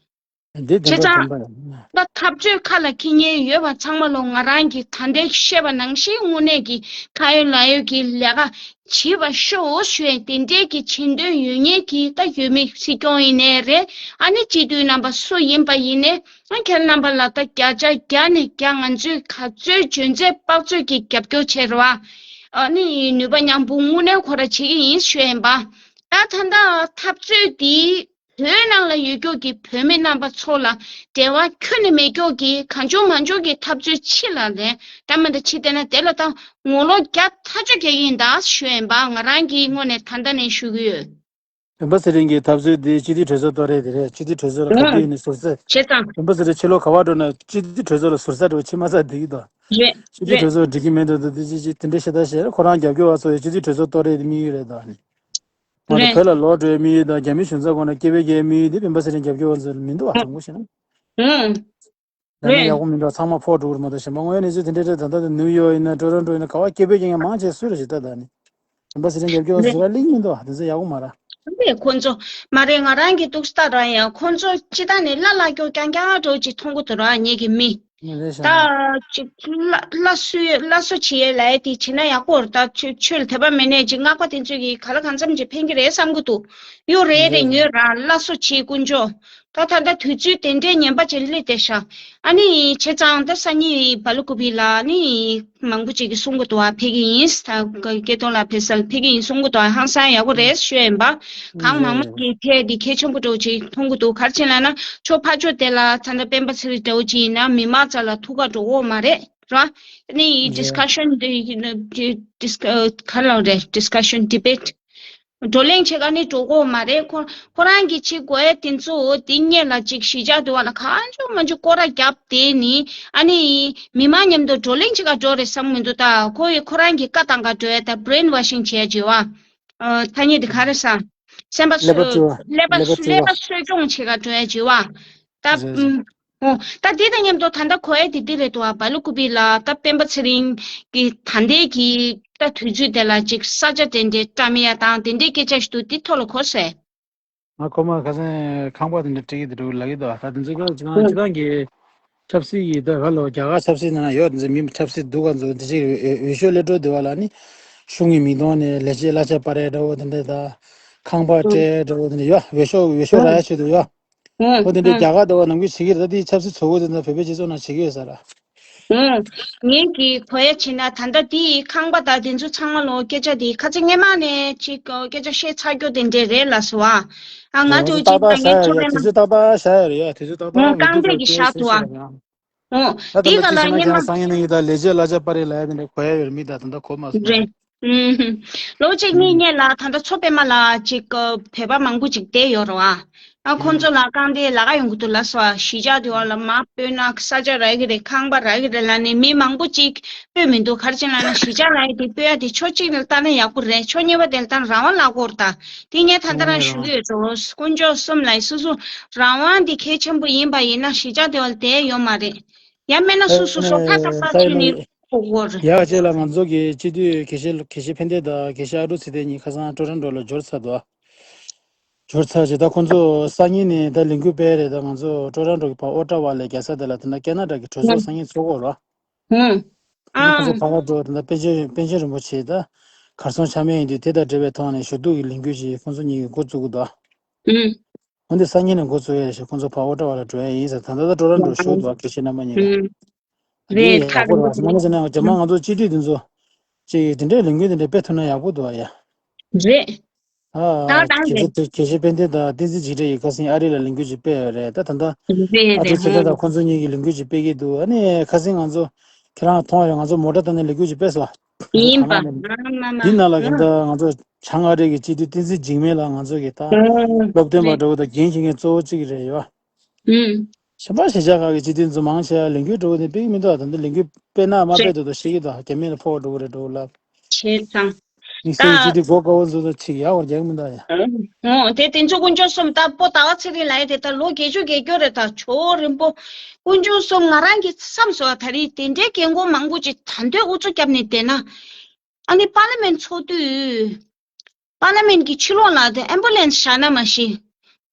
འདི་བདེན་པ་བདེན་པ་ཡིན། ད་འཐབ་རྩོད་ཁ་ལ་འཁྱེར་མཁན་ཡོད་པ་ཚང་མ་ལོ་ང་རང་གིས་ད་ལྟའི་བཤད་པ་ནང་བཞིན་དངོས་གནས་ཀྱི་ཁ་ཡོད་ལག་ཡོད་ཀྱི་ལས་ཀ་བྱེད་པ་ཤོག་ཞུ་ཡས་དེ་འདྲའི་གི་བྱེད་འདོད་ཡོད་མཁན་གྱི་ད་ཡོད་མེད་སྲིད་སྐྱོང་ཡིན་ནའི་རེད། ཨ་ནི་སྤྱི་འཐུས་རྣམ་པ་སུ་ཡིན་པ་ཡིན་ནའི་ང་ཁྱེད་རྣམ་པ་ལ་ད་བརྒྱ་ཆ་བརྒྱ་ནས་བརྒྱ་ང་ཚོས་ག་ཚོད་འཇོན་ཚད་དཔག་ཚོད་ཀྱི་རྒྱབ་སྐྱོར་བྱེད་རོགས། ཨ་ནི་ནུས་པ་མཉམ་སྤུངས་དངོས་གནས་ཁོ་ར་བྱེད་ཀྱི་ཡིན་ཞུ་ཡིན་པ། ད་ད་ལྟ་འཐབ་རྩོད་འདི་བོད་ནང་ལ་ཡོད་རྒྱུ་གི་བོད་མི་རྣམ་པ་ཚོ་ལ་འབྲེལ་བ་ཁྱོན་ནས་མེད་རྒྱུ་གི་གང་བྱུང་མང་བྱུང་གི་འཐབ་རྩོད་ཕྱི་ལ་ལས་ད་མ་ད་ཕྱི་བལྟས་ན་དེ་ལ་ད་ངོ་ལོག་རྒྱག་ཐག་ཆོད་རྒྱག་གི་ཡིན་ད་ཞུ་ཡིན་པ། ང་རང་གི་ངོས་ནས་ད་ལྟ་ནས་ཞུ་གི་ཡོད། སྤེན་པ་ཚེ་རིང་གི་འཐབ་རྩོད་འདི་སྤྱི་འཐུས་གྲོས་ཚོགས་གཏོགས་རེད་དེ་རེད། སྤྱི་འཐུས་གྲོས་ཚོགས་ལ་ག་དུས་ཡིན་ནས་ཟུར་ཟ། བྱས་ཙང་། སྤེན་པ་ཚེ་རིང་ཕྱི་ལོགས་ག་བ་འགྲོ་ན་སྤྱི་འཐུས་གྲོས་ཚོགས་ལ་ཟུར་ཟ་འགྲོ་ཕྱི་མ་ཟ་བསྡད་ཀྱི་འདུག་རེད། སྤྱི་འཐུས་རེད། གྲོས་ཚོགས་འགྲིག་གི་མེད་འདུག་འདུག་འདི་ཅི་ཅི་དེ་འདྲའི་བཤད་ད་བཤད། ཁོ་རང་རྒྱབ་སྐྱོར་བ་ཚོ་ཡི་སྤྱི་འཐུས་གྲོས་ཚོགས་གཏོགས་རེད་དེ་དམིགས་ཡུལ་རེད་ད་ནི། ང་ཚོ་རེད། བོད་ལ་ལོག་འགྲོའི་དམིགས་ཡུལ་དང་རྒྱ་མི་གཞུང་ཚབ་ཁོ་ན་སྐད་འབོད་རྒྱག་དམིགས་ཡུལ་དེ་སྤེན་པ་ཚེ་རིང་རྒྱབ་སྐྱོར་བ་ཚོ་མི་འདུག་བ། དྲང་པོ་བཤད་ན། ཨང་། ལས་ན་རེད། ཡག་པོ་མི་འདུག་ཚང་མ་ཕོག་འགྲོ་གི་རེད་མ་གཏོགས། གཞན་པ་དངོས་ཡོད་གནས་ཚུལ་དེ་འདྲ་འདྲ་ད་ལྟ་དེ་ནིའུ་ཡོག་ཡིན་ན་ཊོ་རོན་ཊོ་ཡིན་ན་ག་བ་སྐད་འབོད་རྒྱག་མཁན་མང་ཆེ་སུ་རེད་ཞེ་ད་ད་ནི། སྤེན་པ་ཚེ་རིང་རྒྱབ་སྐྱོར་བ་ཟེར་བ་གླེང་མི་འདུག་བ། དེ་ཚོ་ཡག་པོ་མ་རེད། ཁོ་ཚོ་མ་རེད། ང་རང་གི་འདུག་སྟ་ར་ཡང་ཁོ་ཚོ་སྤྱི་བཏང་ནས་བླ་བླ་སྐྱོ་རྐྱང་རྐྱང་འགྲོ་ཅིག་མཐོང་གི་འདུག་ར་ངེད་ཀྱི་མི། ད་ཅིག་ལ་ལ་སུ་ལ་སོ་བྱེད་ཡས་ལ་ཡས་དེ་བྱེད་ན་ཡག་པོ་རེད། ད་ཆོས་ཆོས་ལ་དད་པ་མེད་ནས་ཅིག་སྔགས་པ་དེ་ཚོས་ཀྱི་ག་ལ་གང་འཚམ་ཅིག་ཕན་གྱི་རེད་བསམ་གི་འདུག་གཡོ་རེད་རེད་ངོས་རང་ལ་སོ་བྱེད་དཀོན་མཆོག་ད་ད་ལྟ་དུས་ཚོད་དེ་འདྲའི་ངན་པ་ཅིག་སླེབས་བསྡད་ཤག་ཨ་ནི་བྱས་ཙང་ད་སང་ཉིན་བ་ལུ་ཀུ་པི་ལ་ནི་མང་པོ་ཅིག་གིས་གསུང་གི་འདུག་བ། ཕེབས་ཀྱི་ཡིན། ད་སྐད་གཏོང་ལ་ཕེབས་སལ་ཕེབས་ཀྱི་ཡིན་གསུང་གི་འདུག་བ། ཧང་སང་ཡག་པོ་རེད་ཞུ་ཡིན་པ། གང་མང་མང་གིས་ཐད་འདི་གལ་ཆེན་པོ་འདྲ་བོ་ཅིག་མཐོང་གི་འདུག་ག་རེ་བྱས་ལབ་ན་ཕྱོགས་ཕར་ཕྱོགས་དེ་ལ་ད་ལྟ་སྤེན་པ་ཚེ་རིང་འདྲ་བོ་ཅིག་ཡིན་ན་མི་མང་རྩ་ལ་ཐུག་ག་འགྲོ་གི་ཡོད་མ་རེད་ར། ཨ་ནི་ཌིས་ཀ་ཤན་འདི་ཌིས་ག་རེ་ལབ་རེད། ཌིས་ཀ་ཤན་ཌི་བེ་ཊི་བགྲོ་གླེང་བྱེད་ག་ནི་འགྲོ་གི་ཡོད་མ་རེད། ཁོ་ཁོ་རང་གིས་བྱེད་དགོས་ཡ་དེ་ཚོ་དེ་སྔོན་ལ་ཅིག་གཞིས་ཆགས་དེ་བ་ལ་གང་བྱུང་མང་བྱུང་སྐོར་ར་བརྒྱབ་དེ་ནི་ཨ་ནི་མི་མང་མཉམ་དུ་བགྲོ་གླེང་བྱེད་ག་འགྲོ་རེད་བསམ་མི་འདུག་ད་ཁོ་ཡི་ཁོ་རང་གི་བཀའ་བཏང་ག་འགྲོ་ཡ་ད་བྷི་རེན་ཝ་ཤིང་བྱས་བྱེད་བ། ཨ་ཐ་སྙད་དེ་ག་རེ་ཟ། སེམས་པ་ཀླད་པ་བཙིར་བ། ཀླད་པ་ཀླད་པ་བཙིར་བ། ཀླད་པ་གསོ་སྐྱོང་བྱེད་ག་འགྲོ་ཡ་བྱེད་བ། ད་རེད་རེད། ཨུམ། ཨོ། ད་དེ་དང་མཉམ་དུ་ད་ལྟ་གོ་ཡ་དེ་འདི་རེད་དོ། བ་ལུ་ཀུ་པི་ལ་ད་སྤེན་པ་ཚེ་རིང་གི་ད་ལྟའི་གི་ད་དུས་ཚོད་དེ་ལ་ཅིག་ས་ཆ་དེ་འདྲའི་བཀྲམ་ཡ་དང་དེ་འདྲའི་སྐད་ཆ་ཞིག་འདུག་དེ་ཐོག་ལ་གོ་སོང་། ང་ཁོ་མ་ཁ་སང་ཁང་པ་དེ་འདྲ་སྤྲད་ཀྱི་དེ་འདྲ་ལབ་ཀྱི་འདུག་ད་དེ་ཚོ་ཁ་ཅིག་ཁང་ཅིག་ཁང་གི་ཆབ་སྲིད་ཡིན་ད་ག་ལོ་རྒྱ་གར་ཆབ་སྲིད་ནང་ན་ཡོད་དེ་ཚོ་མི་ཆབ་སྲིད་སྡུག་ག་ཚོ་དེ་ཅིག་འོས་ཤོག་སླེབས་འགྲོ་དེ་བ་ལ་ནི་གཞུང་གི་མིང་ཐོག་ནས་ལས་བྱེད་གླ་ཆ་སྤར་ཡ་འདྲ་བོ་དེ་འདྲ་ད་ཁང་པ་སྤྲད་འདྲ་བོ་དེ་འདྲ་ཡོད། འོས་ཤོག་འོས་ཤོག་རག་ཡ་ཆེད་དུ་ཡོད། ཨང་། ཨོ་དེ་འདྲའི་ཨང་། རྒྱ་གར་དུ་བ་ནང་ཁུལ་བྱེད་ཀྱི་རེད། ད་དེའི་ཆབ་སྲིད་ཚོགས་པ་དེ་ཚོ་བོད་པའི་སྤྱི་ཚོགས་ནང་བྱེད་ཀྱི་ཡོད་ས་ར། ཨང་། ངེད་ཀྱི་གོ་ཡ་བྱས་ན་ད་ལྟ་དེའི་ཁང་པ་དང་དེ་ཚོ་ཚང་མ་ལོ་སྐད་ཆ་དེ་ཁ་ཚ་སྔས་མ་ནས་ཅིག་སྐད་ཆ་བཤད་ཚར་རྒྱུ་དེ་འདྲས་རེད་ལ་སོ་ཨ། ཨ་ང་ཚོ་ཅིག་ད་ངས་ཆོ་མེད་ན། དུས་ཚོད་ཏག་ཏག་བཞག་ཡོད་རེད་ཡ། དུས་ཚོད་ཏག་ཏག་ངོ་རྐང་རྡོག་གི་བཞག་འདུག་ཨ། ཨོ། ད་དེ་ད་ག་ལ་དུས་ཚོད་མ་ཉན་ན། ཁྱེད་རང་སང་ཉིན་ནས་ཡིན་ད་ལས་བྱེད་གླ་ཆ་སྤར་རེད་ལབ་ཡ་དེ་འདྲ་གོ་ཡ་ཡོད་རེད། མི་ད་ད་ལྟ་གོ་མ་སོང་། རེད། ཨུམ། ལོ་གཅིག་གཉིས་སྔོན་ལ་ད་ལྟ་མཚོ་པདྨ་ལ་ཅིག་བོད་པ་མང་པོ་ཅིག་བསྡད་ཡོད་རེད་བ། ཨ་ཁོང་ཚོ་ལ་རྐང་རྡོག་ལ་ག་ཡོང་གི་འདུག་ལབ་སོང་། གཞིས་ཆགས་དེ་བ་ལ་མ་སྤོས་ན་ས་ཆ་རག་གི་རེད། ཁང་པ་རག་གི་རེད་ལབ་ནས་མི་མང་པོ་ཅིག་སྤོས་མི་འདུག་ག་རེ་བྱས་ལབ་ན་གཞིས་ཆགས་ལ་ཡ་དེ་སྤོས་ཡ་དེ་ཕྱོགས་གཅིག་ནས་ལྟ་ན་ཡག་པོ་རེད། ཕྱོགས་གཉིས་པ་དེ་ལ་ལྟ་ན་རང་དབང་ལ་གོ་རེད། ད་དེ་ངས་ད་ལྟ་རང་ཞུ་གི་ཡོད་འགྲོ། དཀོན་མཆོག་གསུམ་ལ་སོ་སོ་རང་དབང་དེ་གལ་ཆེན་པོ་ཡིན་པ་ཡིན་ན་གཞིས་ཆགས་དེ་བ་ལ་བསྡད་ཡོད་མ་རེད། ཡང་མིན་ན་སོ་སོ་སོ་ཁ་ས་ཁ་ཆུ་ནི་ཁོ་གོ་རེད། ཡ་ཅེ་ལ་ང་ཚོ་གི་སྤྱི་འཐུས་དགེ་བཤེས་དགེ་བཤེས་ཕན་བདེ་དང་དགེ་བཤེས་ཨ་ཀྲུག་ཚེ་བརྟན་གཉིས་ཁ་སང་ཊོ་རོན་ཊོ་ལ་འབྱོར་ཚར་འདུག་འབྱོར་ཚར་རྗེས་ད་ཁོང་ཚོ་སང་ཉིན་ནས་ད་ལས་འགུལ་སྤེལ་རེད། ད་ང་ཚོ་ཊོ་རོན་ཊོ་གི་ཕར་ཨོ་ཊ་ཝ་ལ་རྒྱལ་ས་དེ་ལ་དེ་འདྲ་ཁེ་ན་ཌ་གི་གྲོས་ཚོགས་སང་ཉིན་ཚོགས་ཀྱི་ཡོད་རེད། ཁོང་ཚོ་ཕར་ལ་འགྲོ་དེ་འདྲ་པཎ་ཆེན་པཎ་ཆེན་རིན་པོ་ཆེ་ད་གར་སོང་ཆ་མེད་ཡིན་དུས་དེ་དང་འབྲེལ་བའི་ཐོག་ནས་ཞུ་གཏུག་གི་ལས་འགུལ་ཞིག་ཁོང་ཚོ་གཉིས་ཀྱིས་འགོ་བཙུགས་ཀྱི་འདུག་འོན་ཏེ་སང་ཉིན་ནས་འགོ་བཙུགས་ཡས་ཞེས་ཁོང་ཚོ་ཕར་ཨོ་ཊ་ཝ་ལ་འགྲོ་ཡས་ཡིན་ཟེར། ད་ལྟ་ད་ཊོ་རོན་ཊོ་བཞུགས་འདུག་དགེ་བཤེས་རྣམ་པ་གཉིས་ཀ། ཨ་དེ་རེད། ཡག་པོ་རེད་བ། ངོ་མ་བྱས་ན་རྗེས་མ་ང་ཚོ་སྤྱི་འཐུས་འདི་ཚོ་ཅིག་དེ་འདྲའི་ལས་འགུལ་དེ་འདྲ་སྤེལ་ཐུབ་ན་ཡག་པོ་འདུག་ཨ་ཡ། རེད། ཨ་ད་ད་དགེ་རེད། བཤེས་དགེ་བཤེས་དཔལ་ལྡན་དང་བསྟན་འཛིན་འཇིགས་བྲལ་གྱིས་ཁ་སང་ཨ་རི་ལ་ལས་འགུལ་ཅིག་སྤེལ་ཡོད་རེད། ད་ད་ལྟ་རེད་ཨ་ཀྲུག་ཚེ་བརྟན་རེད། དང་ཁོང་ཚོ་གཉིས་ཀྱིས་ལས་འགུལ་ཅིག་སྤེལ་གྱི་འདུག་ཨ་ནི་ཁ་སང་ང་ཚོ་ཁྱེད་རང་མཐོང་ཡོད། ང་ཚོ་མོ་ཊ་བཏང་ནས་ལས་འགུལ་ཅིག་སྤེལ་སོང་། ཡིན་པ། ཨ་མ་མ་འདི་ནང་ལ་གི་ད་ང་ཚོ་བྱང་ཨ་རི་གི་སྤྱི་འཐུས་བསྟན་འཛིན་འཇིགས་མེད་ལགས་ང་ཚོ་གི་ད་སློབ་སྟོན་པ་འདྲ་བོ་དང་འགན་འཁྱེར་མཁན་གཙོ་བོ་གཅིག་རེད་ཡོད། གཞན་པ་གཞིས་ཆགས་ཁག་གི་སྤྱི་འཐུས་ཚོ་མང་ཆེ་བ་ལས་འགུལ་འདྲ་བོ་དེ་སྤེལ་གི་མི་འདུག་ད་འདི་ལས་འགུལ་སྤེལ་ན་མ་སྤེལ་དེ་ཚོ་ཤེས་ཀྱི་འདུག་རྒྱ་མི་ལ་ཕོག་འགྲོ་གི་རེད་འགྲོ་ལབ། བྱས་ཙང་། དམིགས་བསལ་གྱི་ད་སྤྱི་འཐུས་གོ་དཀའ་བོ་ཚོ་ཚོ་ཅིག་ཡག་པར་རྒྱག་གི་མི་འདུག་ཡ། ཨོ་དེ་དེ་ཚོ་དཀོན་མཆོག་གསུམ་ད་པོ་ཟླ་བ་ཚེ་རིང་ལབ་ཡ་དེ་ད་ལོ་བརྒྱད་ཅུ་བརྒལ་སྐྱོར་རེད། ད་ཇོ་བོ་རིན་པོ་དཀོན་མཆོག་གསུམ། ང་རང་གི་བསམ་སོང་བ་ད་རེས་དེ་འདྲའི་རྒན་གོག་མང་པོ་ཅིག་ད་འདོད་ཨུ་ཚུགས་བརྒྱབ་ནས་བསྡད་ན། ཨ་ནི་པར་ལི་མེན་ཚོགས་དུས། པར་ལི་མེན་གྱི་ཕྱི་ལོགས་ལ་དེ་ཨེམ་བུ་ལེན་སི་བཞག་ན་མ་གཞི།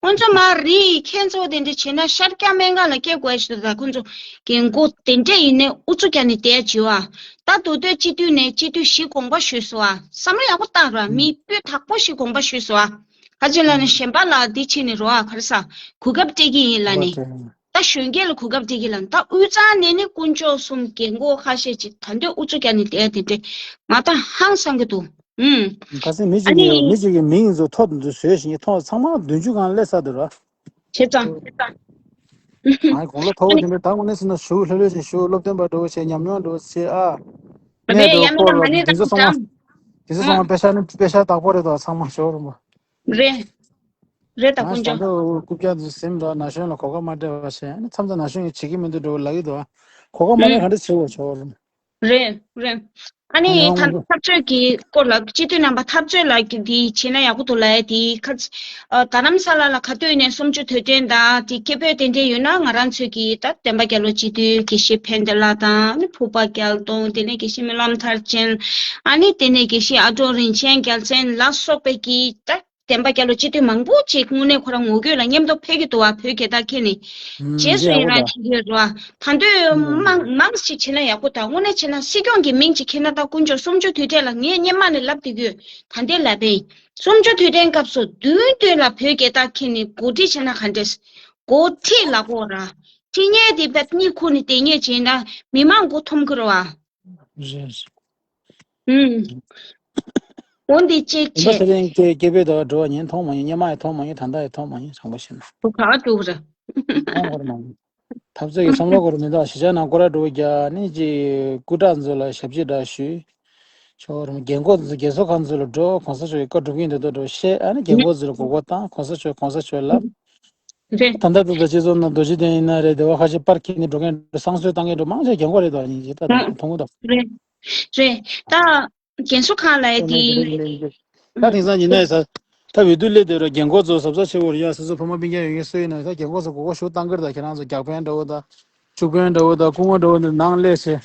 ཁོང་ཚོ་མར་རི་ཁྱེད་ཚོ་དེ་འདྲ་བྱས་ན་ཤར་རྒྱག་སྨན་ཁང་ལ་སྐྱེལ་དགོས་ཞེས་ད་ཁོང་ཚོ་རྒན་གོག་དེ་འདྲ་ཡིན་ནའི་ཨུ་ཚུགས་རྒྱག་ནས་བསྡད་བྱེད་བ། ད་མདོ་སྟོད་སྤྱི་འཐུས་ནས་སྤྱི་འཐུས་བཞི་དགོངས་པ་ཞུས་སོང་བ། བསམ་བློ་ཡག་པོ་བཏང་ར། མི་སྤུས་དག་པོ་ཞིག་དགོངས་པ་ཞུས་སོང་བ། ག་ཅི་ལ་ནི་གཞན་པ་ལ་འདི་བྱས་ནས་རོ་ཨ་ག་རེ་ཟ། གོ་སྐབས་སྤྲད་ཀྱི་ཡིན་ལ་ནི། ད་གཞོན་སྐྱེས་ལ་གོ་སྐབས་སྤྲད་ཀྱི་ལ་ནི་ད་དབུས་གཙང་ནས་ནི་དཀོན་མཆོག་གསུམ་རྒན་གོག་ཁ་ཤས་ཅིག་ད་འདོད་ཨུ་ཚུགས་རྒྱག་ནས་བསྡད་དེ་འདྲ་ང་ད་ཧང་སང་གི་འདུག་ཨུམ། ཁ་སང་མི་ཨ་གཅིག་གིས་ནི། མི་གཅིག་གི་མིང་ཚོ་ཐོ་དེ་ཚོ་བཟོས་ཤིང་ཐོ་ཚང་མ་བདུན་ཅུ་སྒང་སླེབས་ཚར་འདུག་ར། བྱས་ཙང་། ང་དགུང་ལོ་མཐོ་བོ་ཨ་ནི། དེ་འདྲ་ད་དངོས་གནས་ཟེར་ན་ཞུ་ལྷོད་ལྷོད་ཅིག་ཞུ། སློབ་སྟོན་པ་འདྲ་བོ་བྱས། ཉམས་མྱོང་འདྲ་བོ་བྱས་ཨ། ཨ་ནི་ནས་འདྲ་བོ་ཡ་མེད་ན་སྐོར་ལ་མ་ནི་དེ་ད་ཚོ་ཚང་མ། ཙང་། དེ་ཚོ་ཚང་མ་ཨ། པེ་ཤ་ནི་པེ་ཤ་བདག་པོ་རེད་དོ་ཚང་མ་ཞོར་རུ་མ། རེད། རེད་ད་ང་དཀོན་ཞང་མཆོག་ད་རྐུབ་བཀྱག་ཚོ་ཟིན་འདྲ་ན་གཞོན་ལ་གོ་སྐབས་མ་སྤྲད་པ་བྱས། ཨ་ནི་མཚམས་མཚམས་ན་གཞོན་གྱིས་བྱེད་ཀྱི་མི་འདུག་འདྲ་བོ་ལབ་ཀྱི་འདུག་གོ་སྐབས་མ་ཨ། སྤྲད་ག་འདྲ་བྱེད་དགོས་ཆོག་རུ། རེད་རེད། ཨ་ནི་ད་ཁོང་ཚོ་འཐབ་རྩོད་ཀྱི་སྐོར་ལ་སྤྱི་འཐུས་རྣམ་པ་འཐབ་རྩོད་ལ་འདི་བྱེད་ན་ཡག་པོ་འདུག་ལབ་ཡ་དེ་ཁ་ཨ་རྡ་རམ་ས་ལ་ལ་ག་དུས་ནས་གསུམ་བཅུ་དུས་དྲན་དང་དེ་སྐད་འབོད་དེ་འདྲ་ཡོད་ན་ང་རང་ཚོས་ཀྱིས་ད་བསྟན་པ་རྒྱལ་ལོ་སྤྱི་འཐུས་དགེ་བཤེས་ཕན་བདེ་ལགས་དང་ཨ་ནི་ཕུར་པ་རྒྱལ་སྟོང་དེ་ནས་དགེ་བཤེས་སྨོན་ལམ་མཐར་ཕྱིན། ཨ་ནི་དེ་ནས་དགེ་བཤེས་ཨ་ཀྲོག་རིན་ཆེན་རྒྱལ་མཚན་ལ་སོགས་པའི་ཀྱིས་ད་བསྟན་པ་རྒྱལ་ལོ་སྤྱི་འཐུས་མང་པོ་ཅིག་དངོས་གནས་ཁོ་རང་ངོ་རྒོལ་ལ་མཉམ་དུ་ཕེབས་ཀྱི་འདུག་བ། བོད་རྒྱལ་དར་འཁྱེར་ནས། ཨུམ། རྗེས་སུ་ཡིན་རང་བྱེད་ཀྱི་ཡོད་རེད་བ། ད་འདོད་ཨུམ། མང་མང་ཞིག་བྱེད་ན་ཡག་པོ་དང་། དངོས་གནས་བྱས་ན་སྲིད་སྐྱོང་གི་མིང་ཅིག་འཁྱེར་ན། ད་དཀོན་མཆོག་གསུམ་བཅུ་དུས་དྲན་ལ་ངས་སྔོན་མ་ནས་ལབ་བསྡད་ཀྱི་ཡོད། ད་འདི་ལབ་པས། གསུམ་བཅུ་དུས་དྲན་སྐབས་སུ་མདུན་སྟོད་ལ་བོད་རྒྱལ་དར་འཁྱེར་ནས་འགོ་ཁྲིད་བྱས་ན་ག་འདྲས། འགོ་ཁྲིད་ལབ་དགོས་ར། ཁྲིད་མཁན་དེ་བབ་གཉིས་ཁུག་ནས་བསྡད་མཁན་བྱས་ན་མི་མང་མགོ་འཐོམ་གི་རེད་བ། རེད། ཨུམ། འོ་འདི་གཅིག་ཡིན་པ་བྱས། དེ་རིང་སྐད་སྐད་འབོད་དང་འགྲོ་བ་ཉན་མཐོང་མ་ཡིན། སྔོན་མ་ཡང་མཐོང་མ་ཡིན། ད་ལྟ་ཡང་མཐོང་མ་ཡིན། དྲང་པོ་བཤད་ན། དུ་ག་འགྲོ་གི་རེད། མཐོང་གི་རེད་མ་ཡིན། འཐབ་རྩོད་ཀྱི་བསམ་བློ་གོ་རེ་མི་འདུག་གཞིས་ཆགས་ནང་སྐོར་ར་འགྲོ་རྒྱ་ནི་ཅི་སྐུ་དྲག་ཚོ་ལ་ཞབས་ཕྱི་འདྲ་ཞུས། ཆོག་རུང་རྒན་གོག་ཚོ་རྒན་གསོ་ཁང་ཚོ་ལ་འགྲོ། གོང་ས་མཆོག་གི་བཀའ་སྒྲུབ་ཀྱི་འདུག་འགྲོ་བཤད། ཨ་ནི་རྒན་གོག་ཚོ་ལ་མགོ་སྐོར་བཏང་། གོང་ས་མཆོག་གོང་ས་མཆོག་ལབ། རེད། ད་ལྟ་ཚོ་སྤྱི་ཚོགས་ནང་རྡོ་རྗེ་གདན་ཡིན་ན་རེད། སྡེ་བ་ཁ་ཤས་པར་འཁྱེར་ནས་འགྲོ་མཁན་འགྲོ། བསང་གསོལ་བཏང་མཁན་འགྲོ། མང་ཆེ་རྒན་གོག་རེད་དོ། ཉིན་གཅིག་ད་ད་མཐོང་གི་འདུག་རེད། རེད། ད་རྒན་གསོ་ཁང་ལ་ཡ་དེ། ད་དེང་སང་ཡིན་ན་ཡ་ས་ད་འོས་བསྡུ་སླེབས་དུས་ར་རྒན་གོག་ཚོ་གཟབ་གཟབ་བྱེད་དགོས་རེད་ཡ། སོ་སོ་ཕ་མ་སྤུན་ཀྱག་ཡོད་མཁན་སུ་ཡིན་ན་ད་རྒན་གོག་ཚོ་མགོ་སྐོར་ཞུ་བཏང་གི་རེད། ད་ཁྱེད་རང་ཚོ་རྒྱག་ཕན་འདྲ་བོ་དང་ཕྱུག་པན་འདྲ་བོ་དང་སྐུ་ངོ་འདྲ་བོ་འདི་ནང་སླེབས་བྱས་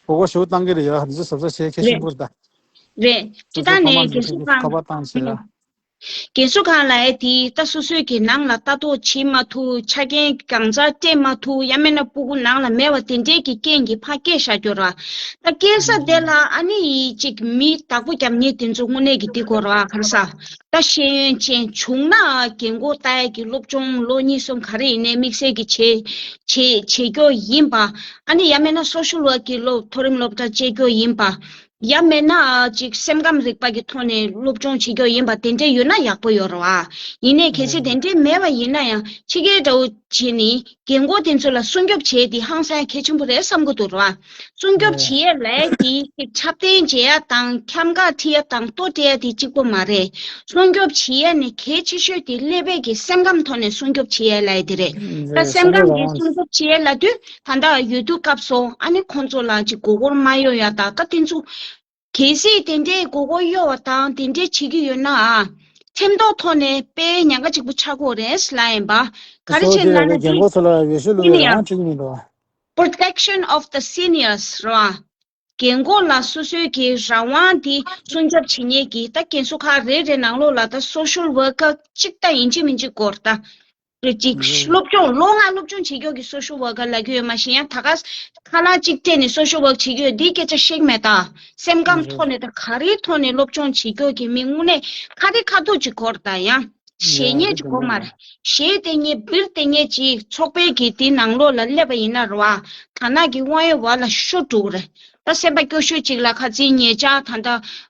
མགོ་སྐོར་ཞུ་བཏང་གི་རེད་ཡ། འདི་ཚོ་གཟབ་གཟབ་བྱེད་གལ་ཆེན་པོ་རེད་ད། རེད། སྤྱི་བཏང་ནས་རྒན་གསོ་ཁང་ཁ་པར་བཏང་བྱས་ཡ། རྒན་གསོ་ཁང་ལ་ཡ་དེ་ད་སོ་སོའི་གི་ནང་ལ་ལྟ་རྟོག་བྱེད་མ་ཐུབ། ཆ་རྐྱེན་གང་ཙམ་སྤྲད་མ་ཐུབ། ཡང་མིན་ན་སྤུ་གུ་ནང་ལ་མེད་པ་དེ་འདྲས་ཀྱི་རྐྱེན་གྱིས་ཕར་སྐྱེལ་བཞག་རྒྱུ་ར། ད་སྐྱེལ་ས་དེ་ལ་ཨ་ནི་ཅིག་མི་བདག་པོ་རྒྱབ་མཁན་དེ་ཚོ་དངོས་གནས་ཀྱི་འདི་དགོས་ར། ག་རེ་ཟ། ད་ཤེས་ཡོན་ཅན་བྱུང་ན་རྒན་གོག་ལྟ་ཡ་གི་སློབ་སྦྱོང་ལོ་གཉིས་གསུམ་ག་རེ་ཡིན་ནའི་དམིགས་བསལ་གྱི་བྱེད་བྱེད་བྱེད་རྒྱུ་ཡིན་པ། ཨ་ནི་ཡང་མིན་ན་སོ་ཤལ་ཝརྐ་གི་སློབ་མཐོ་རིམ་སློབ་གྲྭ་བཅད་རྒྱུ་ཡིན་པ། ཡང་མེད་ན་ཅིག་སེམས་ཁམས་རིག་པ་གི་ཐོག་ནས་སློབ་སྦྱོང་བྱེད་རྒྱུ་ཡིན་པ་དེ་འདྲ་ཡོད་ན་ཡག་པོ་ཡོད་རེད་བ། ཡིན་ནའི་གལ་སྲིད་དེ་འདྲ་མེད་པ་ཡིན་ན་ཡང་ཕྱི་རྒྱལ་འདྲ་བོ་བྱས་ནས་རྒན་གོག་དེ་ཚོ་ལ་སྲུང་སྐྱོབ་བྱེད་དེ་ཧང་སང་གལ་ཆེན་པོ་རེད་བསམ་གི་འདུག་རེད་བ། སྲུང་སྐྱོབ་བྱེད་ཡས་ལས་དེ་ཅིག་འཁྲབ་སྟོན་བྱེད་ཡས་དང་འཁྱམ་ག་ཁྲིད་ཡས་དང་ལྟོ་སྤྲད་ཡས་དེ་གཅིག་པོ་མ་རེད། སྲུང་སྐྱོབ་བྱེད་ཡས་ནི་གལ་ཆེ་ཤོས་དེ་ཀླད་པའི་གི་སེམས་ཁམས་ཐོག་ནས་སྲུང་སྐྱོབ་བྱེད་ཡས་ལས་དེ་རེད། ད་སེམས་ཁམས་ཀྱི་སྲུང་སྐྱོབ་བྱེད་ཡས་ལ་དུས་ད་ལྟ་ཡོད་དུས་སྐབས་སུ་ཨ་ནི་ཁོང་ཚོ་ལ་ཅིག་མགོ་སྐོར་མ་གཡོག་ཡ་ད་ད་དེ་ཚོ་གལ་སྲིད་དེ་འདྲའི་མགོ་སྐོར་གཡོག་པ་དང་དེ་འདྲའི་བྱེད་ཀྱི་ཡོད་ན་ཨ་ཐེམ་ཐོག་ཐོག་ནས་དཔེ་ཉེན་ཁ་གཅིག་པུ་ཆགས་ཀྱི་ཡོད་རེད་ལབ་ཡིན་པ། ག་རེ་བྱས་ན་ན་ཅིག་ཡིན་ཡང་protection of the seniors རེད་བ། རྒན་གོག་ལ་སོ་སོའི་གི་རང་དབང་དེ་སྲུང་སྐྱོབ་བྱེད་མཁན་གྱི་ད་རྒན་གསོ་ཁང་རེ་རེ་ནང་ལོགས་ལ་ད་social worker གཅིག་ད་ཡིན་གཅིག་མིན་གཅིག་སྐོར་ད་རེ་གཅིག་སློབ་སྦྱོང་ལོ་ལྔ་སློབ་སྦྱོང་བྱེད་མཁན་གྱི་social worker ལབ་ཀྱི་ཡོད་མ་ཤེས་ཡང་ད་ག་ཁ་ལག་གཅིག་སྤྲད་ནས་social work བྱེད་ཀྱི་ཡོད་འདིའི་སྐད་ཆ་བཤད་ཀྱི་མེད་ད། སེམས་ཁམས་ཐོག་ནས་ད་ག་རེའི་ཐོག་ནས་སློབ་སྦྱོང་བྱེད་མཁན་གྱི་མི་དངོས་གནས་ཁ་རི་ཁ་ཐུག་ཅིག་སྐོར་ད་ཡང་། ཞེད་སྙེག་ཅིག་གོ་མ་རེད། ཞེད་དེ་སྙེག་བིར་དེ་སྙེག་ཅིག་ཚོགས་པའི་གི་དེ་ནང་ལོགས་ལ་སླེབས་པ་ཡིན་ན་རེད་བ། ཐ་ན་གི་དབང་ཡོད་བ་ལ་ཤོར་འགྲོ་གི་རེད། ད་སེམས་པ་སྐྱོ་ཤོས་ཅིག་ལ་ཁ་ཚིག་ཉེ་ཆར་ད་ལྟ་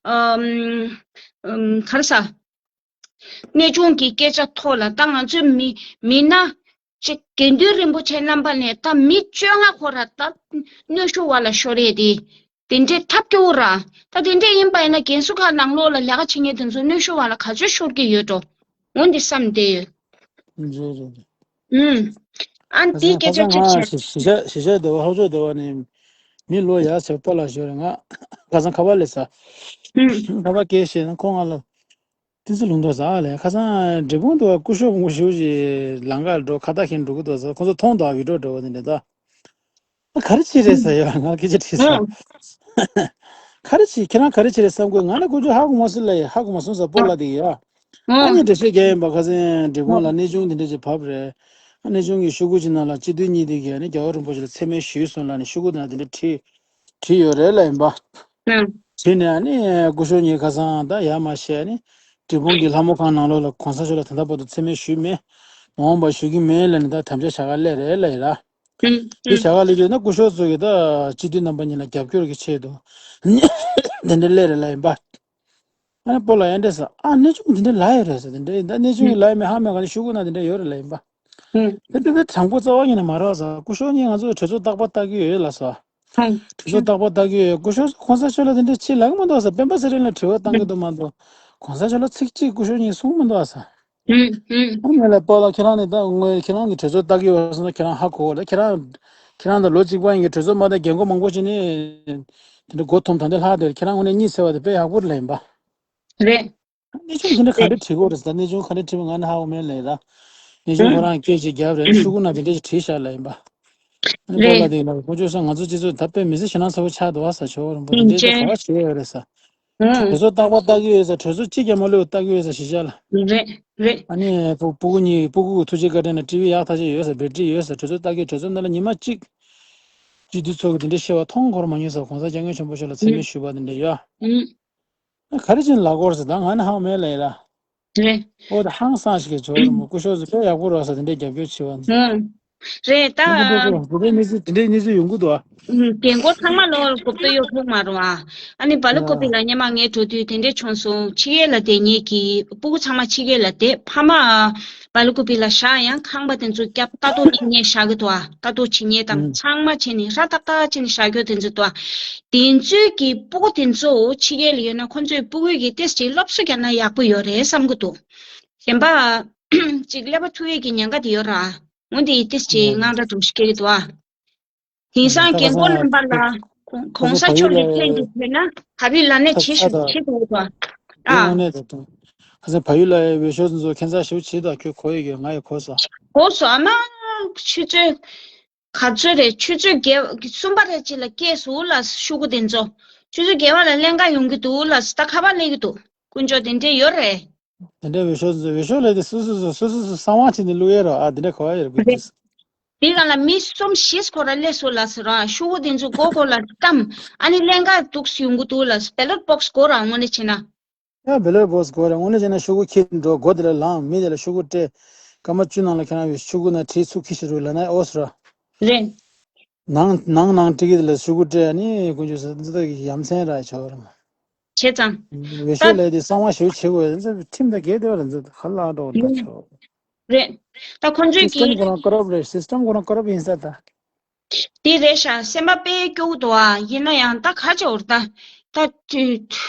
ཨམ་ཨམ་ག་རེ་ཟ། གནས་ཆུང་གི་སྐད་ཆ་ཐོག་ལ་ད་ང་ཚོའི་མི་མི་སྣ་ཅིག་དགེ་འདུན་རིན་པོ་ཆེ་རྣམ་པ་ནས་ད་མི་བཅོ་ལྔ་ཁོ་ར་ད་གནོན་ཤུགས་བ་ལ་ཤོར་རེད་དེ། དེ་འདྲའི་ཐབས་སྐྱོ་བོ་ར། ད་དེ་འདྲ་ཡིན་པ་ཡིན་ན་རྒན་གསོ་ཁང་ནང་ལོགས་ལ་ལས་ཀ་བྱེད་མཁན་དེ་ཚོ་གནོན་ཤུགས་བ་ལ་ག་ཚོད་ཤོར་གྱི་ཡོད་འགྲོ། འོ་འདི་བསམ་བསྡད་ཡོད། རེད་རེད་རེད། ཨུམ། ཨ་ཁ་འདི་སང་ཁ་སྐད་ཆ་སང་ཅིག་ང་བཤད། གཞིས་ཆགས་གཞིས་ཆགས་སྡེ་བ་ལྷོ་ཕྱོགས་སྡེ་བ་ནས་མི་ལོ་ཡག་ཚོད་པ་ལ་ཞོར་ང་ཁ་སང་ཁ་པར་སླེབས་ས། ཨུམ། ཁ་པར་སྐད་བཤད་ན་ཁོང་ང་ལ། ཏི་ཙི་ལུང་རྟོགས་ཟ་ལས་ཁ་སང་འབྲས་སྤུངས་དུ་སྐུ་ཞབས་ངོ་ཤེས་ཀྱི་ལམ་ཁར་འགྲོ་ཁ་བཏགས་མཁན་འགྲོ་གི་འདུག་ཟེར། ཁོང་ཚོ་མཐོང་འདུག་བི་ཌིའོ་འགྲོ་བ་དེ་འདྲ་ད། ཨ་ག་རེ་བྱེད་རེད་ཟེར་ཡ་ང་སྐད་ཆ་དྲིས་ས། ཨང་། ག་རེ་བྱེད་ཁྱེད་རང་ག་རེ་བྱེད་རེད་བསམ་གི་ང་ནི་ཁོང་ཚོས་ཧ་གོ་མ་སོང་ལ་ཡ་ཧ་གོ་མ་སོང་ཟེར་སྤོ་ལགས་དེ་ཡ། ཨ་ཨང་། ནི་འགྲེལ་བཤད་རྒྱག་ཡིན་པ་ཁ་སང་འབྲས་སྤུངས་ལ་ཨང་། གནས་ཆུང་དེ་འདྲ་ཅིག་བབས་རེད། ཨ་གནས་ཆུང་གི་ཤོག་གུ་ཅིག་ནང་ལ་སྤྱི་འཐུས་གཉིས་དེ་གིས་ཨ་ནི་རྒྱལ་བ་རིན་པོ་ཆེ་ལ་མཚན་སྨད་ཞུས་སོང་ལབ་ནས་ཤོག་གུ་དེ་ནང་དེ་འདྲ་བྲིས་བྲིས་ཡོད་རེད་ལབ་ཡིན་པ། ཨང་། བྲིས་ནས་ཨ་ནི་སྐུ་ཞབས་གཉིས་ཁ་སང་ད་ཡར་མར་བཤད་ཨ་ནི་འབྲས་སྤུངས་ཀྱི་ལྷ་མོ་ཁང་ནང་ལོགས་ལ་གོང་ས་མཆོག་ལ་ད་ལྟ་བར་དུ་མཚན་སྨད་ཞུས་མེད། མ་འོངས་པར་ཞུ་གི་མེད་ལབ་ནས་ད་དམ་བཅའ་བཞག་ག་སླེབས་རེད་ལབ་ཡིན་ལ། ཨང་། དེ་ཨང་། བཞག་ག་སླེབས་དུས་ན་སྐུ་ཞབས་ཚོ་གིས་ད་སྤྱི་འཐུས་རྣམ་པ་གཉིས་ལ་རྒྱབ་སྐྱོར་གྱི་ཆེད་དུ་དེ་འདྲ་སླེབས་རེད་ལབ་ཡིན་པ། ཨ་ནི་སྤོ་ལགས་ཡ་འདྲ་ཟེར། ཨ་གནས་ཆུང་འདི་འདྲ་ལབ་ཡོད་རེད་ཟེར། དེ་འདྲ་ད་གནས་ཆུང་གི་ལབ་ཡོད་མེད་ཧ་མ་གོ་ནས་ཤོག་གུ་ནང་དེ་འདྲ་ཡོད་རེད་ལབ་ཡིན་པ། ཨུམ། དེ་དེ་དེ་དྲང་པོ་རྩ་བ་ཉིད་ནས་མ་རག་ཟེར། སྐུ་ཞབས་གཉིས་ང་ཚོ་གྲོས་ཚོགས་རྟག་པར་ལྟ་གི་ཡོད་ལབ་ཟེར། ཨུམ། གྲོས་ཚོགས་རྟག་པར་ལྟ་གི་ཡོད། སྐུ་ཞབས་གོང་ས་མཆོག་ལ་དེ་འདྲ་ཅིག་ལབ་ཀྱི་མི་འདུག་ཟེར། སྤེན་པ་ཚེ་རིང་ལ་དྲི་བ་བཏང་གི་འདུག་མ་གཏོགས་གོང་ས་མཆོག་ལ་ཚིག་གཅིག་སྐུ་ཞབས་གཉིས་གསུངས་མི་འདུག་ཟེར། ཨུམ། ཨུམ། ཨ་ནི་ལ་སྤོ་ལགས་ཁྱེད་རང་ནི་ད་དངོས་ཁྱེད་རང་གི་གྲོས་ཚོགས་ལྟ་གི་ཡོད་ཟེར་ན་ཁྱེད་རང་ཧ་གོ་ལ། ཁྱེད་རང་ཁྱེད་རང་དང་ལོ་གཅིག་པ་ཡིན་གྱི་གྲོས་ཚོགས་མ་ལྟ་རྒན་གོག་མང་པོ་ཅིག་ནི་དེ་འདྲ་མགོ་འཐོམ་ད་འདི་ལྷག་དེ་ཁྱེད་རང་ངོས་ནས་གཉིད་སད་པ་དེ་དཔེ་ཡག་པོ་རེད་ལབ་ཡིན་པ། རེད། གནས་ཆུང་དེ་འདྲ་ག་རེ་བྲིས་དགོས་རེད་ཟེར། གནས་ཆུང་ག་རེ་བྲིས་པ་ང་ནི་ཧ་གོ་མེད་ལབ་ཡིན་ད། གནས་ཆུང་ཁོ་རང་སྐད་ཅིག་བརྒྱབ་རེད། ཤོག་གུ་ནང་དེ་འདྲ་ཞིག་བྲིས་བཞག་ལབ་ཡིན་པ། ཨ་ནི་སྤོ་ལགས་དེ་ལ་ཁོ་ཚོས་ང་ཚོ་སྤྱི་ཚོགས་ད་དཔེ་མི་ཚེ་ཞེད་སྣང་ཚ་པོ་ཆགས་འདུག་བ་ཟེར། ཆོས་རིན་པོ་དེ་འདྲའི་ད་ག་བ་བྱེད་ཡོད་རེད་ཟེར། གྲོས་ཚོགས་རྟག་པར་ལྟ་གི་ཡོད་ཟེར། གྲོས་ཚོགས་གཅིག་ཀྱང་མ་ལུས་པ་ལྟ་གི་ཡོད་ཟེར་གཞིས་ཆགས་ལ། རེད་རེད། ཨ་ནི་སྤུ་སྤུ་གུ་གཉིས་སྤུ་གུ་ཐུགས་རྗེ་བཀའ་དྲིན་ལ་ཊི་བི་ཡག་ཐག་ཆོད་ཡོད་ཟེར། བེ་ཊི་རི་ཡོད་ཟེར། གྲོས་ཚོགས་ལྟ་གི་གྲོས་ཚོགས་ནང་ལ་ཉི་མ་གཅིག་སྤྱི་འཐུས་ཚོ་གི་དེ་འདྲའི་བཤད་པ་མཐོང་གི་ཡོད་མ་མྱོང་ཟེར། གོང་ས་སྐྱབས་མགོན་ཆེན་པོ་མཆོག་ལ་མཚན་སྨད་ཞུས་པ་དེ་འདྲ་ཡོད། ག་རེ་བྱས་ནས་ལབ་དགོས་རེད་ཟེར། ད་ང་ནི་ཧང་མེད་ལབ་ཡིན་ལ། རེད། ཨོ་ད་ཧང་སངས་ཤིག་གི་ཇོ་རི་མོ་སྐུ་ཞབས་ཚོ་དཔེ་ཡག་པོ་རེད་ཟེར། དེ་འདྲའི་རྒྱབ་སྐྱོར་བྱེད་པ་ནི། ཨང་། རེད་ད། དེ་འདྲའི་གནས་ཚུལ་དེ་འདྲའི་གནས་ཚུལ་ཡོང་གི་འདུག་ཨ། རྒན་གོག་ཚང་མ་ལོ་གོ་བསྡུར་གཡོག་ཐུག་མ་རུང་ཨ། ཨ་ནི་སྦ་ལ་ཀོ་པི་ལ་སྔོན་མ་ངས་འགྲོ་དུས་དེ་འདྲའི་བྱུང་སོང་། ཕྱི་རྒྱལ་ལ་བསྡད་མཁན་གྱི་སྤུ་གུ་ཚང་མ་ཕྱི་རྒྱལ་ལ་བསྡད། ཕ་མ་སྦ་ལ་ཀོ་པི་ལ་བཞག་ཡང་ཁང་པ་དེ་ཚོ་བརྒྱབ། ལྟ་རྟོག་བྱེད་མཁན་བཞག་གི་འདུག་ཨ། ལྟ་རྟོག་བྱེད་མཁན་དང་ཚང་མ་བྱས་ནས་ཧྲ་ཏག་ཏག་བྱས་ནས་བཞག་རྒྱུ་དེ་ཚོ་འདུག་ཨ། དེ་ཚོའི་གི་སྤུ་གུ་དེ་ཚོ་ཕྱི་རྒྱལ་ལ་ཡོད་ན་ཁོང་ཚོའི་སྤུ་གུའི་གི་ཏོག་ཙམ་སློབ་གསོ་རྒྱག་ན་ཡག་པོ་ཡོད་རེད་བསམ་གི་འདུག་གཞན་པ་ཅིག་ཀླད་པ་ཐུག་ཡས་ཀྱི་ཉེན་ཁ་དེ་ཡོད་ར། འོན་ཏེ་ཏོག་ཙམ་དངངས་སྐྲག་འདྲ་ཞིག་སྐྱེ་གི་འདུག་ཨ། དེང་སང་རྒན་གོག་རྣམ་པ་ལ་གོང་ས་མཆོག་ལ་ཐད་ཀྱི་ཐད་ན་ག་རེ་ལབ་ན་བྱེད་ཤེས་བྱེད་ཐུབ་ཀྱི་འདུག་ཨ། ཁ་སང་ཕ་ཡུལ་ལ་བོད་ཤོག་ཚོ་ཁྱད་མཚར་ཞེ་པོ་བྱེད་འདུག་ཁྱོད་གོ་ཡོད་ཀྱི། ང་ཡང་གོ་སོང་། གོ་སོང་ཨ་མ། ཆུ་ཚོད་ག་ཚོད་རེད། ཆུ་ཚོད་བརྒྱད་གསུམ་པ་རེད་ཅིག་ལ་སྐྱེལ་སོང་ལ་ཤོག་གུ་དེ་ཚོ། ཆུ་ཚོད་བརྒྱད་པ་ལ་ཀླན་ཀ་ཡོང་གི་འདུག་ལ་ད་ཁ་པར་སླེབས་ཀྱི་འདུག་དཀོན་མཆོག་དེ་འདྲས་ཡོད་རེད། དེ་འདྲས་བོད་ཤོག་བོད་ཤོག་ལས་དེ་སུ་སུ་སུ་སུ་སུ་སུ་གསང་བ་བྱས་ནས་བླུག་ཡས་རོ་ཨ། དེ་འདྲས་གོ་བ་ཡོད་རེད། དེ་གང་ལ་མི་གསུམ་བཞི་སྐོར་ར་སླེབས་སོང་ལ་ཟེར་ར། ཤོག་གུ་དེ་ཚོ་མགོ་སྐོར་ལ་བཀྲམ། ཨ་ནི་ཀླན་ཀ་འདུག་ཡོང་གི་འདུག་ལ། བེ་ལོཊ་བོག་སི་དགོས་ར་དངོས་གནས་བྱས་ན། ཡ་བེ་ལོཊ་བོག་སི་དགོས་ར་དངོས་གནས་བྱས་ན་ཤོག་གུ་འཁྱེར་འགྲོ་སྒོ་དེ་ལ་ལངས། མི་དེ་ལ་ཤོག་གུ་སྤྲད། སྐར་མ་བཅུ་ནང་ལ་ཁྱེད་རང་ཤོག་གུ་ནང་བྲིས་ཚུར་འཁྱེར་ཤོག་རུ་ལབ་ན་ཨོ་ཟེར་ར། རེད། ནང་ནང་ནང་ཊི་ཀེ་ཊི་ལ་ཤོག་གུ་སྤྲད་ནི་དཀོན་མཆོག་གསུམ་འདི་དག་གི་ཡ་མཚན་རག་ཆོག་ར། བྱས་ཙང་། འོས་ཤོག་ལས་དེ་གསང་བ་ཞུ་བྱེད་དགོས་འདི་ཁྲིམས་དང་འགལ་བསྡད་པ་ལ་འདི་ཧ་ལ་འགྲོ་འགྲོ་ཆོག་རེད། ད་ཁོང་ཚོས་སི་སི་ཊེམ་ཀྱིས་ཁོ་རང་ཀོ་རབ་རེད། སི་སི་ཊེམ་ཁོ་རང་ཀོ་རབ་ཡིན་ས་ད། དེ་རེད་ཤག་སེམས་པ་དཔེ་སྐྱོ་གི་འདུག་ཨ། ཡིན་ན་ཡང་ད་ག་བྱེད་འོར་ད། ད་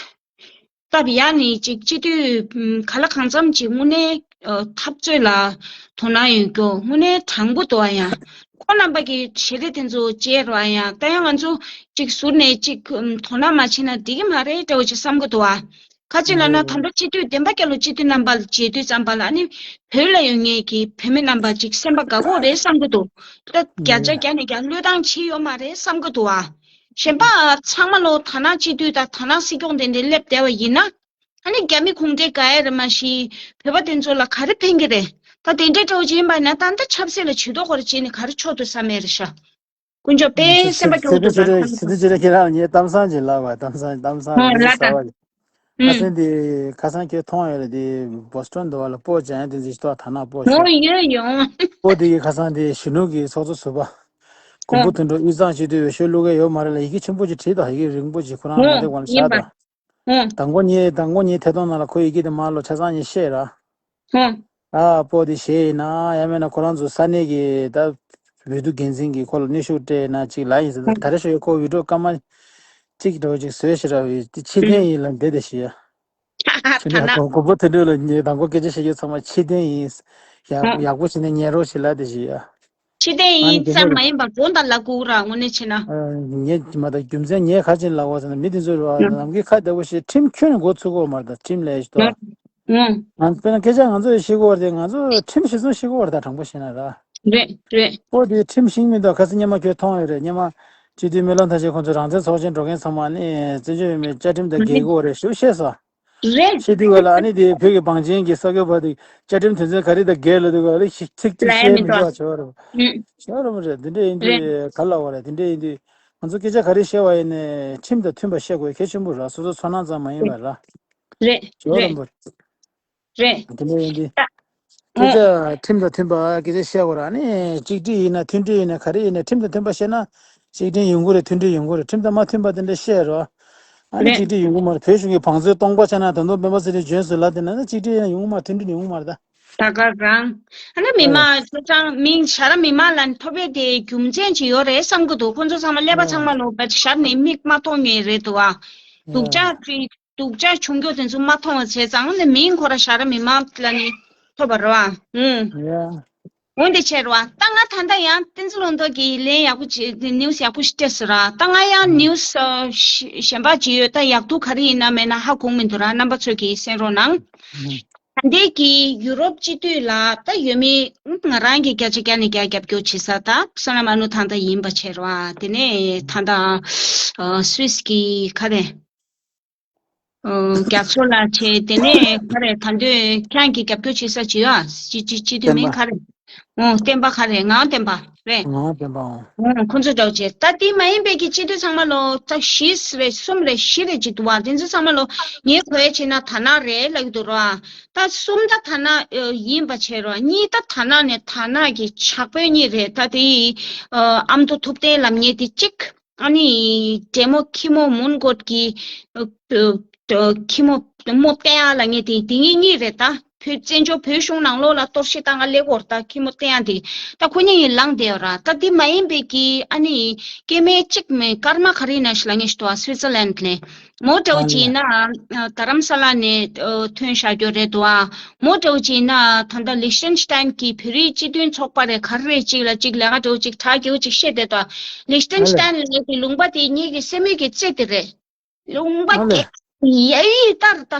སྟབས་ཡག་ནི་ཅིག་སྤྱི་འཐུས་ག་ལ་གང་འཚམ་ཅིག་དངོས་གནས་འཐབ་རྩོད་ལ་དོ་སྣང་ཡོད་རྒྱུ་དངོས་གནས་དྲང་པོ་འདུག་ཨ། ཡང་ཁོ་རྣམ་པ་གི་ཞལ་རས་དེ་ཚོ་བཅད་རོགས་ཨ། ཡང་ད་ཡང་ང་ཚོ་ཅིག་ཟུར་ནས་ཅིག་དོ་སྣང་མ་བྱས་ན་འགྲིག་གི་མ་རེད་འདྲ་བོ་ཅིག་བསམ་གི་འདུག་ཨ། ག་ཅི་ལབ་ན་ད་ལྟ་སྤྱི་འཐུས་བདེན་པ་བསྐྱར་ལོ་སྤྱི་འཐུས་རྣམ་པ་ལ་མཇལ་དུས་ཙམ་པ་ལ་ཨ་ནི་བོད་ལ་ཡོད་མཁན་གྱི་བོད་མི་རྣམ་པ་ཅིག་སེམས་པ་དགའ་པོ་རེད་བསམ་གི་འདུག་ད་བརྒྱ་ཆ་བརྒྱ་ནས་བརྒྱ་བློས་བཏང་བྱས་ཡོད་མ་རེད་བསམ་གི་འདུག་ཨ། གཞན་པ་ཚང་མ་ལོ་ཐ་ན་སྤྱི་འཐུས་དང་ཐ་ན་སྲིད་སྐྱོང་དེ་འདྲ་སླེབས་བསྡད་པ་ཡིན་ན། ཨ་ནི་རྒྱ་མི་ཁུངས་འདྲེས་དགའ་ཡ་རེད་མ་གཞི་བོད་པ་དེ་ཚོ་ལ་ག་རེ་ཕན་གི་རེད། ད་དེ་འདྲའི་འདྲ་བོ་ཅིག་ཡིན་པ་ན་ད་ལྟ་ཆབ་སྲིད་ལ་ཇུས་གཏོགས་སྐོར་བྱས་ནས་ག་རེ་ཆོག་ཏུ་བསམ་ཡ་རེད་ཤག་དཀོན་མཆོག་དཔེ་སེམས་པ་སྐྱོ་པོ་འདུག་ད་ཁམས་སེམས་ཁྱེད་རང་ངས་གཏམ་བཟང་ཅིག་ལབ་པ། གཏམ་བཟང་གཏམ་བཟང་ཨོ་ལ་ད། ས་བ་ཨ་ཨུ། སེམས་དེ་ཁ་སང་ཁྱེད་མཐོང་ཡོད་རེད་དེ། བོ་སི་ཊོན་འདུག་བ་ལ་སྤོ་བྱ་ཡང་དེ་ཚོ་ཞིག་ཐོག་ཐ་ན་སྤོ་ཞིག་ཨོ་ཡོད་ཡོང་། སྤོ་དེ་གི་ཁ་སང་དེ་གཞོན་ནུ་གི་ཚོགས་གཙོ་ཟུར་པ་མགོན་པོ་ཨོ་དོན་གྲུབ་དབུས་གཙང་སྤྱི་འཐུས་འོས་ཤོག་བླུག་གི་ཡོད་མ་རེད་ལ་ཡི་གེ་ཆེན་པོ་ཅིག་བྲིས་དང་ཡི་གེ་རིང་པོ་ཅིག་ཁོ་རང་ཨོ་ང་དེ་གོང་ཡིན་བཞག་པ། དང་ཨོ། དང་པོ་ཉིད་དང་པོ་ཉིད་ཐད་གཏོང་ནང་ལ་ཁོ་ཡི་གེ་དེ་མ་ལོ་ཆ་ཚང་ཉིད་བཤད་ར། ཧུང་། ཨ་སྤོ་དེ་བཞེས་ཡིན་ན་ཡང་མིན་ན་ཁོ་རང་ཚོ་ས་གནས་ཀྱི་ད་འོས་བསྡུ་འགན་འཛིན་གྱིས་ཁོ་ལ་གནོན་ཤུགས་སྤྲད་ན་ཅིག་ལ་ཡིན་ཟེར། ད་ད་རེ་ཞོགས་ཁོ་བི་ཌིའོ་སྐར་མ་གཅིག་འདྲ་བོ་ཅིག་བཟོས་ཤི་ར་བའི་དེ་ཕྱི་རྟེན་ཡིན་ལ་འདེད་དེ་ཞུ་ཡ། ད་ཕྱི་ན་ན་ཁོ་མགོན་པོ་དོན་གྲུབ་ལ་ངས་དང་པོ་སྐད་ཆ་བཤད་རྒྱུ་ཚང་མ་ཕྱི་རྟེན་ཡིན། ཡག་ཡག་པོ་བྱས་ནས་ཉན་རོགས་བྱེད་ལ་དེ་ཞུ་ཡ། ཕྱི་རྟེན་ཨ་ནི་ཡིན་དེ་ཙམ་ནས་མ་ཡིན་པར་དགོངས་དག་ལ་བཀུར་ར་དངོས་གནས་བྱས་ན། ངས་མ་ད་རྒྱུ་མཚན་ངས་ག་ཅིན་ལབ་པ་ཟེར་ན་མི་དེ་ཚོ་རེད་བ་ནམ་མཁའི་ཁ་བདེ་པོ་ཞིག་ཁྲིམས་ཁྱོན་ནས་འགོ་ཚུགས་དགོས་མ་རེད་ད་ཁྲིམས་ལས་ཞིག་ཏོ། ང་དཔེར་ན་སྐད་ཆ་ང་ཚོས་ཤེས་དགོས་རེད་དེ་ང་ཚོ་ཁྲིམས་གཞི་བཟུང་ཤེས་དགོས་རེད་ད་དྲང་པོ་བཤད་ན་ར། རེད་རེད། ཨོ་དེ་ཁྲིམས་ཤིག་མི་འདུག་ཁ་སང་ཉི་མ་ཁྱོད་མཐོང་ཡོད་རེད་ཉི་མ། སྤྱི་འཐུས་སྨོན་ལམ་ཐམས་ཅད་ཁོང་ཚོ་རང་བཙན་ཚོགས་ཆེན་འགྲོ་མཁན་ཚང་མ་ནི་བཙན་བྱོལ་བོད་མིའི་བཅའ་ཁྲིམས་དང་འགལ་གྱི་ཡོད་རེད་ཞུ་ཤེས་སོ། རེད། ཤེས་དུས་བ་ལ་ཨ་ནི་དེ་བོད་ཀྱི་བང་ཆེན་གྱི་ས་ཁུལ་བར་དུ་བཅའ་ཁྲིམས་དོན་ཚན་ག་རེ་དང་འགལ་ལ་དུས་བ་ལ་ཤིག་ཚིག་གཅིག་ལའི་བཤད་མི་མི་འདུག་འདུག་ཨ་ཆོག་རེད། ཨུ། ཆོག་རེད་མ་རེད་དེ་འདྲ་ཡིན་རེད། དུས་ག་ལ་བ་རེད་དེ་འདྲ་ཡིན་དུས་ང་ཚོ་སྐད་ཆ་ག་རེ་བཤད་བ་ཡིན་ནའི་ཁྲིམས་དང་མཐུན་པ་བཤད་དགོས་གལ་ཆེན་པོ་རེད་སོ་སོ་ཚོར་སྣང་ཙམ་མ་ཡིན་པ་ར། རེད་ཆོག་རེད། རེད་མ་རེད། རེད། དེ་འདྲ་ཡིན་དུས། ད། སྐད་ཆ་ཁྲིམས་དང་མཐུན་པ་སྐད་ཆ་བཤད་དགོས་ར་ནི་གཅིག་སྒྲིལ་ཡིན་ན་མཐུན་སྒྲིལ་ཡིན་ན་ག་རེ་ཡིན་ན་ཁྲིམས་དང་མཐུན་པ་བཤད་ན་གཅིག་སྒྲིལ་ཡོང་གི་རེད་མཐུན་སྒྲིལ་ཡོང་གི་རེད་ཁྲིམས་དང་མ་མཐུན་པ་དེ་འདྲ་བཤད་རོགས། ཨ་ནི་རེད། གཅིག་སྒྲིལ་ཡོང་གི་མ་རེད་བོད་གཞུང་གི་བང་མཛོད་སྟོང་པ་ཆགས་ན་ད་དུང་སྤེན་པ་ཚེ་རིང་བྱོན་སོང་ལབ་དེ་ན་ན་གཅིག་སྒྲིལ་ཡང་ཡོང་གི་མ་རེད་མཐུན་སྒྲིལ་ཡོང་གི་མ་རེད་ད། ད་ག་རང་། ཨ་ནི་མི་ཨ་མང་ཁྱོད་ཚང་མིང་ཞར་མི་མང་ལ་ཐོབ་པའི་དེ་རྒྱུ་མཚན་ཅིག་ཡོད་རེད་བསམ་གི་འདུག་ཁོང་ཚོ་ཚང་མ་ཀླད་པ་ཨ་ཚང་མ་ལོ་བ་ཞར་ནས་མིག་མ་མཐོང་མཁན་རེད་འདུག་ཨ། སྡུག་ཨ་ཅག་ཅིག་སྡུག་ཅག་ཆུང་ཆུང་དེ་ཚོ་མ་མཐོང་བ་བྱས་ཙང་ནི་མིང་ཁོ་ར་ཞར་མི་མང་ལ་ནི་ཐོབ་པ་རེད་བ། ཨུམ། ཡ། འོན་ཏེ་ཆེ་རེད་བ། ད་ང་ད་ལྟ་ཡང་བསྟན་འཛིན་ལྷུན་གྲུབ་ཀྱིས་ལན་ཡག་པོ་ཅིག་ནིའུ་སི་ཡག་པོ་ཞིག་སྤྲད་སོང་ར། ད་ང་ཡང་ཨུམ། ནིའུ་སི་ཨ་ཞི་གཞན་པ་ཅིག་ཡོད་ད་ཡག་སྡུག་ག་རེ་ཡིན་ན་མེད་ན་ཧ་གོ་མི་འདུག་ར་རྣམ་པ་ཚོ་གིས་གསན་རོགས་གནང་། ཨུམ། ད་ལྟའི་གི་ཡུ་རོབ་སྤྱི་འཐུས་ལ་ད་ཡོད་མི་ང་རང་གི་བརྒྱ་ཆ་བརྒྱ་ནས་བརྒྱ་རྒྱབ་སྐྱོར་བྱེད་ས་ད་བསོད་ནམས་ཨ་ནུ་ད་ལྟ་ཡིན་པ་བྱས་ར་བ། དེ་ནས་ད་ལྟ་ཨ་སུད་སི་གི་ག་རེ། ཨོ། རྒྱ་མཚོ་ལགས་བྱས་དེ་ནས་ག་རེ་ད་འདོད་ཁྱང་གི་རྒྱབ་སྐྱོར་བྱེད་ས་ཅི་ཡོད་ཨ་སྤྱི་སྤྱི་སྤྱི་འཐུས་མིང་ག་རེ། ཨོ་བསྟན་པ་ག་རེ་ངག་བསྟན་པ་རེད། ངག་བསྟན་པ་ཨོ། ཨོ་ཁོང་ཚོ་འདྲ་བོ་བྱས་ད་དེ་མ་ཡིན་པའི་གི་སྤྱི་འཐུས་ཚང་མ་ལོ་ད་བཞི་རེད་གསུམ་རེད་བཞི་རེད་ཅིག་འདུག་བ་དེ་ཚོ་ཚང་མ་ལོ་ངས་གོ་ཡ་བྱས་ན་དར་ནག་རེད་ལབ་ཀྱི་འདུག་ར། ད་གསུམ་ད་དར་ནག་ཡིན་པ་བྱས་ར་གཉིས་ད་དར་ནག་ནས་དར་ནག་གི་ཇག་དཔོན་གཉིས་རེད་ད་དེ་ཨ་མདོ་ཐུབ་བསྟན་ལབ་མཁན་དེ་གཅིག་ཨ་ནི་ཌེ་མོ་ཁི་མོ་མུན་གོད་ཀྱི་ཁི་མོ་མོ་བསྟན་ཡག་ལབ་མཁན་དེ་དེ་གཉིས་གཉིས་རེད་ད། བོད་བཙན་བྱོལ་བོད་གཞུང་ནང་ལོགས་ལ་གཏོར་བཤིག་བཏང་ག་སླེབས་ཡོད་རེད་ད་ཁི་མོ་བསྟན་ཡག་དེ། ད་ཁོ་གཉིས་ཡིན་ལངས་བསྡད་ཡོད་ར་ད་དེ་མ་ཡིན་པའི་གི་ཨ་ནི་སྐྱེ་དམན་གཅིག་མིན་ཀརྨ་ག་རེ་ཡིན་ན་ཞིག་ལབ་མཁན་ཞིག་འདུག་ཨ་སུའི་ཙར་ལན་ལ། མོ་འདྲ་བོ་ཅིག་ཡིན་ན་རྡ་རམ་ས་ལ་ནས་ཐོན་བཞག་རྒྱུ་རེད་འདུག་ཨ། མོ་འདྲ་བོ་ཅིག་ཡིན་ན་ད་ལྟ་ལིག་ཏེན་སི་ཏན་གྱི་བོད་རིགས་སྤྱི་མཐུན་ཚོགས་པ་རེད་ག་རེ་རེད་ཅིག་ལ་ཅིག་ལས་ཀ་འདྲ་བོ་ཅིག་གྲ་རྒྱས་པོ་ཅིག་བཤད་བསྡད་འདུག་ཨ། ལིག་ཏེན་སི་ཏན་ལ་ངེད་ཀྱི་ལུང་པ་དེ་ངེད་ཀྱི་སེམས་ཡུལ་གྱི་རྩེ་དེ་རེད། ལུང་པ་ཨ་ལས། གེ་ཡ་ཡི་ལྟར་ད།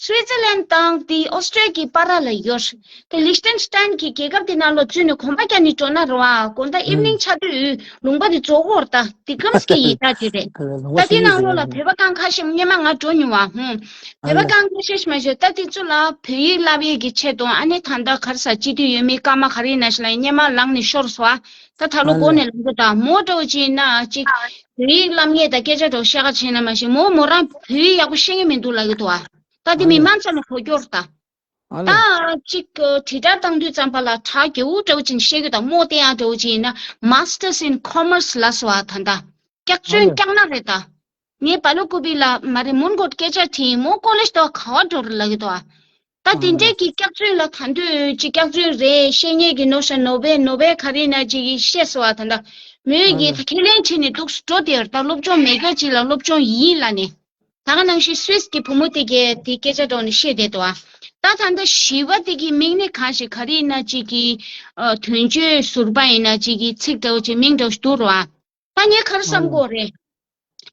སུའི་ཙི་ལན་དང་དེ་ཨོ་སི་ཀྲི་ཡ་གི་བར་ལ་ཡོད། དེ་ལིག་ཏེན་སི་ཏན་གྱི་རྒྱལ་ཁབ་དེ་ནང་ལོ་བཙུན་ནས་གོམ་པ་རྒྱག་ནས་འགྲོ་ན་རེད་བ། དགོང་དག་ཨིབ་ནིང་ཨུམ། ཆགས་དུས་ལུང་པ་དེ་རྫོགས་ཡོད་རེད་ད། དེ་ཀམ་སི་ཀི་ཡི་ད་དེ་རེད། ལུང་པ་ད་དེ་ཤེས་ཀྱི་ནང་ལོ་ལ་ཡོད་རེད། བོད་པ་གང་ཁ་ཤས་སྔོན་མ་ང་འགྲོ་མྱོང་བ་ཧུང་། ཨ་བོད་པ་ལས། གང་ཁ་ཤས་ཤིག་མ་ཤེས་ད་དེ་ཚོ་ལ་བོད་ཡིག་བསླབ་ཡས་ཀྱི་ཆེད་དུ་ཨ་ནི་ད་ལྟ་ག་རེ་ཟ་སྤྱི་འཐུས་ཡོད་མེད་སྐར་མ་ག་རེ་ཡིན་ན་ཞིག་ལ་སྔོན་མ་ལངས་ནས་ཤོར་སོང་ཨ། ད་ད་ལོ་ཨ་མགོ་ལས། ནས་ལམ་འགྲོ་དང་མོ་འདྲ་བོ་ཅིག་ཡིན་ན་ཅིག་བོད་ཡིག་བསླབ་མཁན་དང་སྐད་ཆ་འདྲ་བོ་བཤད་ག་ཕྱིན་ན་མ་གཞི་མོ་མོ་རང་བོད་ཡིག་ཡག་པོ་ཤེས་ཀྱི་མི་འདུག་ལབ་ཀྱི་འདུག་ཨ། ད་དེ་ཨ་མི་ལས། མང་ཙམ་ལ་གོ་སྐྱོར་ད། ཨ་ལས། ད་ཅིག་དྲིལ་བསྒྲགས་བཏང་དུས་ཙམ་པ་ལ་གྲ་རྒྱས་པོ་འདྲ་བོ་ཅིག་བཤད་ཀྱི་འདུག་མོ་བསྟན་ཡག་འདྲ་བོ་ཅིག་ཡིན་ན། Masters in Commerce ལབ་སོང་བ་ད་ལྟ། སྐྱག་ཨ་རྫུན་ལས། སྐྱག་ནག་རེད་ད། ངས་བ་ལོ་ཀུ་པི་ལ་མ་རེད། མོན་གྷོར་སྐད་ཆ་དྲིས་ཡིན། མོ་ཀོ་ལེ་ཇི་དུ་ག་པར་འགྲོ་རེད་ལབ་ཀྱི་འདུག་ད་དེ་འདྲས་ཀྱི་སྐྱག་རྫུན་ལ་ད་དུང་ཅིག་སྐྱག་རྫུན་རེད། བཤད་མཁན་གྱི་ནོར་ས་ནོ་བེ་ནོ་བེ་ག་རེ་ན་ཅིག་གིས་བཤད་སོང་བ་ད་ལྟ། མོས་ཀྱིས་ད་ཁས་ལེན་བྱས་ནས་འདུག་སེ་འགྲོ་བསྡད་ཡོད་རེད་ད། སློབ་སྦྱོང་མེད་མཁན་ཅིག་ལ་སློབ་སྦྱོང་ཡིན་ལབ་ནས། ད་ག་ནང་བཞིན་སུད་སི་གི་བུ་མོ་དེ་གས་དེ་སྐད་ཆ་སྒྲོག་ནས་བཤད་བསྡད་འདུག་ཨ། ད་ད་ལྟ་བཞི་པ་དེ་གི་མིང་ནི་གང་ཞིག་ག་རེ་ཡིན་ན་ཅིག་གི། ཨ། དོན་གཅོད་ཟུར་པ་ཡིན་ན་ཅིག་གི་ཚིག་འདྲ་བོ་ཅིག་མིང་འདྲ་བོ་ཞིག་འདུག་རོ་ཨ། ད་ངས་ག་རེ་བསམ་གྱི་ཡོད་རེད།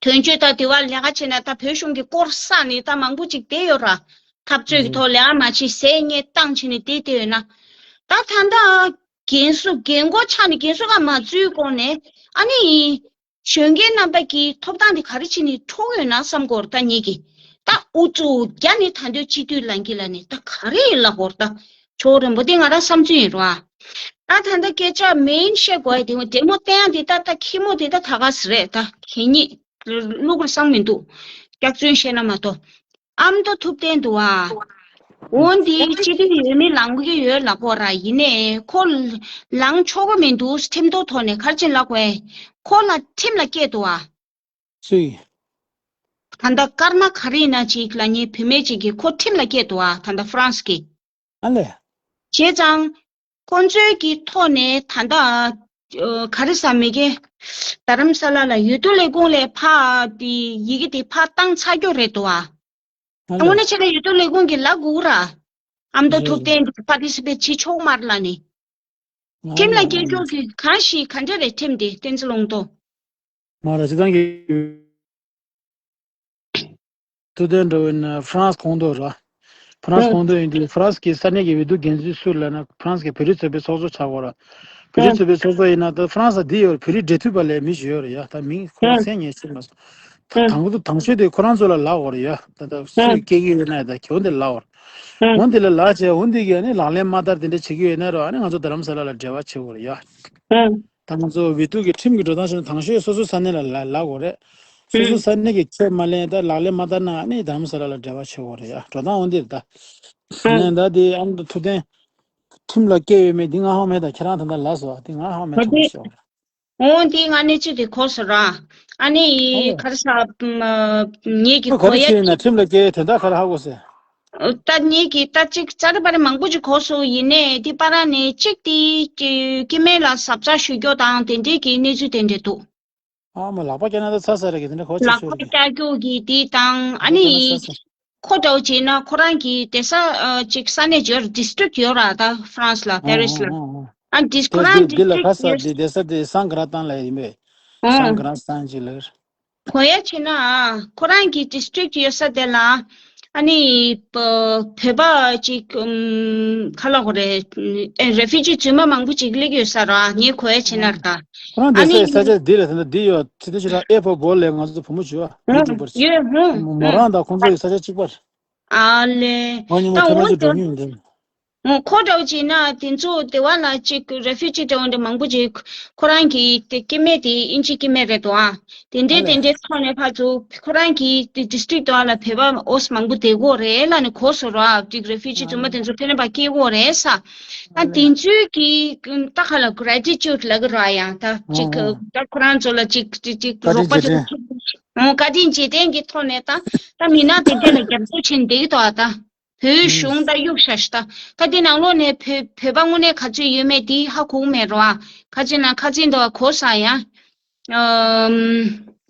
དོན་གཅོད་ད་དེ་བ་ལས་ཀ་བྱས་ན་ད་བོད་གཞུང་གི་སྐོར་བསགས་ནས་ད་མང་པོ་ཅིག་བསྡད་ཡོད་ར། འཐབ་རྩོད་ཀྱི་ཐོག་ལས་ཀ་མ་བྱས་ཟས་རྙེད་བཏང་བྱས་ནས་བསྡད་བསྡད་ཡོད་ན། ད་ད་ལྟ་རྒན་གསོ་རྒན་གོག་ཆགས་ནས་རྒན་གསོ་ཁང་མ་འཛུལ་གོང་ནས་ཨ་ནི། གཞོན་སྐྱེས་རྣམ་པ་གི་ཐོབ་ཐང་དེ་ག་རེ་བྱས་ནས་འཕྲོག་ཡོད་ན་བསམ་གྱི་ཡོད་རེད་ད་ངེད་ཀྱིས། ད་ཨུ་ཚུགས་རྒྱག་ནས་ད་དུང་སྤྱི་འཐུས་ལངས་ཀྱི་ལབ་ནས་ད་ག་རེ་ལབ་ཀྱི་ཡོད་རེད་ད། ཆོས་རིན་པོ་འདི་ང་རང་བསམ་ཚུལ་ཡིན་རོ། ད་ད་ལྟ་སྐད་ཆ་མིན་བཤད་དགོས་ཡ་དེ་འདྲས་མོ་བསྟན་ཡ་དེ་ད་ད་ཁྱི་མོ་དེ་ད་ད་ག་ཟེ་རེད་ད། གད་སྙིགས་བླུག་དགོས་བསམ་མི་འདུག་སྐྱག་རྫུན་བཤད་ན་མ་གཏོགས། ཨ་མདོ་ཐུབ་བསྟན་འདུག་ཨ། འོ་འདི་སྤྱི་འཐུས་ཡོད་མེད་ལངས་ཀྱི་ཡོད་ལབ་ཀྱི་ཡོད་ར། ཡིན་ནའི་ཁོ་ལངས་ཆོག་གི་མི་འདུག་ཁྲིམས་ཐོག་ཐོག་ནས་ག་རེ་བྱས་ལབ་དགོས། ཁོ་ལ་ཁྲིམས་ལ་སྐྱེལ་འདུག་ཨ། སུས། ད་ལྟ་ཀརྨ་ག་རེ་ཡིན་ན་ཅིག་ལབ་མཁན་བུད་མེད་ཅིག་གིས་ཁོ་ཁྲིམས་ལ་སྐྱེལ་འདུག་ཨ། ད་ལྟ་ཧྥ་རན་སི་གིས། ཨ་ལས། བྱས་ཙང་། ཁོ་ཚོའི་གི་ཐོག་ནས་ད་ལྟ། ཨ། ག་རེ་ཟེར་མི་གི། རྡ་རམ་ས་ལ་ལ་འོས་བསྡུ་ལས་ཁུངས་ལ་ཕར་དེ་ཡི་གེ་དེ་ཕར་བཏང་ཚར་རྒྱུ་རེད་འདུག་ཨ། ཨ་ལས། དངོས་གནས་བྱས་ན་འོས་བསྡུ་ལས་ཁུངས་ཀྱིས་ལབ་དགོས་ར། ཨ་མདོ་ཐུབ་བསྟན་དེ་པར་ཊི་སི་པེཊ་བྱེད་ཆོག་མ་རེད་ལབ་ནས། ཨ་ཁྲིམས་ལ་ལས། སྐྱེལ་རྒྱུ་གི་གང་ཞིག་ག་འདྲ་རེད་ཁྲིམས་དེ་བསྟན་འཛིན་ལུང་རྟོགས། མ་རེད། སྤྱིར་བཏང་གི་ཐུབ་བསྟན་འདྲ་བོ་ཡིན་ན་ཧྥ་རན་སི་ཁོངས་གཏོགས་ར། ཧྥ་རན་སི་ཁོངས་གཏོགས་ཡིན་དུས་ཧྥ་རན་སི་གི་ས་གནས་ཀྱི་འོས་བསྡུ་འགན་འཛིན་སུ་ལབ་ན་ཧྥ་རན་སི་གི་བོད་རིགས་ཚོགས་པའི་ཚོགས་གཙོ་ཆགས་ཀྱི་ཡོད་ར། བོད་རིགས་ཚོགས་པའི་ཚོགས་གཙོ་ཡིན་ན་ད་ཧྥ་རན་སི་འདི་ཡོད་ར། བོད་རིགས་འབྲེལ་མཐུད་པ་ལབ་མི་ཞིག་ཡོད་ར་ཡ། ད་མིང་ཁོ་མཚན་ངས་ཤེས་མ་སོང་། ད་དང་པོ་དང་ཤོས་དེ་ཁོ་རང་ཚོ་ལ་ལབ་དགོས་ར་ཡ། ད་ད་སུས་སྐྱེལ་གྱི་ཡོད་ན་ཡ་ད་གྱོན་དེ་ལབ་དགོས་ར། འོན་དེ་ལ་ལབ་བྱས་འོན་དེ་གི་ཨ་ནི་ལག་ལེན་མ་བསྟར་དེ་འདྲ་བྱེད་ཀྱི་ཡོད་ན་ར་ཨ་ནི་ང་ཚོ་རྡ་རམ་ས་ལ་ལ་འབྲེལ་བ་བྱེད་དགོས་ར་ཡ། ད་ང་ཚོ་འོས་བསྡུ་གི་ཁྲིམས་ཀྱི་འགྲོ་སྟངས་བྱས་ན་དང་ཤོས་སོ་སོའི་ས་གནས་ལ་ལ་ལབ་དགོས་རེད། སོ་སོའི་ས་གནས་ཀྱི་ཁས་མ་ལེན་ད་ལག་ལེན་མ་བསྟར་ན་ཨ་ནི་རྡ་རམ་ས་ལ་ལ་འབྲེལ་བ་བྱེད་དགོས་རེད་ཡ། འགྲོ་སྟངས་འོ་འདིར་ད། ཨ་ནས་ད་དེ་ཨ་མདོ་ཐུབ་བསྟན་ཁྲིམས་ལ་སྐྱེལ་ཡོད་མེད་འདི་ང་ཧ་མེད། ད་ཁྱེད་རང་ད་ལྟ་ལབ་སོང་། འདི་ང་ཧ་མེད། ད་ཐོག་མ་ཤོག་འོ་འདི་ང་གནས་ཚུལ་དེ་གོ་སོང་ར། ཨ་ནི་ཨ་ལས། ག་རེ་ཟ་ངེད་ཀྱི་ག་གོ་རེ་ཡ་བྱས་ན་ཁྲིམས་ལ་སྐྱེལ་དེ་འདྲ་ག་རེ་ཧ་གོ་སོང་། ད་ངེད་ཀྱིས་ད་ཅིག་ཙ་རི་པ་རི་མང་པོ་ཅིག་གོ་སོང་། ཡིན་ནའི་འདི་པ་ར་ནས་གཅིག་དེ་སྐྱེ་དམན་ལ་གཟབ་གཟབ་ཞུ་རྒྱུ་དང་དེ་འདྲས་ཀྱི་གནས་ཚུལ་དེ་འདྲས་འདུག་ཨ་མ་ལག་པ་བཀྱག་ན་ད་ཚ་ཚ་རེད་གི་དེ་འདྲ་གོ་ཆ་ལག་ཆོད་པ་རེད། བཀྱག་རྒྱུ་གི་དེ་དང་ཨ་ལག་པ་བཀྱག་ན་ཚ་ནི་ཚ། ཁོ་འདྲ་བོ་བྱས་ན་ཁོ་རང་གི་བསྡད་ས་ཅིག་ས་གནས་ཡོད་ར། ཌིས་ཊྲིཀ་ཡོད་ར་ད་ཧྥ་རན་སི་ལ་ཨ་པེ་རི་སི་ལ། ཨ་ཨ་ཨ། ཨ་འདི་ཁོ་དེ་རང་འདི་འདི་ལ་ཌིས་ཊྲིཀ་ཁ་ས་ཡོད། འདི་བསྡད་ས་དེ་སང་ག་ར་ཏང་ལ་ཡིན་པས། སང་ཨ་ག་ར་སང་ཅིག་ལ། གོ་ཡ་བྱས་ན་ཨ་ཁོ་རང་གི་ཌིས་ཊྲིཀ་ཡོད་ས་དེ་ལ་ཨ་ནི་བོད་པ་ཅིག་ཨམ་ཁ་ལ་གོ་རེ་ཨེ་རེ་ཕུ་ཇི་རྫུན་མ་མང་པོ་ཅིག་སླེབས་ཡོད་ས་ར། ངས་གོ་ཡ་བྱས་ན་ར་ད། ཁོ་རང་ཨ་བསྡད་ནི་ས་ས་ཆ་འདི་ལ་ད་འདི་ཡོད་ཚེ་འདི་ཆུ་ལ་ཨེ་ཕོ་བོ་ལས་ང་ཚོ་བུ་མོ་བྱུ་བ་མི་འགྲིག་པར་ཡོད་ཧུ་མོ་རང་དང་ཁོང་ཚོ་ཡོད་ས་ཆ་གཅིག་པར། ཨ་ལེ། ང་ཉི་མ་ད་ཐེངས་མ་འོ་ཅིག་འགྲོ་མྱོང་འདི། ཁོ་འདྲ་བོ་བྱས་ན་དེ་ཚོ་སྡེ་བ་ལ་ཅིག་རེ་ཕུ་ཇི་འདྲ་བོ་འདྲ་མང་པོ་ཅིག་ཁོ་རང་གི་དེ་སྐྱེ་དམན་དེ་དབྱིན་ཇི་སྐྱེ་དམན་རེད་དོ་ཨ། དེ་འདྲའི་ཨ་དེ་ལས། འདྲའི་ཐོག་ནས་ཕར་ཚུར་ཁོ་རང་གི་དེ་ཌིས་ཊྲིཀ་དེ་བ་ལ་བོད་པ་ཨོ་སི་མང་པོ་བསྡད་ཀྱི་ཡོད་རེད་ལབ་ནས་གོ་སོང་ར། ཅིག་རེ་ཕུ་ཇི་ཨ་རྫུན་མ་དེ་ལས། ཚོ་ཕེབས་ནས་ཕར་སྐྱེལ་ཀྱི་ཡོད་རེད་ས། ཨ་ཨ་དེ་ལས། ཚོའི་གི་ད་ག་ལ་གྷི་རེ་ཊི་ཊིའུཌ་ལབ་ཀྱི་ར་ཡ། ད་ཨ་ཅིག་ཨ། ད་ཁོ་རང་ཚོ་ལ་ཅིག་ཅིག་ཅིག་བཀའ་དྲིན་རོགས་པ་རྗེས་ཅིག་དྲན། ཨོ་བཀའ་དྲིན་རྗེས་དྲན་གྱི་ཐོག་ནས་ད་ད་མི་སྣ་དེ་འདྲ་ལ་རྒྱབ་སྐྱོར་བྱས་ནས་བསྡད་ཀྱི་འདུག་ཨ་ད། བོད་ཨུམ། གཞུང་ད་གཡུག་ཤ་ཤ་ད། ད་དེ་ནང་ལོགས་ནས་བོད་བོད་པ་དངོས་གནས་ག་ཚོད་ཡོད་མེད་དེ་ཧ་གོ་མེད་རོ་ཨ། ཁ་ཅིག་ན་ཁ་ཅིག་འདུག་ཨ་གོ་ས་ཡ། ཨམ།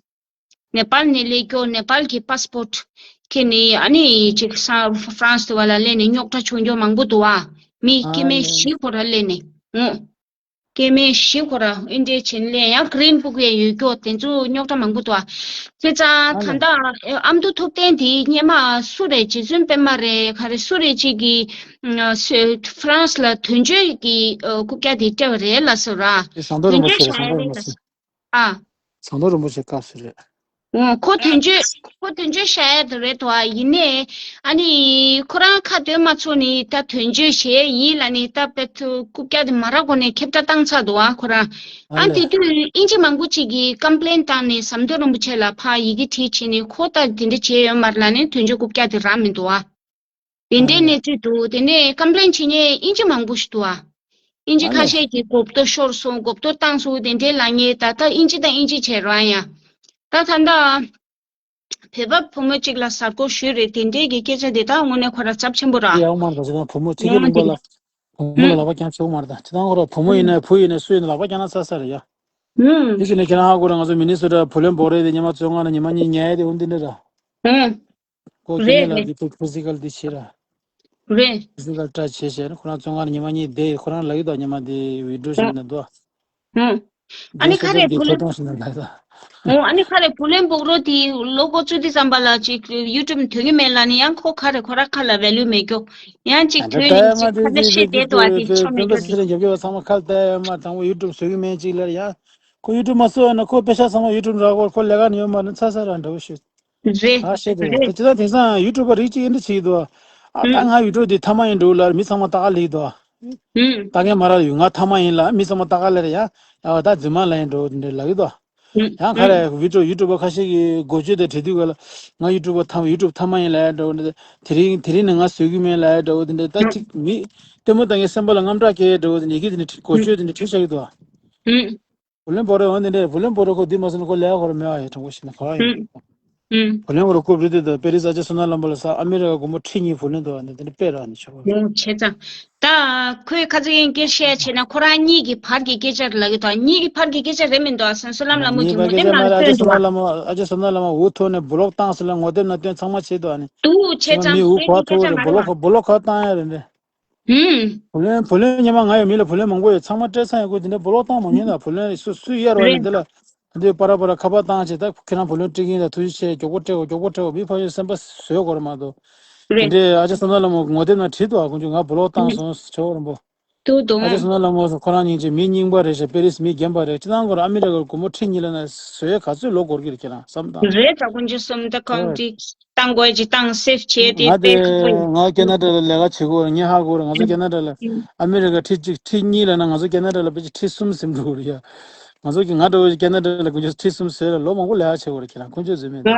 ནེ་པཱལ་ནས་སླེབས་རྒྱུ་ནེ་པཱལ་གྱི་པཱ་སི་པོར་ཊི་ཁྱེར་ནས་ཨ་ནི་ཅིག་ས་ཧྥ་རན་སི་དེ་བ་ལ་སླེབས་ནས་རྙོག་དྲ་བྱུང་རྒྱུ་མང་པོ་འདུག་ཨ། མི་སྐྱེ་ཨ་དམན་ལེ། བཞི་ཁོ་ར་སླེབས་ནས་ཨོ། སྐྱེ་དམན་བཞི་ཁོ་ར་ཨིན་འདྲའི་ཆེན་ལས་ཡང་གྷི་རིན་བུག་ཡང་ཡོད་སྐྱོ་དེ་ཚོ་རྙོག་དྲ་མང་པོ་འདུག་ཨ། བྱས་ཙང་ཨ་ད་ལྟ་ཨ་མདོ་ཐུབ་བསྟན་དེ་སྔོན་མ་སུ་རེད། རྗེ་བཙུན་པད་མ་རེད། ག་རེ་སུ་རེད་ཅིག་གིས་ཨ་སུ་ཧྥ་རན་སི་ལ་དོན་གཅོད་ཀྱི་ཨ་རྐུབ་བཀྱག་དེ་སྤྲད་པ་རེད་ལབ་སོང་ར། དེ་ཟམ་གདོང་དོན་རིན་པོ་ཆེ་གཅོད་རེད། ཟམ་བཞག་གདོང་ཡ་རིང་མོ་ལབ་ཟེར། སོང་། ཨ། ཟམ་གདོང་རིན་པོ་ཆེ་སྐབས་སུ་རེད། ཨོ། ཁོ་དོན་གཅོད་ཁོ་དོན་གཅོད་བཞག་ཡ་དེ་རེད་དོ་ཨ། ཡིན་ནའི་ཨ་ནི་ཁོ་རང་ཁ་འདོན་མ་ཚུགས་ནས་ད་དོན་གཅོད་བྱས་ཡིན་ལབ་ནས་ད་དཔེ་ཐུ་རྐུབ་བཀྱག་དེ་མ་རག་གོ་ནས་ཁྱབ་བསྒྲགས་བཏང་ཚར་འདུག་ཨ། ཁོ་རང་ཨ་ཨ་ལས། དེ་དུས་དབྱིན་ཇི་མང་པོ་ཅིག་གིས་ཀམ་པི་ལེན་བཏང་ནས་ཟམ་གདོང་རིན་པོ་ཆེ་ལ་ཕར་ཡི་གེ་བྲིས་བྱས་ནས་ཁོ་ད་དེ་འདྲ་བྱས་ཡོད་མ་རེད་ལབ་ནས་དོན་གཅོད་རྐུབ་བཀྱག་དེ་རག་མི་འདུག་ཨ། དེ་འདྲའི་གནས་ཚུལ་འདུག་དེ་ནས་ཀམ་པི་ལེན་བྱེད་མཁན་དབྱིན་ཇི་མང་པོ་ཞིག་འདུག་ཨ། དབྱིན་ཇི་ཨ་ཁ་ལས། ཤས་ཀྱིས་གོ་རྟོགས་ཤོར་སོང་། གོ་རྟོགས་བཏང་སོང་། དེ་འདྲའི་ལབ་མཁན། ད་ལྟ་དབྱིན་ཇི་དང་དབྱིན་ཇི་བྱས་རོགས་ཡ། ད་ད་ལྟ་བོད་པ་བུ་མོ་གཅིག་ལ་གཟའ་སྐོར་ཞུས་རེད། དེ་འདྲའི་གི་སྐད་ཆ་དེ་དག་དངོས་གནས་ཁོ་ར་ཚབས་ཆེན་པོ་ར། ཡག་མ་རེད་ད། ཅི་ད་བུ་མོ་ཚིག་གི་ལུང་པ་ལ་བུ་མོ་ལ་ལག་པ་བརྐྱངས་ཆོག་མ་རེད་ད། ཅི་ད་ཁོ་ར་བུ་མོ་ཡིན་ན་བུ་ཡིན་ན་སུ་ཡིན་ན་ལག་པ་བརྐྱངས་ན་ཚར་ཚར་རེད་ཡ། ཨུམ། དེ་བཞིན་ནས་ཁྱེད་རང་ཧ་གོ་ར། ང་ཚོ་མི་ནི་སོ་ཊ་བུ་ལོན་འབོག་རེས་དེ་ཉི་མ་བཅོ་ལྔ་ནས་ཉི་མ་གཉིས་ཉལ་ཡས་དེ་འོ་འདི་འདྲ་ར། ཨུམ། ཁོ་རྐྱེན་རེད་ངན་ལ་རེད། འདི་ཁོ་ཕི་སི་ཀལ་འདི་བྱེད་ར། རེད། ཕི་སི་ཀལ་ཊ་ཆི་བྱས་བྱས་ཁོ་རང་བཅོ་ལྔ་ནས་ཉི་མ་གཉིས་བསྡད། ཁོ་རང་ལབ་ཀྱི་འདུག་ཉི་མ་དེ་ཝི་ཌི་ཡོ་བྱས་ནས་འདུག་ཨུམ། ཨ་ནི་ཁ་རེ་བུ་ལོན། ཨོ་ཨ་ནི་ཁ་རེ་བུ་ལོན་འབོག་རོགས་དེ་ལོ་འགོ་བཙུགས་དུས་ཙམ་པ་ལ་ཅིག་ཡུ་ཊུབ་ཐོན་གི་མེད་ལབ་ནི་ཡང་ཁོ་ཁ་རེ་ཁོ་ར་ཁ་ལ་ཝེ་ལུ་མེད་རྒྱུ། ཡང་ཅིག་ཐོན་ཡིན་ཅིག་ཁ་ནས་བཤད་བསྡད་འདུག་ཨ། དེ་ཆོ་མེད་རྒྱུ་དེ། ཚང་མ་ཁ་ལ་ལྟ་ཡ་མ་དང་པོ་ཡུ་ཊུབ་བཟོ་གི་མེད་ཅིག་ལབ་ཡ། ཁོ་ཡུ་ཊུབ་མ་བཟོ་ཡ་ན་ཁོ་པེ་ཤག་ཚང་མ་ཡུ་ཊུབ་རག་གོ། ཁོ་ལས་ཀ་ནི་ཡོད་མ་རེད། ཚ་ཚ་ར་འདྲ་བོ་ཞིག་རེད། ད་ཤེས་དེ་རེད། ད་ཅི་ད་དེང་སང་ཡུ་ཊུབ་པ་རིགས་གཅིག་ཨེ་འདྲ་བྱེད་ཀྱི་འདུག་ཨ། ད་ང་ཡུ་ཊུབ་དེ་ཐ་མ་ཡིན་འགྲོ་ལ་མི་ཚང་མ་ལྟ་ག་ལེ་འདུག་ཨ། ལྟ་མཁན་མ་རག་ཡོད། ང་ཐ་མ་ཡིན་ལ་མི་ཚང་མ་ལྟ་ག་ལེ་རེད་ཡ། ཨ་ད་རྫུན་མ་ལབ་ཡིན་འགྲོ་འདྲ་ལབ་ཀྱི་འདུག་ཡང་ཁ་རེ་ཡུ་ཊུབ་ཡུ་ཊུབ་པ་ཁ་ཤས་ཀྱིས་འགོ་བརྗོད་དེ་བྲིས་དུས་ག་ལ་ང་ཡུ་ཊུབ་པ་ཐ་མ་ཡུ་ཊུབ་ཐ་མ་ཡིན་ལབ་འདྲ་བོ་འདི། དེ་རིང་དེ་རིང་ནས་ང་བཟོ་གི་མིན་ལབ་འདྲ་བོ་འདི་འདྲ། ད་ཅིག་མི་ལྟད་མོ་ལྟ་མཁན་སེམས་པ་ལ་དངངས་སྐྲག་སྐྱེ་འདྲ་བོ་འདི་འདྲ་ཡི་གེ་འདི་འདྲ་འགོ་བརྗོད་འདི་འདྲ་བྲིས་བཞག་གི་འདུག་བུ་ལོན་འབོག་རོགས་འོང་དེ་འདྲས། བུ་ལོན་འབོག་རོགས་ཁོ་འདི་མ་སོང་ན་ཁོ་ལས་ཁོ་ར་མེད་པ་ཡ། དྲང་པོ་བཤད་ན་ཁོ་ར་ཡིན། ཨུམ། ཨུམ། བུ་ལོན་འབོག་རོགས་རྐུབ་རི་དེ་དང་པེ་རི་སི་ཨ་ཅེ་བསོད་ནམས་ལྷ་མོ་ལ་ས་ཨ་མི་རི་ཀ་སྒོར་མོ་ཁྲི་གཉིས་བུ་ལོན་འདུག་བ་འདི་འདི་འདྲ་དཔེ་ར་ནི་ཆོག་གོ། ཡོང་བྱས་ཙང་། ད་ཁོས་ཁ་ཚིག་ཡིན་སྐད་བཤད་བྱས་ན་ཁོ་རང་གཉིས་ཀྱི་བར་གྱི་སྐད་ཆ་རེད་ལབ་ཀྱི་འདུག་གཉིས་ཀྱི་བར་གྱི་སྐད་ཆ་རེད་མི་འདུག་བསོད་ནམས་ལྷ་མོ་གིས་ངོ་དེབ་ནང་ལ་བཏོན་འདུག་ཨ་ཅེ་བསོད་ནམས་ལྷ་མོ་ཨ་ཅེ་བསོད་ནམས་ལྷ་མོ་འུ་ཐུག་ནས་བུ་ལོག་བཏང་ཟེར་ལ་ངོ་དེབ་ནང་བཏོན་ཚང་མ་བྱས་འདུག་ཨ་ནི། འདུག་བྱས་ཙང་མི་འུ་གོ་ཐུག་རེད། བུ་ལོག་ཁ་བུ་ལོག་ཁ་བཏང་ཡ་རེད་འདྲ། ཧུམ། བུ་ལོན་བུ་ལོན་ཉི་མ་ང་ཡོད་མི་ལ་བུ་ལོན་མང་པོ་ཡོད། ཚང་མ་སྤྲད་ཚར་ཡོད་གོ། དེ་འདྲ་བུ་ལོན་བཏང་མ་མྱོང་ད། བུ་ལོན་སུ་སུ་གཡར་བ་ཡིན་ན་དེ་ལ་འདི་པ་ར་པ་ར་ཁ་པར་བཏང་བྱས། ད་ཁྱེད་རང་བུ་ལོན་སྤྲད་ཀྱི་ཡིན་ད། ཐུགས་རྗེ་ཆེ། མགྱོགས་པོ་སྤྲད་གོ། མགྱོགས་པོ་སྤྲད་གོ། མི་ཕ་ཡོད་སེམས་པ་བཟོད་དགོས་རེད་མ་གཏོགས། དེ་འདྲའི་ཨ་ཅེ་བསོད་ནམས་ལྷ་མོ་ངོ་དེབ་ནང་བྲིས་འདུག་ཨ། ཁོང་ཚོས་ང་བུ་ལོན་བཏང་སོང་ཟེར། ཆོས་རིན་པོ། ཏུ་དུང་། ཨ་ཅེ་བསོད་ནམས་ལྷ་མོ་ཟེར་ཁོ་རང་སྙིང་རྗེ། མི་རྙིང་པ་རེད་ཤག་པེ་རི་སི་མི་རྒན་པ་རེད། སྤྱིར་བཏང་ཁོ་རང་ཨ་མི་རི་ཀར་སྒོར་མོ་ཁྲི་གཉིས་ལ་ན་བཟོ་ཡས་ག་ཚོད་ལོ་འགོར་གི་རེད། ཁྱེད་རང་བསམ་བཏང་། རེད་ད། དཀོན་མཆོག་གསུམ་ད་ཁོང་ཨོ། ཅིག་བཏང་དགོས་ཅིག་བཏང་སེབ་བྱས་ཏེ་ང་དེ་དེ་ཁོ་ཁོ་ཡིན། ང་ཁེ་ན་ཌ་ལ་ལས་ཀ་བྱེད་གོ་ར། ངས་ཧ་གོ་ར། ང་ཚོ་ཁེ་ན་ཌ་ལ་ཨ་མི་རི་ཀ་ཁྲི་གཅིག་ཁྲི་གཉིས་ལ་ན་ང་ཚོ་ཁེ་ན་ཌ་ལ་ཕལ་ཆེར་ཁྲི་གསུམ་ཟིན་འགྲོ་གི་རེད་ཡ། ང་ཚོ་གི་ང་འདྲ་བོ་ཁེ་ན་ཌ་ལ་དཀོན་མཆོག་ཁྲི་གསུམ་ཟེར་ར། ལོ་མང་པོ་ལས་ཀ་བྱེད་གོ་ར། ཁྱེད་རང་དཀོན་མཆོག་ཟེར་མེད་ད།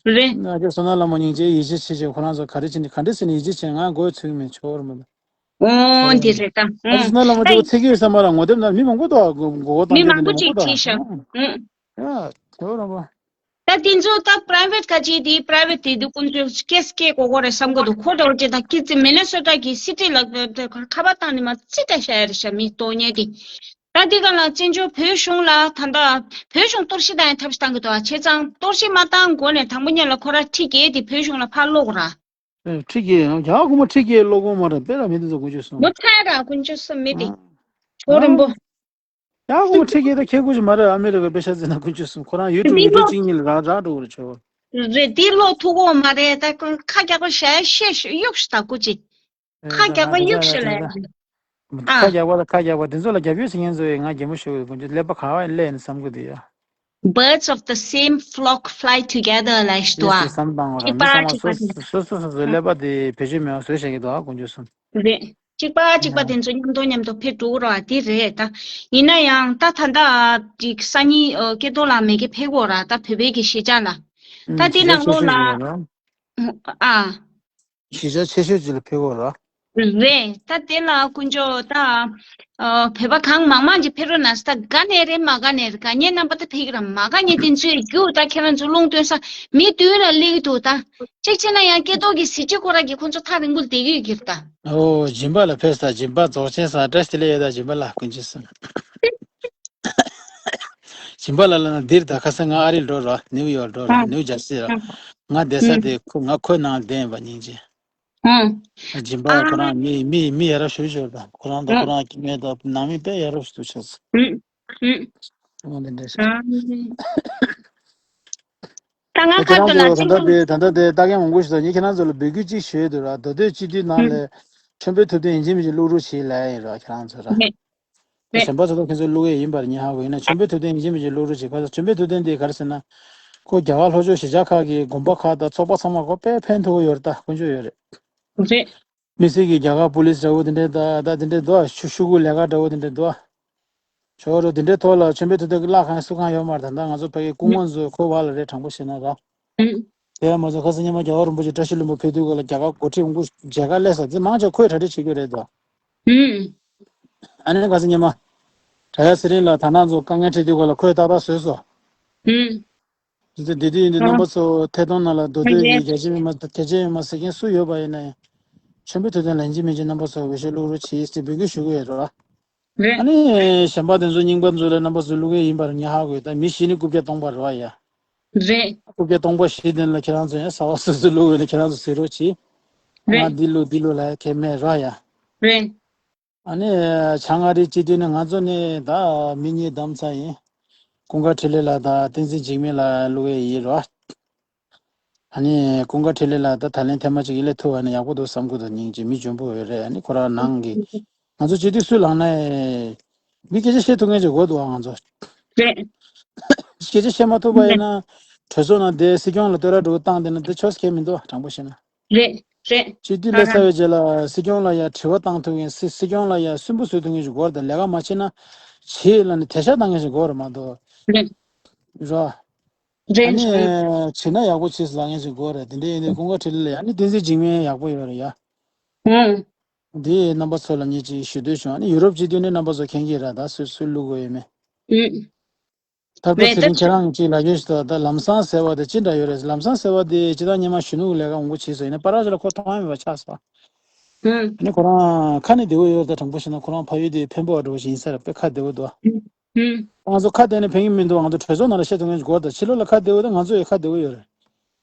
རེད། ཨ་ཅེ་བསོད་ནམས་ལྷ་མོ་སྙིང་རྗེ་ཡིད་ཆེས་ཆེ་ཆེ། ཁོ་རང་ཚོ་ག་རེ་བྱེད་ནི་ག་འདྲ་ཟེར་ནི་ཡིད་ཆེས་བྱེད། ང་མགོ་ཚོས་མེད། ཆོག་ར་མ་ད། ཨོ་འདི་རེད་ད། ཨ་ཅེ་བསོད་ནམས་ལྷ་མོ་ཨ་ཅེ་ཚེ་སྐྱིད་བསམ་པ་ལ་ངོ་དེབ་ནང་མི་མང་པོ་འདུག་མགོ་སྐོར་བཏང་མི་མཁན་དེ་མང་པོ་འདྲ་ཅིག་མང་པོ་འདུག་བྲིས་ཤག་ཨ། ཨུ། ཡ་ཆོག་ར་མ། ད་དེ་ཚོ་ད་པ་རའི་ཝེ་ཊི་ག་ཅིག་དེ་པ་རའི་ཝེ་ཊི་དེ་དུ་ཀུན་སྤྱོད་སྐད་སྐད་གོ་གོ་རེད་བསམ་གོ་འདུག་ཁོ་འདྲ་བོ་ཅིག་ད་ཀི་ཙི་མི་ནེ་སོ་ཊ་གི་སི་ཊི་ལ་ཁ་པར་བཏང་ནས་མ་ཙི་ད་བཤད་ཡ་རེད་ཤག་མི་སྟོང་ཉལ་དེ། ད་འདི་ག་ལ་བཙན་བྱོལ་བོད་གཞུང་ལ་ད་ལྟ་བོད་གཞུང་གཏོར་བཤིག་བཏང་ཡ་ཐབས་ཤིག་བཏང་གི་འདུག་ཨ། བྱས་ཙང་གཏོར་བཤིག་མ་བཏང་གོང་ནས་དང་པོ་ཉིད་ལ་ཁོ་ར་ཁྲི་བརྒྱད་དེ་བོད་གཞུང་ལ་ཕར་སློག་ར། ཨེ་ཁྲི་བརྒྱད་ཡང་རྒྱ་གར་སྒོར་མོ་ཁྲི་བརྒྱད་སློག་གོ་མ་རེད། དཔེ་ར་མི་དེ་ཚོ་དཀོན་མཆོག་གསུམ། མོ་ཚ་ར་དཀོན་མཆོག་གསུམ་མི་དེ། ཨ། ཆོག་རིན་པོ། ཨ། རྒྱ་གར་སྒོར་མོ་ཁྲི་བརྒྱད་ད་ཁྱད་དགོས་ཀྱི་མ་རེད། ཨ་མི་རི་ཀ་པེ་ཤ་ཟེར་ན་དཀོན་མཆོག་གསུམ། ཁོ་རང་ཡུ་ཊུབ་མི་ཝི་ཌི་ཡོ་ལོ་གཅིག་གཉིས་ལ་རག་རག་འགྲོ་གི་རེད་ཆོག་རེད། དེ་ཀློག་ཐུབ་ཀྱི་མ་རེད། ད་ཁོ་ཁ་རྒྱག་པ་བྱས་ཤེས་ཤེས་གཡུག་ཤི་ད་སྐུ་ཅི། ཨེ་ཁ་ད་རྒྱག་པ་ང་ཚོ་གཡུག་ཤི་ལ། ད་ད་ད་ཨ། ཁ་རྒྱག་པ་ད་ཁ་རྒྱག་པ་དེ་ཚོ་ལ་རྒྱབ་སྐྱོར་བྱེད་མཁན་ཚོ་ཡིས་ང་གད་མོ་ཤོར་གི་འདུག་དཀོན་མཆོག་ཀླད་པ་ག་བ་སླེབས་ནས་བསམ་གི་འདུག་ཡ། Birds of the same flock fly together ལབ་ཞིག་འདུག་ཨ། ཡེ་སི་བསམ་བཏང་བ་ར། གཅིག་མི་པ་ཚང་མ་གཅིག་པ་སོ་དེ་འདྲ། སོ་སོ་སོ་སོའི་ཀླད་པ་དེ་བེད་སྤྱོད་མེད་པ་བཟོས་བཞག་གི་འདུག་ཨ། དཀོན་མཆོག་གསུམ། རེད། གཅིག་པ་གཅིག་པ་ཡ། དེ་ཚོ་མཉམ་དུ་མཉམ་དུ་ཕེབས་འགྲོ་གི་རེད་བ། དེ་རེད་ད། ཡིན་ན་ཡང་ད་ད་ལྟ་ཅིག་སང་ཉིན་ཨ་སྐལ་རྡོར་ལགས་མེ་གེ་ཕེབས་ཀྱི་ཡོད་ར། ད་བོད་པའི་གི་གཞིས་ཆགས་ལ། ད་ཨུམ་དེ་གཞིས་ཆགས་ནང་ལོགས་ཆེ་ཤོས་ཅིག་ལ། རེད་བ། ཨ། གཞིས་ཆགས་ཆེ་ཤོས་ཅིག་ལ་ཕེབས་ཀྱི་ཡོད་ར། རེད། ད་དེ་ལ་དཀོན་མཆོག་ད། ཨ། བོད་པ་གང་མང་མང་ཅིག་ཕེབས་རོགས་གནང་ཟེར། ད་དགའ་ནས་རེད་མ་དགའ་ནས་རེད། དགའ་མཁན་རྣམ་པ་ད་ཕེབས་ཀྱི་ར། མ་དགའ་མཁན་དེ་ཚོས་རྒྱུགས་ད་ཁྱེད་རང་ཚོ་རླུང་བཏོན་ས་མི་མདུན་ལ་སླེབས་ཀྱི་འདུག་ད་གཅིག་བྱས་ན་ཡང་སྐལ་རྡོར་གྱི་གཟི་བརྗིད་ཁོ་རང་གིས་ཁོ་ཚོ་ཐག་རིང་པོ་བསྡད་ཀྱི་ཡོད་ཀྱི་རེད་ད། ཨོ་སྦྱིན་པ་ལ་ཕེབས་ས། སྦྱིན་པ་རྫོགས་ཆེན་ས་བཀྲ་ཤིས་བདེ་ལེགས་ཡོད་ད། སྦྱིན་པ་ལགས་དཀོན་མཆོག་གསུམ། སྦྱིན་པ་ལགས་ལ་ན་འདིར་ད་ཁ་སང་ང་ཨ་རི་འགྲོ་ར། ནིའུ་ཡོག་འགྲོ་ར། ཨ། ནིའུ་ཇར་སི་ར། ཨ། ང་བསྡད་ས་ཨ་དེ་ཁོ་ང་ཁོའི་ནང་བསྡད་ཡིན་པ་སྙིང་རྗེ། ཨ། སྦྱིན་པ་ཨ་ཁོ་རང་མི་མི་མི་ཡ་རབས་ཞེ་པོ་ཅིག་ཡོད་རེད་ད། ཁོ་རང་དང་ཨ་ཁོ་རང་སྐྱེ་དམན་དང་ནང་མི་དཔེ་ཡ་རབས་ཞེ་པོ་ཅིག་ཡོད་རེད། ཨ། ཨ། འོ་དེ་འདྲ་ཞིག་ཨ། ད་ང་ཁ་ཁྱེད་རང་ཚོ་ད་ལྟ་དེ་ད་ལྟ་དེ་ལྟ་མཁན་མང་པོ་ཞིག་འདུག་ངས་ཁྱེད་རང་ཚོ་ལ་འབོད་སྐུལ་གཅིག་ཞུ་ཡས་འདུག་ར། མདོ་སྟོད་སྤྱི་འཐུས་ནང་ལ་མཆོད་འབུལ་ཐུབ་བསྟན་ཡིན་གཅིག་མིན་གཅིག་བླུག་རོགས་བྱེད་ལབ་ཡིན་ར། ཁྱེད་རང་ཚོ་ར། རེད། གཞན་པ་ཚོ་ཁྱེད་ཚོ་བླུག་ཡས་ཡིན་པར་ངས་ཧ་གོ། ཡིན་ན་མཆོད་འབུལ་ཐུབ་བསྟན་ཡིན་གཅིག་མིན་གཅིག་བླུག་རོགས་བྱེད། ག་ས་མཆོད་འབུལ་ཐུབ་བསྟན་དེ་ག་རེ་ཟེར་ན། ཁོ་རྒྱ་གར་ལྷོ་ཕྱོགས་གཞིས་ཆགས་ཁག་གི་དགོན་པ་ཁག་དང་ཚོགས་པ་ཚང་མ་ཁོ་དཔེ་ཕན་ཐོགས་ཡོད་རེད་ད། དཀོན་མཆོག་ཡོད་རེད། རེད། མི་སེར་གྱི་རྒྱ་གར་པུ་ལིས་འདྲ་བོ་དེ་འདྲས་ད་ད་དེ་འདྲས་འདུག་ཤུ་ཤུ་གུ་ལས་ཀ་འདྲ་བོ་དེ་འདྲས་འདུག་ཆོག་རོ། དེ་འདྲའི་ཐོག་ལ་མཆོད་འབུལ་ཐུབ་བསྟན་གྱི་བརླག་གང་སུ་གང་ཡོད་མ་རེད། ད་ལྟ་ང་ཚོ་ཕ་གི་སྐུ་ངོ་ཚོ་ཁོ་བ་ལ་རེད། དྲང་པོ་བཤད་ན་ར། ཨུམ། དེ་མ་ཚད་ཁ་སང་སྔོན་མ་རྒྱལ་བ་རིན་པོ་ཆེ་བཀྲ་ཤིས་ལྷུན་པོ་ཕེབས་དུས་སྐབས་ལ་རྒྱ་གར་འགོ་ཁྲིད་དབུ་བཞུགས་མཇལ་ཁ་སླེབས་ས་དེ་མང་ཆེ་ཁོས་གྲ་སྒྲིག་བྱེད་རྒྱུ་རེད་དོ། ཨུམ། ཨ་ནི་ཁ་སང་སྔོན་མ། བྲག་གཡབ་ཚེ་རིང་ལགས་ད་ནང་ཚོ་དཀའ་ངལ་འཕྲད་དུས་སྐབས་ལ་ཁོས་ཏག་ཏག་བཟོས་སོང་། ཨུམ། དེ་དེ་དུས་ཡིན་དུས་རྣམ་པ་ཚོ་ཐད་གཏོང་ནང་ལ་མདོ་སྟོད་ཀྱི་རྒྱ་ཆེ་མི་མང་གལ་ཆེ་མི་མང་ཟེར་མཁན་སུ་ཡོད་པ་ཡིན་ན་ཡང་། མཆོད་འབུལ་ཐུགས་རྟེན་ལན་གཅིག་མིན་གཅིག་རྣམ་པ་ཚོ་འོས་ཤོག་བླུག་རོགས་གྱིས་ཟེར་འབོད་སྐུལ་ཞུ་གི་ཡོད་རེད་བ། རེད། ཨ་ནི་གཞན་པ་དེ་ཚོ་རྙིང་པ་ཚོ་ལ་རྣམ་པ་ཚོ་བླུག་གི་ཡིན་པར་ངས་ཧ་གོ་ཡོད། ད་མི་བཞི་ནི་རྐུབ་བཀྱག་སྟོང་པ་རེད་བ་ཡ། རེད། རྐུབ་བཀྱག་སྟོང་པ་བཞི་དེ་ལ་ཁྱེད་རང་ཚོ་ཡང་གསར་པ་སོ་སོ་བླུག་ཡོད་ན་ཁྱེད་རང་ཚོ་གཟིགས་རོགས་གྱིས། ང་རེད། འདི་བླུག་འདི་བླུག་ལ་ཡ་ཁྱད་མེད་ར་ཡ། རེད། ཨ་ནི་བྱང་ཨ་རིའི་སྤྱི་འཐུས་ནི་ང་ཚོ་ནི་ད་མི་གཉིས་བདམས་ཚར་ཡིན། ཀུན་དགའ་འཕྲིན་ལས་ལགས་དང་བསྟན་འཛིན་འཇིགས་མེད་ལགས་བླུག་ཡས་ཡིན་རོ། ཨ་ནི་ཀུན་དགའ་འཕྲིན་ལས་ལགས་ད་ད་ལན་ཐེངས་མ་གཅིག་ཡིན་ལས་ཐུབ་པ་ནི་ཡག་པོ་འདུག་བསམ་གི་འདུག་སྙིང་རྗེ་མི་འཇོན་པོ་ཡོད་རེད། ཨ་ནི་ཁོ་རང་ནང་གི་ང་ཚོ་སྤྱི་འཐུས་སུ་ལངས་ན་མི་སྐད་ཆ་བཤད་ཐུབ་མཁན་ཅིག་དགོས་འདུག་ཨ་ང་ཚོ། རེད། སྐད་ཆ་བཤད་མ་ཐུབ་པ་ཡིན་ན་གྲོས་ཚོགས་ནང་བསྡད་སྲིད་སྐྱོང་ལ་བསྟོད་ར་སྒྲོག་བཏང་བསྡད་ན་འདི་ཆོས་སྐད་མི་འདུག་ཨ་དྲང་པོ་བཤད་ན། རེད། རེད། སྤྱི་འཐུས་སླེབས་ཚར་བའི་རྗེས་ལ་སྲིད་སྐྱོང་ལ་ཡ་དྲི་བ་བཏང་ཐུབ་མཁན་སྲིད་སྲིད་སྐྱོང་ལ་ཡ་སུན་པོ་བཟོ་ཐུབ་མཁན་ཞིག་དགོས་རེད། ད་ལས་ཀ་མ་བྱེད་ན་བྱེད་ལབ་ནས་དེད་ཤག་བཏང་མཁན་ཞིག་དགོས་རེད་མ་གཏོགས། རེད། རོ། རེད། ཨ་ནི་བྱེད་ན་ཡག་པོ་བྱེད་ཟེར་ལབ་མཁན་ཞིག་དགོས་རེད། དེ་འདྲ་ཡིན་དུས་ཀུན་དགའ་འཕྲིན་ལས་ལ་ཡ་ཨ་ནི་བསྟན་འཛིན་འཇིགས་མེད་ཡག་པོ་ཡོད་རེད་ཡ། ཧུང་། འདི་རྣམ་པ་ཚོ་ལ་ངས་ཅིག་ཞུ་འདོད་བྱུང་། ཨ་ནི་ཡུ་རོབ་སྤྱི་འཐུས་ནི་རྣམ་པ་ཚོ་མཁྱེན་གྱི་རེད། ད་སུ་སུ་བླུག་དགོས་ཡོད་མེད། ཧུང་། ཐར་པ་རེད། ཚེ་རིང་ད་ཁྱེད་རང་གིས་ལབ་ཡོད་ཞིག་ད་ལམ་སང་ཟེར་བ་དེ་ཅི་འདྲ་ཡོད་རེད། ལམ་སང་ཟེར་བ་དེ་ཅི་ད་སྔོན་མ་གཞོན་ནུ་ལས་ཀ་འོང་གི་བྱས་སོང་། ཡིན་ན་པ་ར་ཞིག་ལ་ཁོ་མཐོང་ཡ་མེད་པ་ཆགས་སོང་། ཧུང་། ཨ་ནི་ཁོ་རང་ཁ་ནས་བདེ་བོ་ཡོད་རེད། ད་དྲང་པོ་བཤད་ན་ཁོ་རང་ཕ་ཡུལ་དེ་འཕན་པོ་བ་འདྲ་བོ་ཞིག་ཡིན་ས་རེད། དཔེ་ཁ་བདེ་བོ་འདུག་ཨ། ཧུང་། ང་ཚོ་ཁ་གཏད་ནས་ཕན་གྱི་མི་འདུག་ང་ཚོ་གྲོས་ཚོགས་ནང་ལ་བཤད་ཐུབ་མཁན་ཞིག་དགོས་རེད། ད་ཕྱི་ལོགས་ལ་ཁ་བདེ་བོ་དང་ང་ཚོ་ཡི་ཁ་བདེ་བོ་ཡོད་རེད།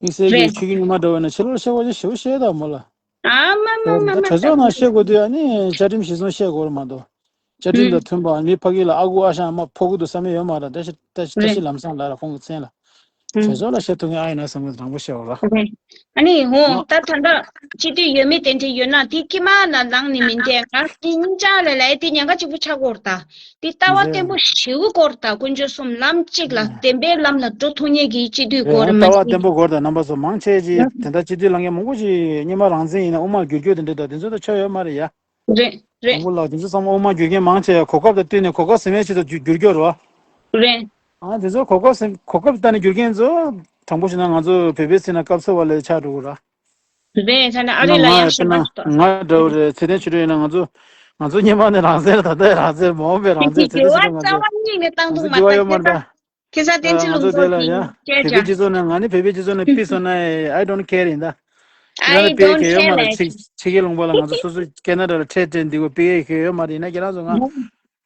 དམིགས་བསལ་གྱི་རེད། ཆོས་བརྒྱུད་རྙིང་མ་འདྲ་བོ་ཡིན་ན་ཕྱི་ལོགས་ལ་བཤད་དགོས་ཞེ་པོ་བཤད་ཡོད་ད་མོ་ལ། ཨ་མ་མ་མ་ད་མ་གྲོས་ཚོགས་ནང་བཤད་དགོས་དུས་ཨ་ནི་བཅའ་ཁྲིམས་གཞིར་བཟུང་བཤད་དགོས་རེད་མ་གཏོགས། བཅའ་ཁྲིམས་དང་མཐུན་པ་མི་ཕ་གི་ལ་ཨ་ཁུ་ཨ་ཞང་མ་ཕོ་གི་འདུག་བསམ་ཡོད་མ་རེད། ད་ཤི་ད་ཤི་ད་ཤི་རེད། ལམ་སང་ལ་ར་ཁོང་གི་མཚན་ལ། ཧུང་། གྲོས་ཚོགས་ལ་བཤད་ཐུབ་མཁན་ཨ་ཡིན་ན་བསམ་གི་དྲང་པོ་བཤད་པ་ར། རེད། ཨ་ནི་ཧུང་ད་ད་ལྟ་སྤྱི་འཐུས་ཡོད་མེད་དེ་འདྲ་ཡོད་ན་དེ་ཁྱི་མ་ལ་ལངས་ནི་མིན་ཏེ་ང་དེ་སྙིང་ཅག་ལ་ལའི་དེ་ཉེན་ཁ་གཅིག་པུ་ཆགས་ཀྱི་ཡོད་རེད་ད། དེ་ལྟ་བ་བརྟན་པོ་ཞེ་པོ་དགོས་རེད་ད། དཀོན་མཆོག་གསུམ་ལམ་གཅིག་ལ་བདེན་པའི་ལམ་ལ་འགྲོ་ཐུབ་མཁན་གྱི་སྤྱི་འཐུས་དགོས་རེད་མ་ལྟ་བ་གཅིག་བརྟན་པོ་དགོས་རེད་ད། རྣམ་པ་ཚོ་མང་ཆེ་ཅིག་དེ་འདྲ་སྤྱི་འཐུས་ལངས་མཁན་མང་པོ་ཞིག་སྔོན་མ་རང་བཙན་ཡིན་ན་དབུ་མར་བསྒྱུར་རྒྱུ་དེ་འདྲ་ད་དེ་ཚོ་ད་ཆོ་ཡོད་མ་རེད་ཡ། རེད། རེད། དང་པོ་ལ་དེ་ཚོ་ཚང་མ་དབུ་མ་བསྒྱུར་མཁན་མང་ཆེ་གོ་སྐབས་དང་བསྟུན་ནས་གོ་སྐབས་ཟིན་མའི་ཆེད་དུ་བསྒྱུར་བསྒྱུར་རྒྱུ་རེད་བ། རེད། ཨ་དེ་ཚོ་གོ་སྐབས་ཟིན་གོ་སྐབས་ལྟ་ནས་བསྒྱུར་མཁན་ཚོ་དྲང་པོ་བཤད་ན་ང་ཚོ་བོད་པའི་སེམས་ན་སྐབས་འཚོལ་བ་ལས་ཆགས་འགྲོ་གི་ར། རེད་ཟེར་ན་ཨ་ང་རི་ལ་ཡང་ང་ཤེས་པ་ཞིག་ཏུ། ང་འདྲ་བོ་རེད། ཚེ་བརྟན་ཆོས་སྒྲོན་ཡིན་ན་ང་ཚོ་ང་ཚོ་སྔོན་མ་ནས་རང་བཙན་ད་ལྟ་རང་བཙན་མ་འོངས་པའི་རང་བཙན་ཚེ་བརྟན་ཆོས་སྒྲོན་ང་ཚོ་རྩ་བ་ཉིད་ནས་བཏང་ང་ཚོ་འདུག་མ་འགྲིག་པ་ཡོད་མ་རེད་ད། ཁེ་ས་བསྟན་ཚེ་ལུང་ཚོགས་ཀྱི་སྐད་ཆ། བོད་པའི་སྤྱི་ཚོགས་ནང་ང་ནི་བོད་པའི་སྤྱི་ཚོགས་ནང་ཕི་སོང་ན་I don't care ཡིན་ད། ཁྱེད་རང་ལ་དཔེ་གལ་ཡོད་མ་རེད། ཕྱི་ཕྱི་རྒྱལ་ལུང་པ་ལ་ང་ཚོ་སོ་སོ་ཁེ་ན་ཌ་ལ་ཁྲལ་སྤྲད་འདི་གོ་དཔེ་གལ་ཡོད་མ་རེད། ཡིན་ན་ཁྱེད་རང་ཚོ་ང་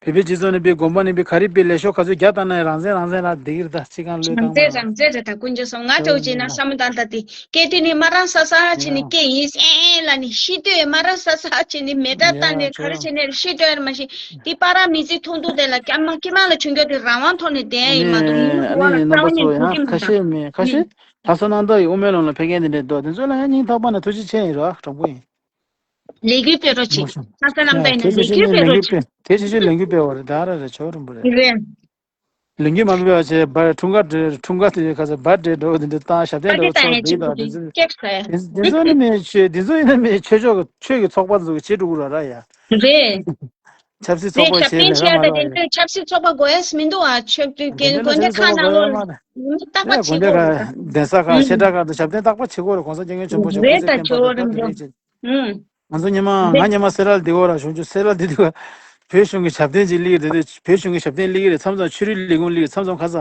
བོད་པའི་སྤྱི་ཚོགས་ནས་དཔེ་དགོན་པ་ནས་དཔེ་ག་རེ་དཔེ་ལས་ཤོག་ག་ཚོད་རྒྱག་བཏང་ན་རང་བཙན་རང་བཙན་ར་བསྡད་ཀྱི་རེད་ད། ཕྱི་གང་ལོས་རང་བཙན་རང་བཙན་རེད་ད། དཀོན་མཆོག་གསུམ་ང་ཚོ་བྱས་ན་བསམ་བློ་བཏང་ད་དེ་སྐད་དེ་ནི་མ་རང་ས་ས་བྱས་ནས་སྐད་ཡིན་ཨེ་ཨེ་ལ་ནི་ཤི་ལྟོས་མ་རང་ས་ས་བྱས་ནས་མེ་སྲེག་བཏང་ནས་ག་རེ་བྱས་ནས་ཤི་ལྟོས་མ་ཤི། དེ་པ་ར་མི་ཚེ་ཐུང་ཐུང་དེ་ལ་སྐྱ་མ་སྐྱི་མ་ལ་བྱུང་རྒྱུ་དེ་རང་དབང་ཐོག་ནས་བསྡད་ཡིན་མ་གཏོགས་ཡིན་ཨ་ནི་རྣམ་པ་ཚོ་ཡང་ཁ་ཤས་མེད་ཁ་ཤས་ལྷ་ས་གནམ་བདག་ཡི་དབུ་མའི་ལམ་ལ་ཕེབས་མཁན་དེ་འདྲས་འདུག་དེ་ཚོ་ལ་ཡང་སྙིང་ཐག་པ་ནས་ཐུགས་རྗེ་ཆེ་ཡིན་རོགས་དྲང་པོ་ཡིན། ལས་འགུལ་སྤེལ་རོགས་གྱིས། ལྷ་ས་གནམ་བདག་ཡིན་ན་ལས་འགུལ་སྤེལ་རོགས་གྱིས། དེ་ཆེ་ཆེ་ལས་འགུལ་སྤེལ་བ་རེད་ད་ར་རེད་ཆོག་རིན་པོ་རེད། རེད། ལུས་འགུལ་མ་ཕུད་པ་བྱས་འབར་འཁྲུངས་སྐར་འཁྲུངས་སྐར་དེ་ཁ་ཚ་འབར་འདྲེ་འགྲོ་འདི་འདྲ་བཏང་ཞབས་བརྟན་འདྲ་བོ་ཚོགས་འདི་དང་འདི་ཚོ་འདི་ཚོ་ནི་མི་ཆོས་འདི་ཚོ་ཡིན་ན་མི་ཆོས་ཕྱོགས་ཆོས་ཀྱི་ཚོགས་པ་ཚོ་བྱེད་འགྲོ་གི་ར་ར་ཡ། རེད། ཆབ་སྲིད་ཚོགས་པ་བྱེད་ལས་ཀ་མ་ར་ཡ། ཆབ་སྲིད་ཚོགས་པ་དགོས་ཡས་མི་འདུག་ཨ་ཆོས་དགོན་སྡེ་ཁག་ནང་ལོགས་ལ་རྟག་པར་བྱེད་དགོས་རེད། དགོན་སྡེ་ཁག་གདན་ས་ཁག་བཤད་གྲྭ་ཁག་དང་ཞབས་བརྟན་རྟག་པར་བྱེད་དགོས་རེད། གོང་ས་སྐྱབས་མགོན་ཆེན་པོ་མཆོག་སྐུ་ཚེ་བརྟན་པ་དང་ད་དེ་རེད་ཅེས། ང་ཚོ་ཉི་མ་ང་ཉི་མ་སེ་ར་འདི་གོ་ར་བྱུང་ཆུ་སེ་ར་འདི་འདི་ག་བོད་གཞུང་གི་ཞབས་བརྟན་ཅིག་སླེབས་རེད་དེ་བོད་གཞུང་གི་ཞབས་བརྟན་སླེབས་རེད། མཚམས་མཚམས་ཆོས་རིག་ལས་ཁུངས་སླེབས་རེད། མཚམས་མཚམས་ཁ་ས་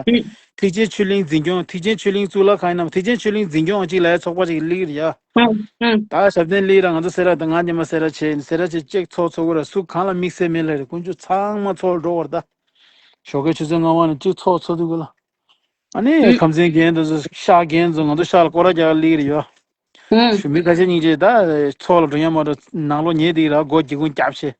ཐེག་ཆེན་ཆོས་གླིང་འཛིན་སྐྱོང་ཐེག་ཆེན་ཆོས་གླིང་གཙུག་ལག་ཁང་ཡིན་ནམ་ཐེག་ཆེན་ཆོས་གླིང་འཛིན་སྐྱོང་ཅིག་ལ་ཡ་ཚོགས་པ་ཅིག་སླེབས་རེད་ཡ། ད་ཞབས་བརྟན་སླེབས་ར་ང་ཚོ་སེ་ར་དང་ང་ཉི་མ་སེ་ར་བྱས་སེ་ར་བྱས་ཅེག་ཚོགས་ཚོགས་གོ་ར་སུ་གང་ལ་དམིགས་བསལ་མེད་ལ་རེད། དཀོན་མཆོག་ཚང་མ་ཚོགས་འགྲོ་བར་ད་ཞོགས་ཀའི་ཆུ་ཚོད་ལྔ་པ་ནས་ཅིག་ཚོགས་ཚོགས་དུས་གོ་ལ། ཨ་ནི་ཁམས་ཚན་རྒན་དེ་ཚོ་ཤག་རྒན་ཚོ་ང་ཚོ་ཤག་ལ་སྐོར་ར་རྒྱག་སླེབས་རེད་ཡ། ཞུ་མི་ཁ་ཤས་སྙིང་རྗེ་ད་ཚོགས་ལ་འགྲོ་ཡ་མ་འགྲོ་ནང་ལོགས་ཉལ་བསྡད་ར་སྒོ་སྒེའུ་ཁུང་བརྒྱབ་བྱས།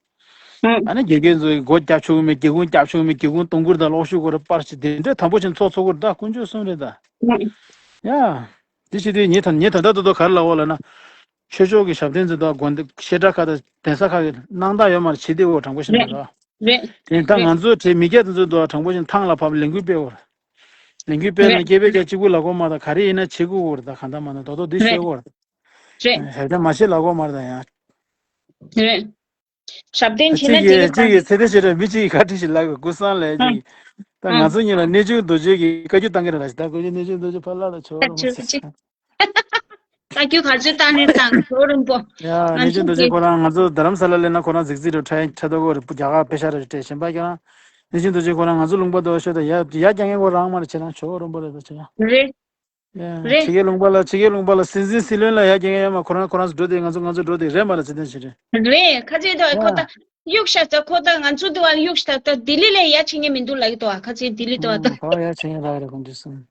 ཨ་ནི་དགེ་རྒན་ཚོས་སྒོ་བརྒྱབ་ཆོག་གི་མེད་སྒེའུ་ཁུང་བརྒྱབ་ཆོག་གི་མེད་སྒེའུ་ཁུང་སྟོང་ཁུར་དང་གློག་ཤུགས་སྐོར་ར་པར་བྱས་དེ་འདྲའི་དམ་པོ་ཆེན་ཚོགས་ཚོགས་གི་རེད་ད་དཀོན་མཆོག་གསུམ་རེད་ད། ཡ། དེ་བྱེད་དུས་ངས་ད་ངས་ད་ལྟ་ད་ལྟ་ག་རེ་ལབ་འོ་ལབ་ན། ཆོས་ཕྱོགས་ཀྱི་ཞབས་བརྟན་ཚོ་དང་དགོན་སྡེ་བཤད་གྲྭ་ཁག་དང་གདན་ས་ཁག་གི་སྣང་དག་ཡོད་མ་རེད་བྱེད་དེ་འོ་དྲང་པོ་བཤད་ན་རེད། རེད། དེ་ད་ང་ཚོ་བྲེ་མི་སྐྱ་དེ་ཚོ་དང་དྲང་པོ་བཤད་ན་ཐང་ལ་བབས་ལས་འགུལ་སྤེལ་འོ་རེད། ལས་འགུལ་སྤེལ་ན་རེད། སྐྱེ་བའི་སྐྱ་གཅིག་པུ་ལ་གོ་མ་དང་ག་རེ་ཡིན་ན་བྱེད་དགོས་འོ་རེད། ད་གང་ལྟར་མ་ན་རྡོག་རྡོག་འདི་རེད། ཤོད་འོ་རེད། རེད། ཞབས་བརྟན་མ་བཤད་ལ་གོ་མ་རེད་ད་ཡང་། རེད། ཞབས་བརྟན་བྱས་ན་གཅིག་གིས་གཅིག་གིས་ཚེ་བརྟན་བྱས་རེད། མི་གཅིག་གིས་ག་འདྲ་ཞིག་ལབ་དགོས་ཀུན་བཟང་ལས་ཀྱི། ད་ང་ཚོ་གཉིས་ལ་གནས་ཆུང་རྡོ་རྗེ་གིས་བཀའ་བཀྱོན་བཏང་གི་རེད་ལ་ཞིག་ད་བཀའ་བཀྱོན་གནས་ཆུང་རྡོ་རྗེ་ཕར་བརླག་ལ་ཆོག་རོགས་མ་ཟེར། ལྟ་རྒྱུ་ག་ཚོད་བཏང་ནས་བཏང་། ཇོ་བོ་རིན་པོ། ཡ། ང་གནས་ཆེན་ཚོ་རྡོ་རྗེ་གི་ཁོ་རང་ང་ཚོ་རྡ་རམ་ས་ལ་སླེབས་ན་ཁོ་རང་གཟིགས་གཟིགས་རུ་ཁྲལ་ཁྲལ་ཏོ་གོ་རེ་རྒྱ་གར་པེ་ཤ་རེ་སྤྲད་བཞིན་པ་ཀྱང་། གནས་ཆེན་རྡོ་རྗེ་གི་ཁོ་རང་ང་ཚོ་ལུང་པ་དོ་ཤོད་དང་ཡ་ཡ་རྒྱ་ངན་ཁོ་རང་མ་རེད། ཁྱེད་རང་ཇོ་བོ་རིན་པོ་རེད་པ་ཁྱེད་རང་། རེད། ཡ། རེད། ཕྱི་རྒྱལ་ལུང་པ་ལ་ཕྱི་རྒྱལ་ལུང་པ་ལ་སྲིད་འཛིན་སྲིད་བློན་ལ་ཡ་རྒྱ་ངན་ཡ་མ་ཁོ་རང་ཁོ་རང་ཚོ་འགྲོ་དེ་ང་ཚོ་ང་ཚོ་འགྲོ་དེ་རེད་མ་རེད། ཚེ་བརྟན་ཆོས་སྒྲོན། རེད། ཁ་ཆེ་དོ་ཁོ་ད་གཡུག་ཤ་ད་ཁོ་ད་ང་ཚོ་དུ་བ་གཡུག་ཤ་ད་ལྡི་ལི་ལ་ཡ་ཆེ་ངན་མི་འདུག་ལ་ཡི་དོ་ཁ་ཆེ་ལྡི་ལི་དོ་ད། ཁ་ཡ་ཆེ་ངན་ར་རེད་ཁོང་ཚོ་སྲིད།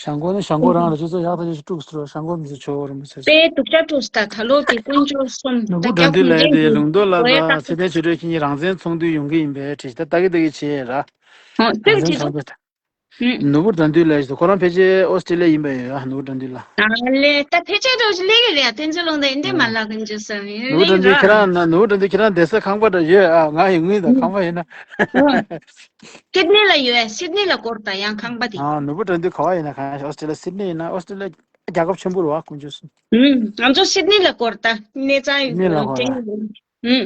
ཞང་གོ་ནི་ཞང་གོ་རང་ལ་ཅི་ཚོ་ཡག་ཐག་ཆོད་ཅིག་དཀྲུགས་སུ་རོ། ཞང་གོ་མི་ཚོ་ཆོ་རུ་མི་ཚོ་དཔེ་སྡུག་ཅག་དཀྲུགས་སུ་ད་ད་ལོ་གི་དཀོན་མཆོག་གསུམ་ད་ནོར་བུ་དགྲ་འདུལ་ལ་ཡ་དེ་ལུང་རྟོགས་ལ་ད་ཚེ་བརྟན་ཆོས་སྒྲོན་ཁྱེད་གཉིས་རང་བཙན་ཚོགས་འདུ་ཡོང་གི་ཡིན་པས་བྲིས་ད་ལྟ་གི་ལྟ་གི་བྱེད་ར། ཧོ་ཏོག་རང་བཙན་ཅིག་ཚོགས་འདུ། ཧུམ། ནོར་བུ་དགྲ་འདུལ་ལ་ཡ་ཁོ་རང་ཕལ་ཆེར་ཨོ་སི་ཀྲི་ལི་ཡ་ཡིན་པ་ཡོད་ཨ། ནོར་བུ་དགྲ་འདུལ་ལ། ཨ་ལེ་ད་ཕལ་ཆེར་རོ་ལེ་གི་རེད་ཨ། དེ་ཚོ་ལུང་ད་ཨིན་དེ་མ་ལ་གི་འཇུ་སོང་ཡོད་ནོར་བུ་དགྲ་ལེ་འཇུ་འདུལ་ར། ཁྱེད་རང་ན་ནོར་བུ་དགྲ་འདུལ་ཁྱེད་རང་བསྡད་ས་ཁང་པ་འདྲ་ཡོད་ཨ། ང་ཡི་ངུས་དང་ཁང་པ་ཡིན་ན། ཧུམ། སིད་ནི་ལ་ཡོད། སིད་ནི་ལ་སྐོར་ད་ཡང་ཁང་པ་དེ། ཨ་ནོར་བུ་དགྲ་འདུལ་ག་བ་ཡིན་ན་གང་ཨོ་སི་ཀྲི་ལི་ཡ་སིད་ནི་ཡིན་ན་ཨོ་སི་ཀྲི་ལི་ཡ་རྒྱལ་ཁབ་ཆེན་པོ་རེད་བ་དཀོན་མཆོག་གསུམ། ཧུམ། ང་ཚོ་སིད་ནི་ལ་སྐོར་ད་གནས་ཚང་ཡོད་སིད་ནི་ལ་སྐོར་ད། ཧུམ།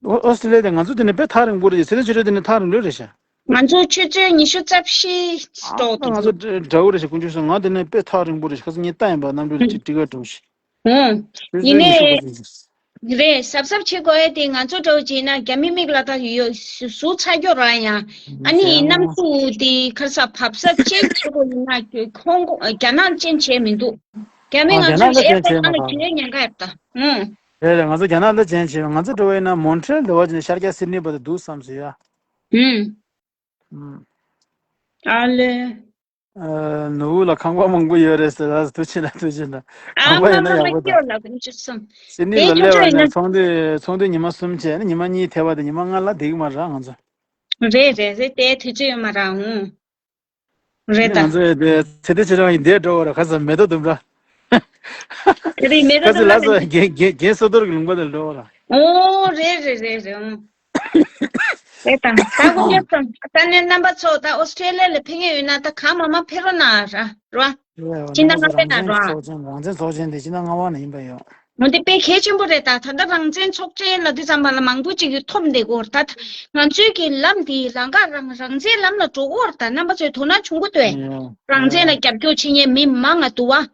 ཨོ་ཨོ་སི་ཀྲི་ལི་ཡ་དེ་ང་ཚོ་དེ་ནས་དཔེ་ཐག་རིང་པོ་རེད། ཚེ་བརྟན་ཆོས་སྒྲོན་དེ་ནས་ཐག་རིང་ལོས་རེད་ཤག་ང་ཚོ་ཆུ་ཚོད་ཉི་ཤུ་རྩ་བཞི་ཨ་ཏོག་ང་ཏོག་ཚོ་འདྲ་བོ་རེད་ཤག་དཀོན་མཆོག་གསུམ། ང་དེ་ནས་དཔེ་ཐག་རིང་པོ་རེད་ཤག་ཁ་སང་ངས་ལྟ་ཡིན་པ་གནམ་གྲུ་ཧུམ། ཅིག་ཊི་ཀེ་ཊི་འགྲོ་ཤག་ཧུམ། ཆུ་ཡིན་ཚོད་ཉི་ཤུ་རྩ་ནས་བཞི། རེད། གཟབ་གཟབ་བྱེད་དགོས་ཡ་དེ་ང་ཚོ་འདྲ་བོ་བྱས་ན་རྒྱ་མི་མིག་ལ་ད་ཡོད་ཟུག་ཚ་སྐྱོ་ར་ཡང་། ཨ་ནི་གནམ་གཤིས་དེ་ཁར་ས་བབ་ས་ཅན་བྱེད་དགོས་ཡིན་ན་ཁོང་རྒྱ་ནག་ཅན་བྱས་མི་འདུག་རྒྱ་མི་ང་ཚོ་ཨེར་པོར་ཊི་ནང་ལ་བྱེད་ཉེན་ཁ་ཡོད་ད། ཧུམ། རེད་རེད། ང་ཚོ་རྒྱ་ནག་འདི་ཅན་བྱས་ང་ཚོ་འགྲོ་བས་ན་མོན་ཊི་རེལ་འདྲ་བོ་བྱས་ན་ཤར་རྒྱག་སིད་ནི་བར་དུ་འདུག་བསམ་སོང་ཡ། ཧུམ། ཧུམ། ཨ་ལེ། ཨ། ནོར་བུ་ལ་ཁང་པ་མང་པོ་ཡོད་རེད་ཟེར་ལ་ཐུགས་ཆེ་ན་ཐུགས་ཆེ་ན། ཨ་ཁང་པ་ཡིན་ན་མ་མ་མ་ཡག་པོ་ད། སྐྱོ་ལ་ཀུན་སྤྱོད་གསུམ། སིད་ནི་ལ་སླེབས་པ་ཡིན་ན་ཚོགས་འདུ་ཚོགས་འདུ་ཉི་མ་གསུམ་བྱས་ནི་ཉི་མ་གཉིས་ཐེབས་པ་དེ་ཉི་མ་ལྔ་ལ་བསྡད་ཀྱི་མ་རེད་ང་ཚོ། རེད་རེད་རེད། དེ་དུས་ཚོད་ཡོད་མ་རེད་ཧུང་། རེད་ད། ང་ཚོ་ཡི་དེ་ཚེ་བརྟན་ཆོས་སྒྲོན་ཡིན་དེ་འགྲོ་བ་ར་ཁ་ས་མེ་ཏོག་ལྡུམ་ར། རེད་མེ་ཏོག་ཁ་ས་ལྡུམ་ར་ལ་ལ་སོ་རྒན་རྒན་རྒན་བསོད་རྡོར་གྱི་ལུང་པ་དེ་འགྲོ་བ་ར། ཨོ་རེད་རེད་རེད་རེད། ཨང་། རེད་ད། ད་ཁོང་ཁྱོད་ཚོ་ད་ནས་རྣམ་པ་ཚོ་ད་ཨོ་སི་ཀྲེ་ལི་ཡ་ལ་ཕེབས་ངེས་ཡོད་ན་ད་གང་མང་མང་ཕེབས་རོགས་གནང་ར་ར། ཕྱི་ཟླ་ལྔ་པའི་ནང་ར། རང་བཙན་ཚོགས་ཆེན་རང་བཙན་ཚོགས་ཆེན་དེ་ཕྱི་ཟླ་ལྔ་པ་ནས་ཡིན་པ་ཡོད། འོ་འདི་དཔེ་གལ་ཆེན་པོ་རེད་ད། ད་ལྟ་རང་བཙན་ཚོགས་ཆེན་ལབ་དུས་ཙམ་པ་ལ་མང་པོ་ཅིག་གིས་འཐོམ་བསྡད་ཀྱི་ཡོད་རེད་ད། ང་ཚོའི་གི་ལམ་འདི་ལམ་ཁ་རང་རང་བཙན་ལམ་ལ་འགྲོ་གི་ཡོད་རེད་ད། རྣམ་པ་ཚོས་དོ་སྣང་བྱུང་གི་འདུག་གས། རང་བཙན་ལ་རྒྱབ་སྐྱོར་བྱེད་མཁན་མི་མང་ང་འདུག་བ།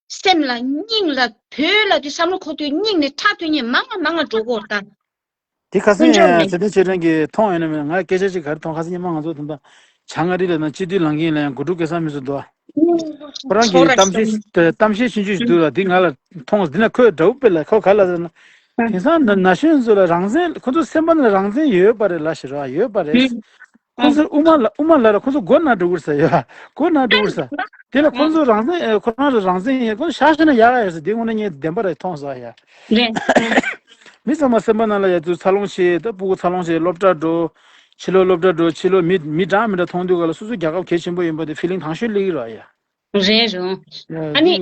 སེམས་ལ་སྙིང་ལ་བོད་ལབ་དུས་བསམ་བློ་འཁོར་དུས་སྙིང་ནས་ཁྲག་ཐོན་མཁན་མང་ང་མང་ང་འགྲོ་གི་ཡོད་རེད་ད། དེ་ཁ་སང་དཀོན་མཆོག་ནས། ཚེ་བརྟན་ཆོས་སྒྲོན་གྱིས་མཐོང་ཡོད་ན་མེད་ན། ང་སྐད་ཆ་ཅིག་ག་རེ་མཐོང་ཁ་སང་ཉི་མ་ང་ཚོ་དེ་འདྲ་བྱང་ཨ་རི་ལ་ན་སྤྱི་འཐུས་ལངས་ཀྱིན་ལ་ཡང་དགུ་ཕྲུག་སྐལ་བཟང་མི་ཚོ་འདུག་ཨ། ཁོ་རང་གིས་གཏམ་བཤད་གཏམ་བཤད་ཆུང་ཆུང་ཞིག་འདུག་ལ་དེ་ང་ལ་མཐོང་སོང་། དེ་ན་ཁོས་འདྲ་བོ་དཔེ་ལ་ཁོ་ག་ལ་ཟེར་ན། དེང་སང་ན་ན་གཞོན་ཚོ་ལ་རང་བཙན་ཁོ་ཚོ་སེམས་པ་ན་རང་བཙན་ཡོད་པ་རེད་ལ་ཞེས་ར་ཡོད་པ་རེད། ཁོ་ཚོ་དབུ་མ་ལ་དབུ་མ་ལ་ལ་ཁོ་ཚོ་མགོ་ན་འགྲོ་གི་རེད་ཟེར་ཡ། མགོ་ན་འགྲོ་གི་རེད་ཟེར། དེ་ལ་ཁོ་ཚོ་རང་བཙན་ཨེ་ཁོ་རང་ཚོ་རང་བཙན་ཡིན་ཁོ་ཚོ་ཤ་ཤ་ན་ཡག་ཡག་ཟེར་དེ་དངོས་གནས་ངས་བདེན་པ་རེད་མཐོང་ཟེར་ཡ། རེད། མི་ཚང་མ་སེམས་པ་ནང་ལ་ཡ་ཚུར་འཚར་ལོངས་བྱེད་ད་སྤུ་གུ་འཚར་ལོངས་བྱེད་སློབ་གྲྭ་འགྲོ། ཕྱི་ལོགས་སློབ་གྲྭ་འགྲོ་ཕྱི་ལོགས་མི་མི་འདྲ་མི་འདྲ་མཐོང་དུས་ག་ལ་སོ་སོ་རྒྱལ་ཁབ་གལ་ཆེན་པོ་ཡིན་པ་དེ་ཕི་ལིང་དང་ཤོས་སླེབས་ཀྱི་རེད་ཡ། རེད་རུང་། ཨ་ནི།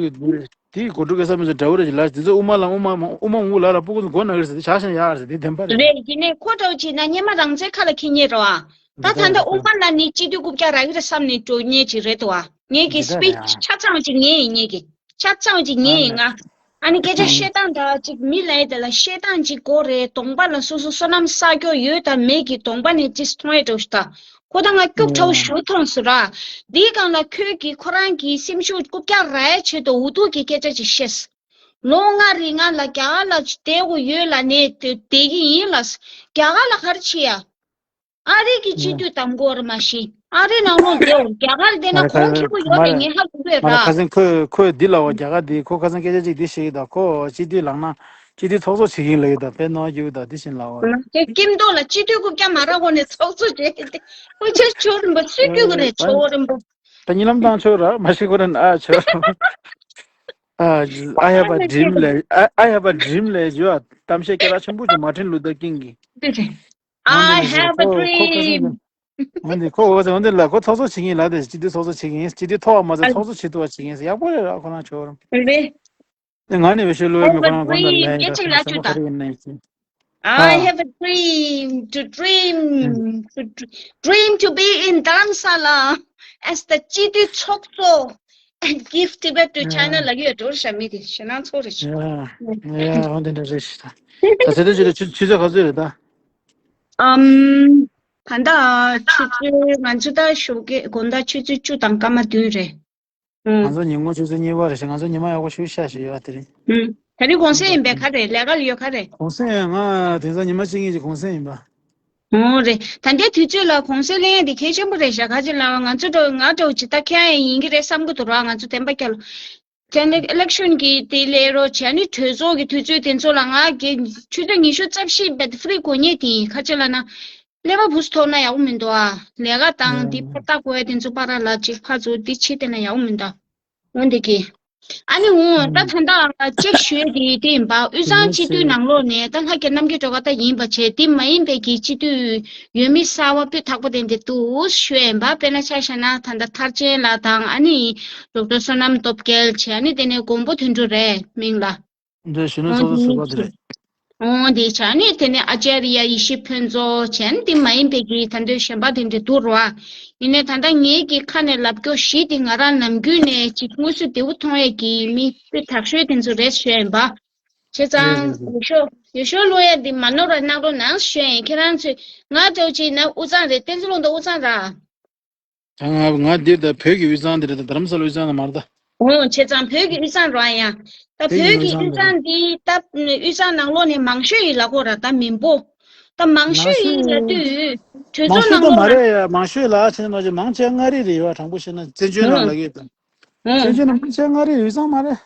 དེ་དགོ་ཕྲུག་སྐལ་བཟང་མི་ཚོ་འདྲ་བོ་རེད་ལ་དེ་ཚོ་དབུ་མ་ལ་དབུ་མ་དབུ་མ་དབུ་ལ་ལ་སྤུ་གུ་ཚོ་མགོ་ན་གི་རེད་ཟེར་དེ་ཆགས་ཤིང་ཡག་རེད་ཟེར་དེ་བདེན་པ་རེད། རེད་ཡིན་ནའི་ཁོ་འདྲ་བོ་བྱས་ན་སྔོན་མ་རང་བཙན་ཁ་ལ་འཁྱེར་མཁན་རེད་བ། ད་ད་ལྟ་དབུ་མ་ལ་ནི་སྤྱི་འཐུས་རྐུབ་བཀྱག་རག་གི་རེད་བསམ་ནས་འགྲོ་མཁན་ཅིག་རེད་དོ་བ། ངེད་ཀྱི་སི་པི་ཆ་ཚང་ཅིག་ངེད་ཡིན་ངེད་ཀྱི་ཆ་ཚང་ཅིག་ངེད་ཡིན་ང་། ཨ་ནི་སྐད་ཆ་བཤད་སྟངས་དང་ཅིག་མི་ལ་ཡི་དེ་ལ་བཤད་སྟངས་ཅིག་གོ་རེད། གདོང་པ་ལ་སོ་སོ་བསོད་ནམས་བསགས་རྒྱུ་ཡོད་དང་མེད་ཀྱི་གདོང་པ་ནས་ཅིག་མཐོང་ཡས་འགྲོ་ཞུ་ད། ཁོ་ད་ང་སྐྱུག་ཁྲའོ་ཞུ་མཐོང་སོང་ར། འདིའི་སྒང་ལ་ཁོས་ཀྱིས་ཁོ་རང་གི་སེམས་ཤུགས་རྐུབ་བཀྱག་རག་ཡས་ཆེད་དུ་འུ་ཐུག་གི་སྐད་ཆ་ཅིག་བཤད། ལོ་ལྔ་རིང་ང་ལ་རྒྱ་གར་ལ་བསྡད་དགོས་ཡོད་ལབ་ནས་བསྡད་ཀྱི་ཡིན་ལ། རྒྱ་གར་ལ་ག་རེ་བྱེད་ཡ། ཨ་རི་གི་སྤྱི་འཐུས་དམ་གོ་ར་མ་ཤེས། ཨ་རི་ནང་ལོགས་བསྡད་འོ་རྒྱ་གར་བསྡད་ན་གོང་ཁེ་པོ་ཡོད་པའི་ངས་ཧ་གོ་གི་ཡོད་ར། ཁ་སང་ཁོས་ཁོས་འདི་ལ་བ་རྒྱ་གར་འདི་ཁོ་ཁ་སང་སྐད་ཆ་གཅིག་འདི་བཤད་ཀྱི་ད་ཁོ་སྤྱི་འཐུས་ལངས་ན་སྤྱི་འཐུས་ཚོགས་གཙོ་བྱེད་ཀྱིན་ལ་ཡོད་ད་དཔེ་ནོར་རྒྱུ་ད་འདི་བཞིན་ལ་བ། ཁྱེད་ཀིམ་མདོ་ལ་སྤྱི་འཐུས་རྐུབ་བཀྱག་མ་རག་གོ་ནས་ཚོགས་གཙོ་བྱས་ཏེ་ཁོ་ཆ་ཆོར་རིན་པོ་སུས་སྐྱོད་གི་རེད་ཆོ་རིན་པོ། ད་ཉི་ལམ་བཏང་ཆོག་ར་མ་ཤི་ཁོ་ར་ན་ཨ་ཆོ། I have a dream ལས། I have a dream ལས་ཇོ་གཏམ་བཤད་སྐད་གྲགས་ཆེན་པོ་ཇོ་མར་ཊིན་ལུ་ཐར་ཀིང་གི། I have a dream. འོན་ཏེ་ཁོ་འོ་ཟེར་འོན་ཏེ་ལ་ཁོ་ཚོགས་གཙོ་བྱེད་ཀྱིན་ལ་དེ་སྤྱི་འཐུས་ཚོགས་གཙོ་བྱེད་ཀྱིན་སྤྱི་འཐུས་ཐོག་མ་ཚད་ཚོགས་གཙོ་བྱེད་ཐུབ་པ་བྱེད་ཀྱིན་ཡག་པོ་རེད་ར་ཁོ་རང་ཆོག་ར། རེད། ང་ནི་བེ་ཤོད་ལོས་མི་ཁོ་རང་གོང་དུ་ལས་ཡིན་ར་ཁོ་རང་ཁ་རེ་ཡིན་ནའི་ཅི། I have a dream to dream to dr- dream to be in Dharamsala as the སྤྱི་འཐུས་ཚོགས་གཙོ and give Tibet to China ལ་ཡོད་འགྲོ་ར་ཤ་མི་དེ་ཞེ་ནང་ཚོ་རེ་ཤ། ཡ་ཡ་འོན་ཏེ་འདྲ་རེ་ཤ་ད། ད་ཚེ་དེ་ཆུ་ཆུ་ཚོད་ག་ཚོད་རེད་ད། ཨམ། ད་ལྟ་ཆུ་ཚོད་ང་ཚོ་ད་ཞོགས་ཀས་དགོང་དག་ཆུ་ཚོད་བཅུ་དང་སྐར་མ་བདུན་རེད། ང་ཚོ་ཉིན་གུང་ཆུ་ཚོད་གཉིས་པ་རེད་ཤག་ང་ཚོ་ཉི་མ་ཡག་པོ་ཞིག་ཤར་བཞིན་ཡོད་དེ་རིང་། ཨུམ། ད་རིང་གུང་སེང་ཡིན་པས་ག་རེ་ལས་ཀ་ལ་ཡོད་ག་རེ། གུང་སེང་ང་དེང་སང་ཉི་མ་གཅིག་གཉིས་ཀྱི་གུང་སེང་ཡིན་པ། ཨོ་རེད། ད་ལྟའི་དུས་ཚོད་ལ་གུང་སེང་ལེན་ཡ་དེ་གལ་ཆེན་པོ་རེད་ཤག་ག་ཅི་ལ་ང་ཚོ་འགྲོ་ང་འགྲོ་ཅི་ད་ཁྱེད་ཡིན་གྱི་རེད་བསམ་གྱི་འདུག་ར། ང་ཚོ་བདེན་པ་རྒྱལ་ལོ། དེ་ནས་ཨི་ལེག་ཤོན་གྱི་དེ་ལས་རོགས་བྱས་ནས་གྲོས་ཚོགས་ཀྱི་དུས་ཚོད་དེ་ཚོ་ལ་ང་གི་ཆུ་ཚོད་ཉི་ཤུ་རྩ་བཞི་བེད་ཧྥི་རི་དགོས་ངེས་དེ་ཡིན་ག་ཅི་ལ་ན། ཀླད་པ་བུ་སུ་ཐོབ་ན་ཡག་པོ་མི་འདུག་ཨ། ལས་ཀ་དང་འདི་ཕར་ལྟ་དགོས་ཡ་དེ་ཚོ་ཕར་ར་ལ་ཅིག་ཕར་ཚུར་འདི་བྱེད་དེ་ན་ཡག་པོ་མི་འདུག་འོན་ཏེ་གི། ཨ་ནི་འོང་ད་ད་ལྟ་ཅེག་ཞུ་ཡ་དེ་དེ་ཡིན་པ་དབུས་གཙང་སྤྱི་འཐུས་ནང་ལོགས་ནས་ད་ལྷ་རྒྱལ་རྣམ་རྒྱལ་སྒྲོལ་དཀར་ད་ཡིན་པ་བྱས་དེ་མ་ཡིན་པའི་གི་སྤྱི་འཐུས་ཡོད་མེད་གསར་པ་སྤུས་དག་པོ་དེ་འདྲ་འདུག་ཞུ་ཡ་ཡིན་པ། དཔེར་ན་ཆ་བཞག་ན་ད་ལྟ་ཐར་ཆེན་ལགས་དང་ཨ་ནི་ཌོག་ཊར་བསོད་ནམས་སྟོབས་རྒྱལ་བྱས་ཨ་ནི་དེ་ནས་མགོན་པོ་དོན་གྲུབ་རེད་མིང་ལ། འདི་གཞོན་ནུ་ཚོགས་གཙོ་ཟུར་པ་དེ་རེད། འོང་དེ་བྱས་ནས་དེ་ནས་ཨ་ཅཱརྱ་ཡེ་ཤེས་ཕུན་ཚོགས་བྱས་ནས་དེ་མ་ཡིན་པའི་གི་ད་འདོད་གཞན་པ་དེ་འདྲ་འདུག་རོ། ཡིན་ནའི་ད་ལྟ་ངེད་ཀྱི་ཁ་ནས་ལབ་སྐྱོ་བཞི་དེ་ང་རང་ནམ་རྒྱུན་ནས་ཅིག་དངོས་སུ་བདེ་པོ་མཐོང་ཡས་ཀྱི་མི་དཔེ་དྲག་ཤོས་དེ་ཚོ་རེད་ཞུ་ཡ་ཡིན་པ། བྱས་ཙང་འོས་ཤོག་འོས་ཤོག་བླུག་ཡ་དེ་མ་ནོར་བ་གནང་རོགས་གནང་ཞུ་ཡ་ཡིན། ཁྱེད་རང་ཚོས་ང་འདྲ་བོ་ཅིག་ན་དབུས་གཙང་རེད། བསྟན་འཛིན་ལུང་རྟོགས་དབུས་གཙང་ར། ང་ང་འདིར་ད་བོད་ཀྱི་དབུས་གཙང་འདི་རེད། ད་རྡ་རམ་ས་ལ་དབུས་གཙང་ན་མ་རེད་ད། འོ་བྱས་ཙང་བོད་ཀྱི་དབུས་གཙང་རོ་ཨ་ཡ། ད་བོད་ཀྱི་དབུས་གཙང་འདི་ད་དབུས་གཙང་ནང་ལོགས་ནས་མང་ཤོས་ཡིན་ལབ་དགོས་ར། ད་མི་འབོར་ད་མང་ཤོས་ཡིན་ལབ་དུས་གྲོས་ཚོགས་ནང་ལོགས་ལ། མང་ཤོས་ད་མ་རེད་ཡ། མང་ཤོས་ལ་ཕྱིན་མ་ཕྱིན་མང་ཆེ་མངའ་རིས་རེད་ཡ། དྲང་པོ་བཤད་ན་བཙན་བྱོལ་ནང་ལ་ཡོད་ད། བཙན་བྱོལ་ནང་མང་ཆེ་མངའ་རིས། དབུས་གཙང་མ་རེད།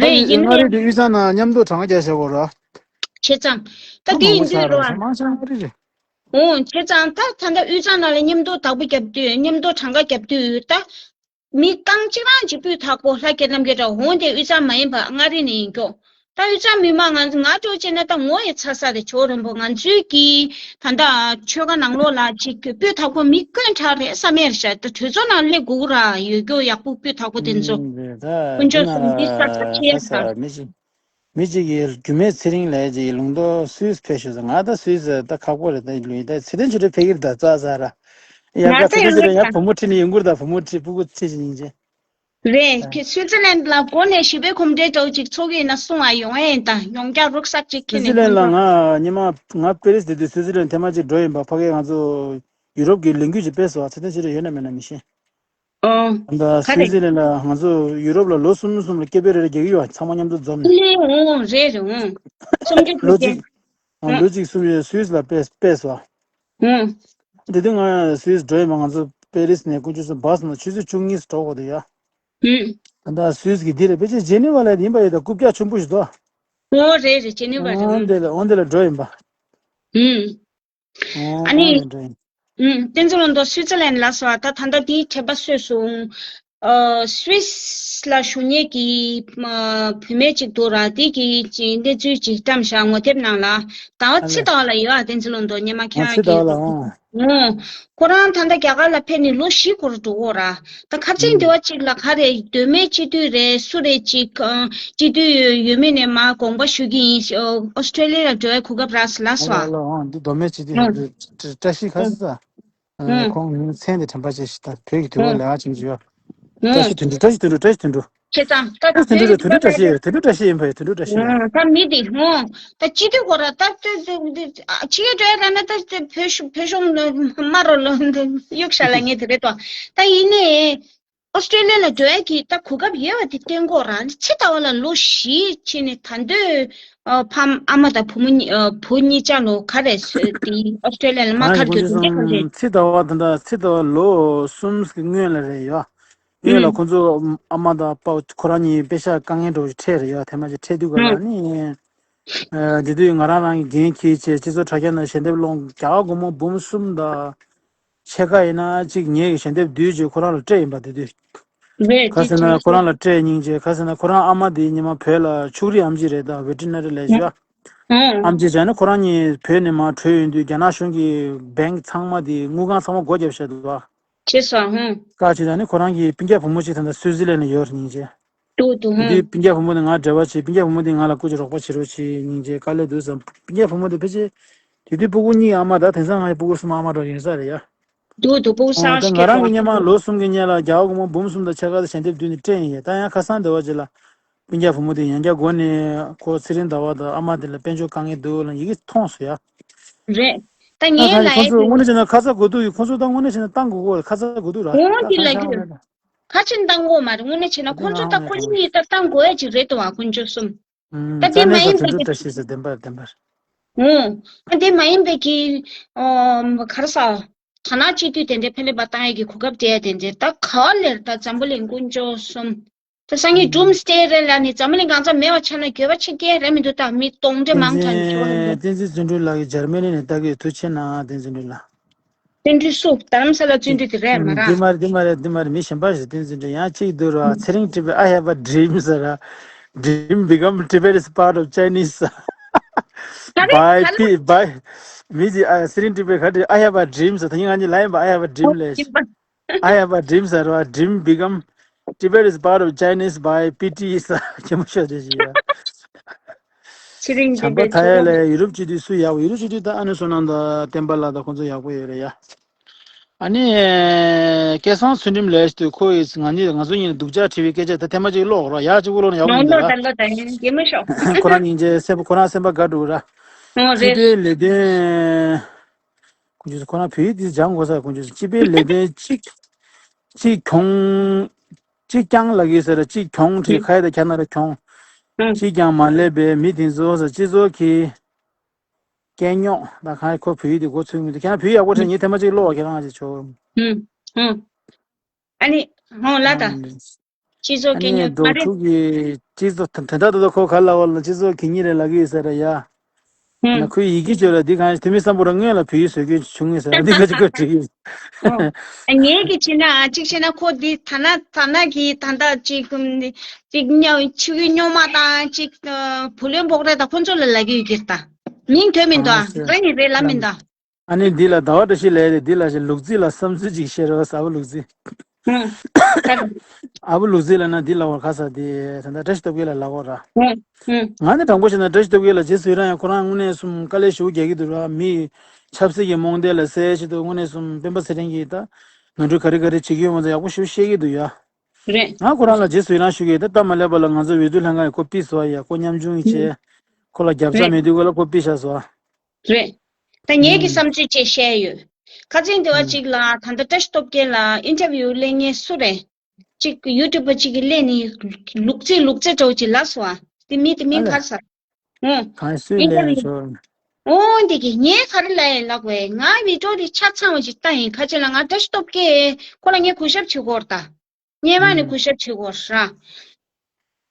རེད་ཡིན་མངའ་རེད། རིས་དེ་དབུས་གཙང་ནང་མཉམ་དུ་གྲངས་ཀ་རྒྱག་བྱ་དགོས་ར། བྱས་ཙང་ད་དེ་ཡིན་དུས་རོ། མང་ཆེ་མངའ་རིས་རེད། འོ་བྱས་ཙང་ད་ད་ལྟ་དབུས་གཙང་ནང་ལ་མཉམ་དུ་བདག་པོ་བརྒྱབ་དུས་མཉམ་དུ་གྲངས་ཀ་བརྒྱབ་དུས་ད་མི་རྐང་གཅིག་རང་གཅིག་སྤུས་དག་པོ་ལྷ་རྒྱལ་རྣམ་རྒྱལ་འདྲ་འོང་དེ་དབུས་གཙང་མ་ཡིན་པ་མངའ་རིས་ནས་ཡིན་ཀྱོག་ད་དབུས་གཙང་མི་མང་ང་ང་འདྲ་བོ་བྱས་ན་ད་ངོ་ཡི་ཚ་ས་རེད། ཇོ་རིན་པོ་ང་ཚོའི་གི་ད་ལྟ་ཆོལ་ཁ་ནང་ལོགས་ལ་ཅིག་སྤུས་དག་པོ་མི་དཀོན་དྲགས་རེད་བསམ་ཡས་རེད་ཤག་ད་གྲོས་ཚོགས་ནང་སླེབས་དགོས་ཀྱི་ར། ཡོད་ཀྱོག་ཡག་པོ་སྤུས་དག་པོ་དེ་ཚོ་དཀོན་མཆོག་གསུམ་འདི་ས་ཚ་ཆེ་ས། མི་གཅིག་མི་གཅིག་གིས་རྒྱུ་མེད་ཚེ་རིང་ལབ་ཅིག་ལུང་རྟོགས་སུད་སི་ཕེབས་ཤོག་ཟེར། ང་ད་སུད་སི་ད་ཁག་པོ་རེད། ད་ལུས་ད་ཚེ་བརྟན་ཆོས་སྒྲོན་ཕེབས་ཀྱི་རེད་ད་རྩ་ཟ་ར། ཡ་ང་ད་ཚེ་བརྟན་ཆོས་སྒྲོན་ཡ་བུ་མོ་ཁྲིད་ནས་ཡོང་གི་རེད། ད་བུ་མོ་ཁྲིད་སྤུ་གུ་ཚེ་ཅིག་ཡིན་ཅེ། རེད་ཁྱེད་སུད་སི་ལན་ལ་འགོ་ནས་ཞི་བའི་གོམ་བགྲོད་འདྲ་བོ་ཅིག་ཚོགས་ཀྱི་ཡིན་ན་གསུང་ཨ་ཡོང་ཨེ་ད་ཡོང་རྒྱག་རོགས་ས་ཅིག་ཁྱེད་ནས་སུད་སི་ལན་ལ་ང་ཉི་མ་ང་པེ་རིས་དེ་དུས་སུད་སི་ལན་ཐེངས་མ་གཅིག་འགྲོ་ཡིན་པ། ཕ་གིར་ང་ཚོ་ཡུ་རོབ་ཀྱི་ལས་འགུལ་ཅིག་སྤེལ་སོང་། ཚེ་བརྟན་ཆོས་སྒྲོན་ཡོད་ན་མེད་ན་མི་ཤེས། ཨོ། ད་ག་སུད་རེད། སི་ལན་ལ་ང་ཚོ་ཡུ་རོབ་ལ་ལོ་གསུམ་གསུམ་ལ་སྐད་འབོད་རེ་རེ་རྒྱག་གི་ཡོད། ཚང་མ་མཉམ་དུ་འཛོམས་ནས། ཨོ་རེད་རེད། ཨོ་གསུམ་བརྒྱ་ལོ་དྲུག་བརྒྱ། གཅིག་ཨོ་ལོ་གཅིག་གསུམ་ཡོད་སུད་སི་ལ་དཔེ་དཔེ་སོ། ཨོ། དེ་དུས་ང་སུད་སི་འགྲོ་ཡིན་པ། ང་ཚོ་པེ་རི་སི་ནས་དཀོན་མཆོག་གསུམ་བྷ་སི་ནང་ཆུ་ཚོད་བཅུ་གཉིས་སུ་འགྲོ་དགོས་འདུག་ཡ། ཨུམ། ད་སུད་སི་གི་འདི་རེད། ཕལ་ཆེར་ཇེ་ནི་ཝ་ལ་ཡིན་པ་ཡོད། ད་རྐུབ་བཀྱག་ཆེན་པོ་ཞིག་འདུག་ཨོ་རེད་རེད། ཇེ་ནི་ཝ་རེད། ཨོ་འདི་ལ་ཨོ་འདི་ལ་འགྲོ་ཡིན་པ། ཨུམ། ཨོ་ཨ་ནི། ཨོ་འདི་འགྲོ་ཡིན། ཨུམ། བསྟན་འཛིན་ལུང་རྟོགས་སུད་སི་ལན་ལ་སོ། ད་ད་ལྟ་དེའི་དྲན་པ་གསོས་སོང་། ཨ་སུད་སི་ལ་བཞུགས་མཁན་གྱི་ཨ་བུད་མེད་ཅིག་འདུག་ར། དེ་གི་ཅིག་གནས་ཚུལ་ཅིག་བཀྲམ་བཞག་ངོ་དེབ་ནང་ལ། ཟླ་བ་ཨ་ཕྱི་ལ་ཟླ་བ་ལ་ཡོད་ཨ། བསྟན་འཛིན་ལུང་རྟོགས་སྔོན་མ་ཨ་ཁྱེད་ཕྱི་ཟླ་བ་ལ་ཀྱི་ཨང་། ཨོ། ཁོ་རང་ད་ལྟ་རྒྱ་གར་ལ་ཕེབས་ནས་ལོ་བཞི་འཁོར་འགྲོ་གི་ཡོད་ར། ད་ཁ་ཆེམས་དེ་བ་གཅིག་ལ་ག་རེ་མདོ་སྨད་སྤྱི་འཐུས་རེད་སུ་རེད་ཅིག་ཨ་སྤྱི་འཐུས་ཡོད་མེད་ནས་མར་དགོངས་པ་ཞུ་གི་ཡིན། ཨོ་སི་ཀྲེ་ལི་ཡ་ལ་འགྲོ་བའི་གོ་སྐབས་རག་སོང་ལབ་སོང་། ཨ་ལ་ཨང་འདི་མདོ་སྨད་སྤྱི་འཐུས་ཨ་ཡོད་བཀྲ་ཤིས་ཁ་སང་ཨ་ཨ་ཁོང་མཚན་དེ་དྲན་པ་བྱས་ཤིག་ད་བོད་ཀྱི་དུས་བ་ལས་ཨ་ཆེན་ཞུ་ཡ། བཀྲ་ཤིས་དོན་གྲུབ། བཀྲ་ཤིས་དོན་གྲུབ། བཀྲ་ཤིས་དོན་གྲུབ། བྱས་ཙང་ད་ད་བོད་ཀྱི་དུས་བ་ལས་དོན་གྲུབ་བཀྲ་ཤིས་ཡོད། དོན་གྲུབ་བཀྲ་ཤིས་ཡིན་པ་ཡོད། དོན་གྲུབ་བཀྲ་ཤིས་ཡིན། ད་མི་དེ་ཧོ། ད་སྤྱི་འཐུས་སྐོར་ད་ད་ད་ཕྱི་རྒྱལ་འགྲོ་ཡ་ལ་ན་ད་ད་བོད་ཤོ་བོད་ཤོང་དམར་རོ་ལོ་འདི་གཡུག་ཤ་ལ་ངེས་དེ་རེད་དོ། ད་ཡིན་ནའི་ཨོ་སི་ཀྲེ་ལི་ཡ་ལ་འགྲོ་ཡ་གི་ད་གོ་སྐབས་ཡོད་བ་དེ་བསྟན་གོ་རང་ཕྱི་ཟླ་བ་ལ་ལོ་བཞི་ཕྱིན་ནས་ད་འདོད་ཕམ་ཨ་མ་དང་བུ་མོ་གཉིས་བུ་གཉིས་ཆ་ལོ་ག་རེ་བཟོས་དེ་ཨོ་སི་ཀྲེ་ལི་ཡ་ལ་མ་ང་གར་ཡི་ཁོང་ཚོ་གྱོད་དུ་འདྲེ་གང་རེད། གསུམ་ཕྱི་ཟླ་བ་ད་ད་ཕྱི་ཟླ་བ་ལོ་གསུམ་གི་སྔོན་ལ་རེད་ཡོད། ཡིན་ལ་ཨུམ། ཁོང་ཚོ་ཨ་མ་དང་པ་ཁོ་རང་གཉིས་པེ་ཤག་དཀའ་ངལ་འདྲ་བོ་ཞིག་འཕྲད་རེད་ཡ། ཐེངས་མ་ཅིག་འཕྲད་དུས་ག་ལ་ཨུམ། ནི། ཨ་དེ་དུས་ང་རང་རང་གི་འགན་འཁྱེར་བྱས་སྤྱི་ཚོགས་དྲ་རྒྱ་ནང་ཞལ་འདེབས་སློང་རྒྱ་གར་སྒོར་མོ་འབུམ་གསུམ་དང་ཕྱེད་ཀ་ཡིན་ན་གཅིག་ངེད་ཀྱི་ཞལ་འདེབས་བསྡུས་བྱས་ཁོ་རང་ལ་སྤྲད་ཡིན་པ་དེ་དུས། རེད་ག་ཟེར་ན་ཁོ་རང་ལ་སྤྲད་སྙིང་རྗེ། ག་ཟེར་ན་ཁོ་རང་ཨ་མ་དེ་ཉི་མ་བོད་ལ་ཕྱུགས་རིགས་ཨེམ་ཆི་རེད་ད། ཝེ་ཊི་ནེ་རི་ལབ་ཡ། ཨུམ། ཨེམ་ཆི་བྱས་ནས་ཁོ་རང་གཉིས་བོད་ནས་མར་བྲོས་ཡོང་དུས་རྒྱ་ནག་གཞུང་གིས་བེང་ཚང་མ་དེ་དངུལ་ཁང་ཚང་མ་སྒོ་བརྒྱབ་བཞག་འདུག་བ། བྱས་སོང་། ཧུམ། བཀག་བྱས་ད་ནི་ཁོ་རང་གི་སྤུན་ཀྱག་བུ་མོ་གཅིག་ད་ལྟ་སུའུ་ཙི་ལན་ལ་ཡོད་རེད་སྙིང་རྗེ། འདུག་འདུག་དེ་དུས་ཧུམ། སྤུན་ཀྱག་བུ་མོ་དེ་ང་འབྲེལ་བ་བྱེད། སྤུན་ཀྱག་བུ་མོ་དེ་ང་ལ་སྐུ་མཁྱེན་རོགས་པ་བྱེད་རོགས་བྱེད་སྙིང་རྗེ་དཀའ་ལས་འདུག་བསམ། སྤུན་ཀྱག་བུ་མོ་དེ་ཕལ་ཆེར་དེ་དུས་སྤུ་གུ་གཉིས་ཨ་མ་ད་དེང་སང་ང་ཡི་སྤུ་གུ་གསུམ་ཨ་མ་འདྲ་ཡིན་ས་རེད་ཡ། འདུག་འདུག་སྤུ་གུ་ཨོ་གསར་ད་ང་རང་གི་སྐྱེས་སྔོན་མ་ལོ་གསུམ་གྱི་སྔོན་ལ་རྒྱ་གར་སྒོར་མོ་འབུམ་གསུམ་དང་ཕྱེད་ཀ་དང་ཞལ་འདེབས་བསྡུས་ནས་སྤྲད་ཡིན་ཡ། ད་ཡང་ཁ་སང་འདི་བ་ཅིག་ལ། སྤུན་ཀྱག་བུ་མོ་དེ་ཡང་བསྐྱར་སྒོ་ནས་ཁོ་ཚེ་རིང་ཟླ་བ་དང་ཨ་མ་དེ་ལ་དཔལ་འབྱོར་དཀའ་ངལ་འདུག་ལ་ཡི་གེ་མཐོང་སོང་ཡ། རེད། ད་ད་ངས་ལ་ཁོང་ཚོ་དངོས་གནས་བྱས་ན་ཁ་ཚ་དགོས་གཏུགས་ཡོད། ཁོང་ཚོ་ད་དངོས་གནས་བྱས་ན་བཏང་དགོས་གོ་ཁ་ཚ་དགོས་གཏུགས་ར། འོ་ད་དེ་ལ་ཁ་རྒྱུ་ཚ་རེད། ཁ་ཆེ་བཏང་དགོས་མ་རེད། དངོས་གནས་བྱས་ན་ཁོང་ཚོ་ད་ཁོ་གཉིས་ད་བཏང་དགོས་ཡ་ཅིག་རེད་དོ། ཨ་དཀོན་མཆོག་གསུམ། ད་དེ་མ་ཡིན་པའི་གི། ཨོ། ད་དེ་མ་ཡིན་པའི་གི། ཨོ། ག་རེ་ཟ། ཐ་ན་སྤྱི་འཐུས་དེ་འདྲའི་འཕེན་ལས་པ་བཏང་ཡས་ཀྱི་གོ་སྐབས་སྤྲད་ཡས་དེ་འདྲའི་ད་ག་ལེར་ད་འཛམ་བུ་གླིང་དཀོན་མཆོག་གསུམ། ད་སང་ཉིན་ཌུམ་སི་ཌེ་རེད་ལ་ནི་འཛམ་བུ་གླིང་གང་ཚ་མེད་པ་ཆགས་ན་འགྱོད་པ་ཆེ་སྐད་རེད་མི་འདུག་ད་མི་སྟོང་ཕྲག་མང་ཐང་འགྱོ་བ་རེད་འདུག་བསྟན་འཛིན་བརྩོན་འགྲུས་ལགས་ཀྱིས་འཇར་མ་ནི་ནས་ལྟ་གི་ཡོད། ཐུགས་རྗེ་གནང་བསྟན་འཛིན་བརྩོན་འགྲུས་ལགས། བསྟན་འགྲུས་སུ་རྡ་རམ་ས་ལ་བརྩོན་འགྲུས་དེ་རེད་མ་ར། འདི་མ་རེད། འདི་མ་རེད། འདི་མ་རེད། མི་གཞན་པ་ཞིག་བསྟན་འཛིན་བརྩོན་འགྲུས་ཡང་གཅིག་འདུག་ར། ཚེ་རིང་བཀྲིས་པའི་I have a dream ཟེར་ར། Dream become Tibet is part of Chinese. ག་རེ། By ག་རེ། By མི་ཅིག་ཨ། ཚེ་རིང་བཀྲིས་པའི་ག་རེ། I have a dream ཟེར། ད་ཡིན་ང་གཉིས་ལ་ཡིན་པ། I have a dream ལས། I have a dream ཟེར་བ། Dream become Tibet is part of Chinese by P T ས་ཆེན་པོ་ཤོད་དེ་ཞིག་ཡ། ཚེ་རིང་བྱམས་པ་མཐའ་ཡས་ལས་ཡུ་རོབ་སྤྱི་འཐུས་སུ་ཡག་པོ། ཡུ་རོབ་སྤྱི་འཐུས་ད་ཨ་ནེ་བསོད་ནམས་དང་བསྟན་པ་ལགས་དང་ཁོང་ཚོ་ཡག་པོ་ཡོད་རེད་ཡ། ཨ་ནི་སྐལ་བཟང་ཚུལ་ཁྲིམས་ལས་དུས་ཁོ་ཡིས་ང་གཉིས་ང་ཚོ་གཉིས་ལ་སྡུག་ཅག་བྲིས་པའི་སྐད་ཆ་ད་ཐེངས་མ་གཅིག་ཀློག་རོགས། ཡག་གཅིག་པོ་ཀློག་ན་ཡག་པོ་མི་འདུག་ར། ཁོ་རང་སྙིང་རྗེ་སེམས་པ། ཁོ་རང་སེམས་པ་དགའ་འགྲོ་ར། སྤྱི་པའི་ལས་དོན། ཁོང་ཚོས་ཁོ་རང་བོད་ཡིག་འདི་སྦྱང་དགོས་ས། ཁོང་ཚོས་སྤྱི་པའི་ལས་དོན་གཅིག་གཅིག་གྱོང་། གཅིག་རྐྱང་ལབ་ཀྱི་ཟེར་ར། གཅིག་གྱོང་བྲིས། ཁ་ཡ་ད་ཁྱ་ན་ར་གྱོང་། གཅིག་ཀྱང་མ་ལས་པའི་མི་དེ་ཚོ་ཟེར། སྤྱི་ཚོགས་ཀྱི་སྐད་རྙོག་ད་གང་། ཁོ་བོད་ཡིག་འདི་མགོ་ཚོས་མི་འདུག་ཁྱེད་རང་བོད་ཡིག་ཡག་པོ་དྲན། ངས་ཐེངས་མ་གཅིག་ཀློག་པ། ཁྱེད་རང་ཅིག་ཆོག་ཨ་ནི་ཧོང་ལ་ད། སྤྱི་ཚོགས་སྐད་ཨ་ནི་རྙོག་མ་རེད། འགྲོ་དྲུག་གི་སྤྱི་ཚོགས་དོན་དག་ད་ལྟ་ཁོ་ག་ལ་བ་ལ་སྤྱི་ཚོགས་གད་སྙིགས་རེད་ལབ་ཀྱི་ཡོད་ས་རེད་ཡ། ན་ཁོའི་ཡི་གེ་བཅོས་ལ་འདི་གང་དེ་མི་བསམ་པོ་རང་སྔོན་ལ་བོད་ཡིག་བཟོ་མཁན་བྱུང་ངེས་ས་རེད། འདི་ག་ཅིག་ག་བྲིས་ཡོད། ངས་ཀྱི་བྱས་ན་གཅིག་བྱས་ན་ཁོ་འདི་ཐ་ན་ཐ་ན་གི་ད་ལྟ་གཅིག་གཅིག་ཉོ་ཆུ་གི་སྨྱོན་མ་དང་གཅིག་བུ་ལོན་བོག་རེད་ད་ཁོ་ཚོ་ལ་ལབ་ཀྱི་ཡོད་ཀྱི་ད། མིང་ཐོས་མི་འདུག་ཨ་རང་ཡིན་རེད་ལབ་མི་འདུག་ཨ་ནི་འདི་ལ་ཟླ་བ་བཀྲ་ཤིས་ལས་རེད། འདི་ལ་ཞེ་ལུག་རྫི་ལ་བསམ་ཚུལ་ཅིག་བཤད་རོགས། ཟ་བ་ལུག་རྫི། ཨ་བུ་ལུག་རྫི་ལ་ན་འདི་ལ་བར་ཁ་ས་དེ་ད་ལྟ་བཀྲ་ཤིས་སྟོབས་རྒྱལ་ལ་ལབ་དགོས་ར། ང་ནི་དྲང་པོ་བཤད་ན་བཀྲ་ཤིས་སྟོབས་རྒྱལ་ལ་རྗེས་སུ་ཡི་རང་ཡང་ཁོ་རང་དངོས་གནས་སུམ་དཀའ་ལས་ཞེ་པོ་རྒྱག་གི་འདུག་ར། མི་ཆབ་སྲིད་ཀྱི་རྨོངས་དད་ལ་སེལ་ཆེད་དུ་དངོས་གནས་སུམ་སྤེན་པ་ཚེ་རིང་གིས་ད་ནོར་འཁྲུལ་ག་རེ་ག་རེ་བྱེད་ཀྱི་ཡོད་མ་ཚོ་ཡག་པོ་ཞེ་པོ་བཤད་ཀྱི་འདུག་ཡ། རེད། ང་ཁོ་རང་ལ་རྗེས་སུ་ཡི་རང་ཞུ་གི་ཡོད། ད་སྟབས་མ་ལེགས་པ་ལ་ང་ཚོ་འོས་བསྡུ་ལྷན་ཁང་ཡིས་ཁོ་ཕུད་སོང་ཡ། ཁོ་ཉམ་ཆུང་ཡིན་བྱས། ཁོ་ལ་རྒྱབ་ལྗགས་མེད་དུས་ཁོ་ལ་ཁོ་ཕུད་བཞག་སོང་། རེད། ད་ངེད་ཀྱི་བསམ་ཚུལ་བཅས་བཤད་ཡོད། ཁ་སང་དེ་བ་གཅིག་ལ་ད་ལྟ་བཀྲ་ཤིས་སྟོབས་རྒྱལ་ལ་ཨིན་ཊར་བིའུ་ལེན་མཁན་སུ་རེད། གཅིག་ཡུ་ཊུབ་པ་གཅིག་གིས་ལས་ནི་ལུག་རྫི་ལུག་རྫི་འདྲ་བོ་ཅིག་ལབ་སོང་ཨ། དེ་མི་དེ་མིང་ག་རེ་ཟེར། ཨོ། གང་སུས་ལས་ནི་ཤོར། ཨོ་འདི་གི་ངས་ག་རེ་ལབ་ཡིན་ལབ་དགོས། ང་བི་ཌིའོ་དེ་ཆ་ཚང་བ་ཅིག་བལྟ་ཡིན། ཁ་ཆེ་ལ་ང་བཀྲ་ཤིས་སྟོབས་རྒྱལ་ཁོ་ལ་ངས་གུས་ཞབས་བྱེད་དགོས་རེད་ད། སྔོན་མ་ནས་གུས་ཞབས་བྱེད་དགོས་ར།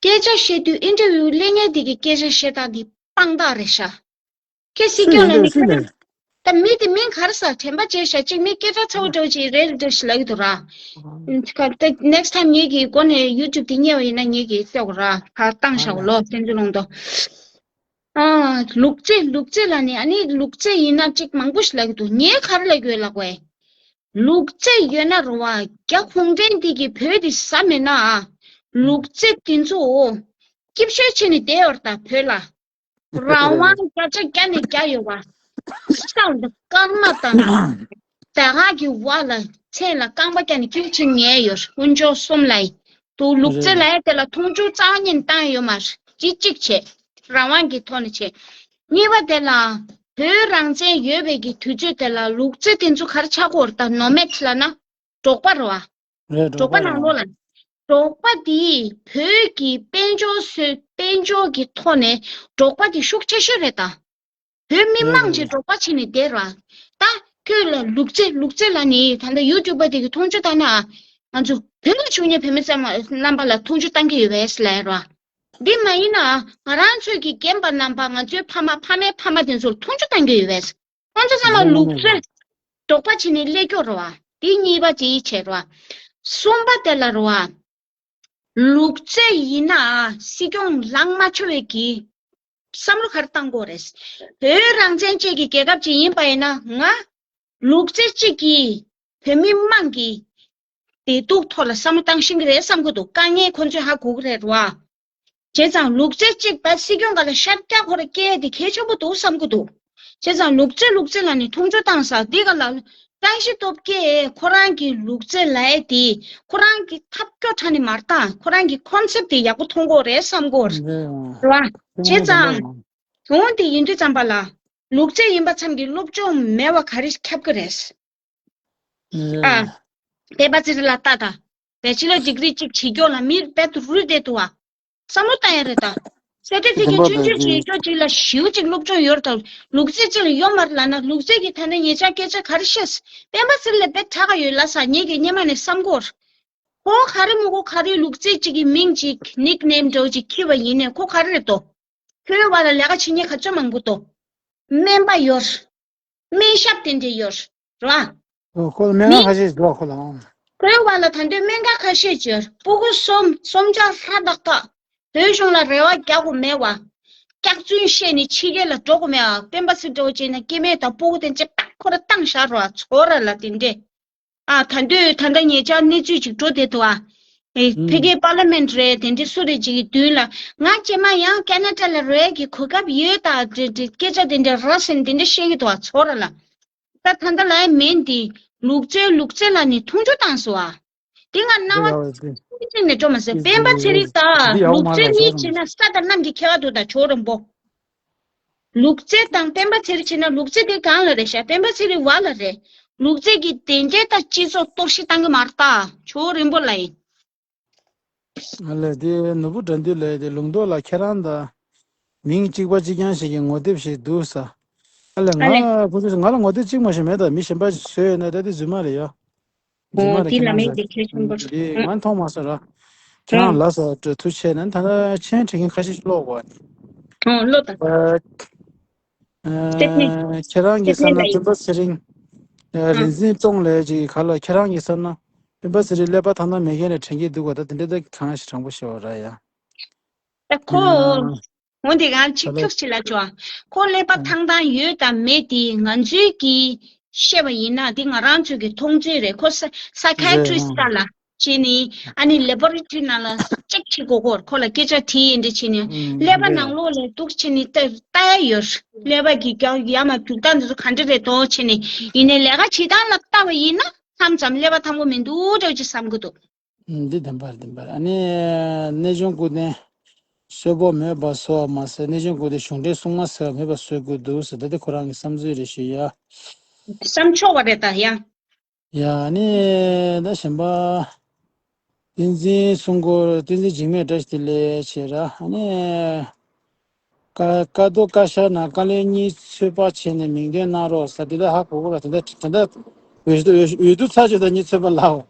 སྐད་ཆ་བཤད་དུས་ཨིན་ཊར་བིའུ་ལེན་མཁན་དེ་གི་སྐད་ཆ་བཤད་སྟངས་འདི་དཔང་རྟགས་རེད་ཤག་ཁྱེད་སྲིད་སྐྱོང་ལ་ནི་ཁྱེད་ད་མི་དེ་མིང་ག་རེ་ཟེར། དྲན་པ་བརྗེད་ཤག་གཅིག་མི་སྐད་གྲགས་ཚ་བོ་འདྲ་བོ་ཅིག་རེད་འདྲ་ཞིག་ལབ་ཀྱི་འདུག་ར། ད་ནེག་སི་ཊའིམ་ངེད་ཀྱི་སྒོ་ནས་ཡུ་ཊུབ་དེ་རྙེད་པ་ཡིན་ན་ངེད་ཀྱིས་བལྟ་དགོས་ར། ཕར་བཏང་བཞག་གོ་ལོ་བསྟན་འཛིན་ལུང་རྟོགས། ཨ། ལུག་རྫི་ལུག་རྫི་ལབ་ནི་ཨ་ནི་ལུག་རྫི་ཡིན་ན་གཅིག་མང་པོ་ཞིག་ལབ་ཀྱི་འདུག་ངས་ག་རེ་ལབ་དགོས་ལབ་དགོས། ལུག་རྫི་ཡོད་ན་རེད་བ། རྒྱ་གུང་ཁྲན་འདི་གི་བོད་འདི་ཟ་མེད་ན་ཨ། ལུག་རྫི་འདི་ཚོ་སྐྱིད་ཤོད་བྱས་ནས་བསྡད་ཡོད་རེད་ད་བོད་ལ། རང་དབང་བརྒྱ་ཆ་བརྒྱ་ནས་བརྒྱ་ཡོད་བ། ས་འདི་སྐར་མ་ལྟ་ན། ད་ག་གི་བ་ལ་མཚན་ལ་རྐང་པ་བརྒྱབ་ནས་སྐྱིད་ཆེ་ཉལ་ཡོད། དཀོན་མཆོག་གསུམ་ལ་ཡིན། དུ་ལུག་རྫི་ལ་ཡ་དེ་ལ་མཐོང་ཆུང་རྩ་བ་ཉིད་བཏང་ཡོད་མ་རེད། གཅིག་བྱས། རང་དབང་གི་ཐོག་ནས་བྱས། གཉིས་པ་དེ་ལ་བོད་རང་བཙན་ཡོད་པའི་གི་དུས་ཚོད་དེ་ལ་ལུག་རྫི་དེ་ཚོ་ག་རེ་ཆགས་ཀྱི་ཡོད་རེད་ད། ནོ་མེཌ་ལབ་ན་འབྲོག་པ་རེད་བ། རེད། འབྲོག་པ་ནང་ལོགས་ལ། འབྲོག་པ་དེས་བོད་ཀྱི་དཔལ་འབྱོར་སོ་དཔལ་འབྱོར་གྱི་ཐོག་ནས་འབྲོག་པ་དེ་ཤུགས་ཆེ་ཤོས་རེད་ད། བོད་མི་མང་ཆེ་འབྲོག་པ་བྱས་ནས་བསྡད་ར། ད་ཁྱོད་ལ་ལུག་རྫི་ལུག་རྫི་ལབ་ནི་ད་ལྟ་ཡུ་ཊུབ་པ་དེ་གི་མཐོང་ཆུང་བཏང་ན། ང་ཚོ་བོད་ལ་བཞུགས་མཁན་བོད་མི་ཚང་མ་རྣམ་པ་ལ་མཐོང་ཆུང་བཏང་གི་ཡོད་པས་ལབ་ར། འདི་མ་ཡིན་ན་ང་རང་ཚོའི་གི་རྒན་པ་རྣམ་པ་ང་ཚོའི་ཕ་མ་ཕ་མའི་ཕ་མ་དེ་ཚོར་མཐོང་ཆུང་བཏང་གི་ཡོད་པས། ཁོང་ཚོ་ཚང་མ་ལུག་རྫི་འབྲོག་པ་བྱས་ནས་སླེབས་ཀྱོག་ར་བ། འདི་གཉིས་པ་དེ་བྱས་ར་བ། གསུམ་པ་དེ་ལ་ར་བ། ལུག་རྫི་ཡིན་ན་སྲིད་སྐྱོང་ལངས་མ་ཆོག་པའི་གི་བསམ་བློ་ག་རེ་བཏང་དགོས་རེད། བོད་རང་བཙན་ཅན་གྱི་རྒྱལ་ཁབ་ཅིག་ཡིན་པ་ཡིན་ན་ང་ལུག་རྫི་གཅིག་གིས་བོད་མི་མང་གི་བདེ་སྡུག་ཐོག་ལ་བསམ་བློ་བཏང་ཤེས་ཀྱི་རེད་བསམ་གྱི་འདུག་དཀའ་ངལ་ཁོང་ཚོས་ཧ་གོ་གི་རེད་བ། བྱས་ཙང་ལུག་རྫི་གཅིག་བ་སྲིད་སྐྱོང་སྒང་ལ་ཤར་རྒྱག་ཁོ་ར་སྐྱེལ་དེ་གལ་ཆེན་པོ་འདུག་བསམ་གྱི་འདུག་བྱས་ཙང་ལུག་རྫི་ལུག་རྫི་ལབ་ནས་མཐོང་ཆུང་བཏང་ས་འདི་ག་ལ། བཀྲ་ཤིས་སྟོབས་རྒྱལ་ཁོ་རང་གི་ལུག་རྫི་ལབ་ཡས་དེ་ཁོ་རང་གི་ཐབས་སྐྱོ་དྲགས་ནས་མ་བཏང་། ཁོ་རང་གི་ཁོན་སེབ་དེ་ཡག་པོ་མཐོང་གི་ཡོད་རེད་བསམ་གྱི་ཡོད་རེད་བ། བྱས་ཙང་། འོང་དེ་ཡིན་དུས་ཙམ་པ་ལ། ལུག་རྫི་ཡིན་པ་ཙམ་གྱིས་སློབ་སྦྱོང་མེད་པ་ག་རེ་ཁྱབ་ཀྱི་རེད། ཨ། བསྟན་པ་ཚེ་རིང་ལགས་ལྟ་དང་། བེ་ཆི་ལར་ཌི་གི་རི་གཅིག་བྱེད་སྐྱོ་ལ་མི་རྦད་དུ་རུལ་བསྡད་འདུག་བ། བསམ་བློ་བཏང་ཡ་རེད་ད། སེ་ཊི་ཕི་ཀེཊ་ཆུང་ཆུང་བྱེད་སྐྱོ་གཅིག་ལ་ཞེ་པོ་ཅིག་སློབ་སྦྱོང་ཡོད་རེད་ད། ལུག་རྫི་གཅིག་ལ་ཡོད་མ་རེད་ལབ་ན། ལུག་རྫི་གིས་ད་ནི་ཉེ་ཆར་སྐད་ཆ་ག་རེ་བཤད། སྤེན་པ་ཚེ་རིང་ལ་དཔེ་དྲག་ག་ཡོད་ལབ་ས། ངེད་ཀྱིས་སྔོན་མ་ནས་བསམ་གོ། ཁོ་ག་རེ་མོ་ཁོ་ག་རེ་ལུག་རྫི་གཅིག་གི་མིང་གཅིག་ནིག་ནེམ་འདྲ་བོ་ཅིག་འཁྱེར་བ་ཡིན་ནའི་ཁོ་ག་རེ་རེད་དོ། ཁོའི་བར་ལ་ལས་ཀ་བྱེད་མཁན་ག་ཚོད་མང་པོ་འདུག་སྨན་པ་ཡོད། སྨན་ཞབས་དེ་འདྲས་ཡོད་རེད་བ། ཨོ། ཁོ་ལ་སྨན་ཁང་ཁ་ཤས་འདུག་ཁོ་ལ། ཨང་། ཁོའི་བར་ལ་ད་ལྟའི་སྨན་ཁང་ཁ་ཤས་ཡོད་རེད། སྤུ་གུ་གསུམ་གསུམ་ཆ་ལྷག་ཏག་ཏག་བོད་གཞུང་ལ་རེ་བ་རྒྱག་དགོས་མེད་བ། སྐྱག་རྫུན་བཤད་ནས་ཕྱི་རྒྱལ་ལ་འགྲོ་དགོས་མེད་བ། སྤེན་པ་ཚེ་རིང་འདྲ་བོ་བྱས་ན་སྐྱེ་དམན་དང་སྤུ་གུ་དེ་ཚོ་ཁོ་ར་བཏང་བཞག་རོགས། ཚོ་ར་ལ་དེ་འདྲས། ཨ། ད་དུང་ད་ལྟ་ཉེ་ཆར་གནས་ཚུལ་ཅིག་འགྲོ་བསྡད་འདུག་ཨ། ཨེ། ཕ་གིའི་པར་ལི་མེན་ཊི་རེད། དེ་འདྲ་སུ་རེད་ཅིག་གི་མདུན་ལ། ང་རྗེས་མ་ཡང་ཁེ་ན་ཌ་ལ་རོལ་གྱི་གོ་སྐབས་ཡོད་ད། དེ་དེ་སྐད་ཆ་དེ་འདྲ་ར་ཟེར་ནས་དེ་འདྲ་བཤད་ཀྱི་འདུག་ཨ། ཚོ་ར་ལ། ད་ད་ལྟ་ལ་ཡ་མེན་དེ། ལུག་རྫི་ལུག་རྫི་ལ་ནི་མཐོང་ཆུང་བཏང་སོང་ཨ། དེ་ང་རྣ་བ་ཅིག་ནས་འགྲོ་མ་སོང་། སྤེན་པ་ཚེ་རིང་དང་ལུག་རྫི་གཉིས་བྱས་ན་ས་དང་གནམ་གྱི་ཁྱད་པར་འདུག་ད་ཇོ་རོན་པོ། ལུག་རྫི་དང་སྤེན་པ་ཚེ་རིང་བྱས་ན། ལུག་རྫི་དེ་གང་ལ་རེད་ཤག་སྤེན་པ་ཚེ་རིང་བ་ལ་རེད། ལུག་རྫི་གིས་དེ་འདྲའི་ད་སྤྱི་ཚོགས་གཏོར་བཤིག་བཏང་གི་མ་རེད་ད། ཇོ་རོན་པོ་ལ་ཡིན། ཨ་ལས། དེ་ནོར་བུ་དགྲ་འདུལ་ལགས་དེ་ལུང་རྟོགས་ལ་ཁྱེད་རང་དང་མིང་གཅིག་པ་གཅིག་རྐྱང་ཞིག་གི་ངོ་དེབ་ཞིག་འདུག་ས། ཨ་ལས། ཨ་ལས། ང་ཁོ་ཚོས་ང་ལ་ངོ་དེབ་གཅིག་མ་ཞིག་མེད་ད། མི་གཞན་པ་བཟོས་ཡོད་ན་ད་དེ་རྫུན་མ་རེད་ཡ། རྫུན་མ་ཨོ། རེད། དེ་ཁྱེད་ལ་རང་མེད་ཟ། དེ་གལ་ཆེན་པོ་རེད། ཨ། ང་མཐོང་མ་སོང་ར། ཁྱེད་རང་ཨ། ལ་ས་འགྲོ་ཐུགས་ཆེ་ན་ད་ལྟ་མཆན་བྲིས་མཁན་ཁ་ཤས་ཤིག་ཀློག་དགོས། ཨོ། ཀློག་དང་། ཨ། ཨ། སེ་བྷི་ནེ། ཁྱེད་རང་གི་སེ་བྷི་ནེ་ས་ན་ལ་ཡིན། སྤེན་པ་ཚེ་རིང་། ཨ། ཨ། རིག་འཛིན་ཙོང་ལགས་ཀྱི་ག་ལ་ཁྱེད་རང་གི་ས་ན་སྤེན་པ་ཚེ་རིང་ཀླད་པ་ཐང་ཐང་མེད་མཁན་ལ་དྲན་གྱི་འདུག་ག་ད་དེ་འདྲ་ད་གང་ཞིག་དྲང་པོ་ཤོད་ར་ཡ། ད་ཁོ། ཨ། འོན་ཏེ་ང་ཅིག་ད་ལོ། ཁྱུག་ཅིག་ལ་ཅོ། ཁོ་ཀླད་པ་ཨ། ཐང་ཐང་ཡོད་དང་མེད་དེ་ང་ཚོའི་གི་བཤད་པ་ཡིན་ན་དེ་ང་རང་ཚོའི་གི་མཐོང་ཚུལ་རེད། ཁོ་ས་ས་ཁའི་ཊི་རི་སི་ཊི་རེད། ཨ། ལ་བྱས་ནས་ཨ་ནི་ལེ་བྷོ་རེ་ཊི་རི་ནང་ལ་ཅེག་བྱེད་དགོས་སྐོར། ཁོ་ལ་སྐད་ཆ་དྲིས་ཡིན་འདྲ་བྱས་ནས། ཨ། ཀླད་པ་རེད། ནང་ལོགས་ལ་འདུག་བྱས་ནས་ལྟ་ལྟ་ཡ་ཡོད། ཀླད་པ་གི་རྒྱ་ཡ་མ་རྒྱུག་སྟངས་འདི་ཚོ་ག་འདྲ་རེད་འདུག་བྱས་ནས། ཡིན་ནའི་ལས་ཀ་བྱེད་སྟངས་ལ་ལྟ་བ་ཡིན་ན་མཚམས་མཚམས་ཀླད་པ་ཐང་པོ་མི་འདུག་འདྲ་བོ་ཅིག་བསམ་གི་འདུག་འདི་བདེན་པ་རེད། བདེན་པ་རེད། ཨ་ནི་གནས་ཆུང་སྐུ་རྟེན་གསོན་པོ་མེད་པ་བཟོ་བ་མ་ཟད། གནས་ཆུང་སྐུ་རྟེན་གཞུང་འབྲེལ་སྲུང་མ་ཟེར་བ་མེད་པ་བཟོ་དགོས་འདུག་ཟེར། ད་དེ་ཁོ་རང་གི་བསམ་ཚུལ་རེད་ཞུ་ཡ། བསམ་ཆོག་པ་རེད་ད་ཡ། ཡ། ཨ་ནི་ད་གཞན་པ་བསྟན་འཛིན་སྲུང་འཁོར། བསྟན་འཛིན་འཇིགས་མེད་བཀྲ་ཤིས་བདེ་ལེགས་བྱས་ར། ཨ་ནི། ཀ་ཀ་རྡོ་ཀ་ཤ་ན་བཀའ་བློན་གཉིས་ཚོད་དཔག་བྱས་ནས་མིང་འདོན་གནང་རོགས་ཟེར། དེ་ལ་ཧ་གོ་གོ་ར། དེ་འདྲ་དེ་འདྲ་འོས་འོས་འོས་བསྡུ་ཚར་ཆོག་ད་གཉིས་ཚོད་དཔག་ལའོ།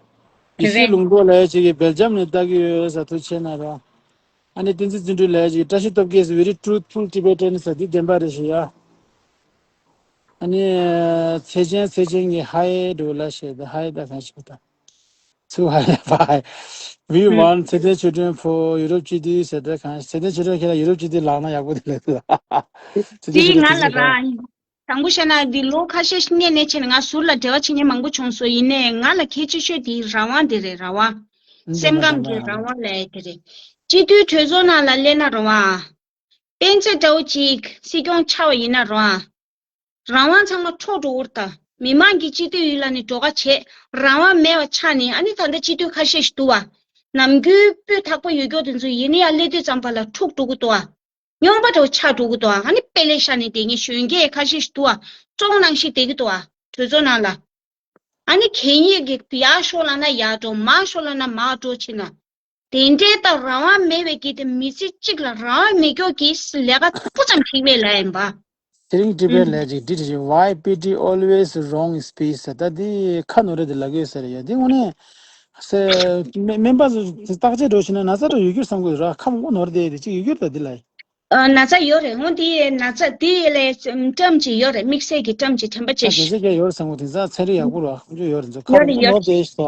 ཡེ་ཤེས་ལུང་རྟོགས་ལགས་ཅིག་གིས་སྦེལ་ཇམ་ནས་ལྟ་གི་ཡོད་ཟེར། ཐུགས་ཆེ་གནང་རོགས། ཨ་ནི་བསྟན་འཛིན་བརྩོན་འགྲུས་ལགས་ཅིག་བཀྲ་ཤིས་སྟོབས་རྒྱས་very truthful Tibetan ཟེར། འདི་བདེན་པ་རེད་ཞུ་ཡ། ཨ་ནི་ཚེ་ཆེན་ཚེ་ཆེན་གྱིས་ཧའེ་འགྲོ་ལ་ཞེས་ད་ཧའེ་ད་གང་ཞིག་ད། ཚུ་ཧ་ཡ་པ། We want ཚེ་བརྟན་ཆོས་སྒྲོན་ཕོ་ཡུ་རོབ་སྤྱི་འཐུས་ཟེར་ད་གང་། ཚེ་བརྟན་ཆོས་སྒྲོན་ཁྱེད་ལ་ཡུ་རོབ་སྤྱི་འཐུས་ལངས་ན་ཡག་པོ་དེ་ལས་ད། ཚེ་བརྟན་དེ་ཆོས་ང་ལ་སྒྲོན་ཁྱེད་ལ། རང་དང་པོ་བཤད་ན་འདི་ལོ་ཁ་ཤས་སྔོན་ནས་བྱས་ནས་ང་ཟུར་ལ་འབྲེལ་བ་བྱེད་མཁན་མང་པོ་བྱུང་སོང་། ཡིན་ནའི་ང་ལ་གལ་ཆེ་ཤོས་དེ་རང་དབང་དེ་རེད། རང་དབང་། སེམས་ཁམས་ཀྱི་རང་དབང་ལབ་ཡ་དེ་རེད། སྤྱི་འཐུས་གྲོས་ཚོགས་ནང་ལ་སླེབས་ན་རང་དབང་། སྤེན་ཚེ་འདྲ་བོ་ཅིག་སྲིད་སྐྱོང་ཆགས་པ་ཡིན་ན་རང་དབང་། རང་དབང་ཚང་མ་འཕྲོག་འགྲོ་གི་རེད་ད། མི་མང་གིས་སྤྱི་འཐུས་ཡིན་ལབ་ནས་འགྲོ་ཁ་བྱས། རང་དབང་མེད་པ་ཆགས་ནས། ཨ་ནི་ད་ལྟ་སྤྱི་འཐུས་ཁ་ཤས་ཤིག་འདུག་བ། ནམ་རྒྱུན་སྤུས་དག་པོ་ཡོད་རྒྱུ་དེ་ཚོ་ཡིན་ན་ཡང་སླེབས་དུས་ཙམ་པ་ལ་འཁྲུག་འགྲོ་གི་འདུག་བ། རྙོག་པ་འདྲ་བོ་ཆགས་འགྲོ་གི་འདུག་བ། ཨ་ནི་དཔེ་ལེགས་ཤ་ནས་བསྡད་མཁན་གཞོན་སྐྱེས་ཁ་ཤས་ཤིག་འདུག་བ། བཙོང་ནང་བཞིན་བསྡད་ཀྱི་འདུག་བ། གྲོས་ཚོགས་ནང་ལ། ཨ་ནི་གད་སྙིགས་ཀྱི་ཡར་ཤོག་ལབ་ན་ཡར་འགྲོ། མར་ཤོག་ལབ་ན་མར་འགྲོ་བྱས་ན། དེ་འདྲའི་ད་རང་དབང་མེད་པའི་གི་དེ་མི་ཚེ་གཅིག་ལ་རང་དབང་མེད་སྐྱོ་གི་ལས་ཀ་སྤུ་ཙམ་ཞིག་མེད་ལ་ཡིན་པ། ཚེ་རིང་ཀྲི་པེ་ཨུམ། ལས་ཅིག་འདི་རེད། Why pity always wrong speech ཟེར། ད་འདི་ཁ་ནོར་རེད་དེ་ལབ་ཀྱི་ཡོད་ས་རེད་ཡ། འདི་དངོས་གནས་སེ་སྨན་སྨན་པ་ཚོ་བརྟག་དཔྱད་འགྲོ་ཕྱིན་ན་ན་ཚ་འདྲ་ཡོད་རྒྱུ་བསམ་གྱི་ཡོད་ར། ཁ་མང་པོ་ནོར་བསྡད་དེ་ཅིག་ཡོད་རྒྱུ་རེད་ད་འདི་ལ། ཨ། ན་ཚ་ཡོད་རེད། འོ་དེ་ན་ཚ་དེ་ལས་ཀྲམ་ཅིག་ཡོད་རེད། དམིགས་བསལ་གྱི་ཀྲམ་ཅིག་དྲན་པ་ཅིག་ཨ་དེ་ཚོ་ཀྱང་ཡོད་རེད་བསམ་གྱི། དེང་སང་ཚན་རིག་ཡག་པོ་ར་ཁོང་ཚོ་ཡོད་རེད། ཚོ་ཁ་ཡོད་མང་རེད། པོ་ཡོད་ནོར་རེད། བསྡད་ཤག་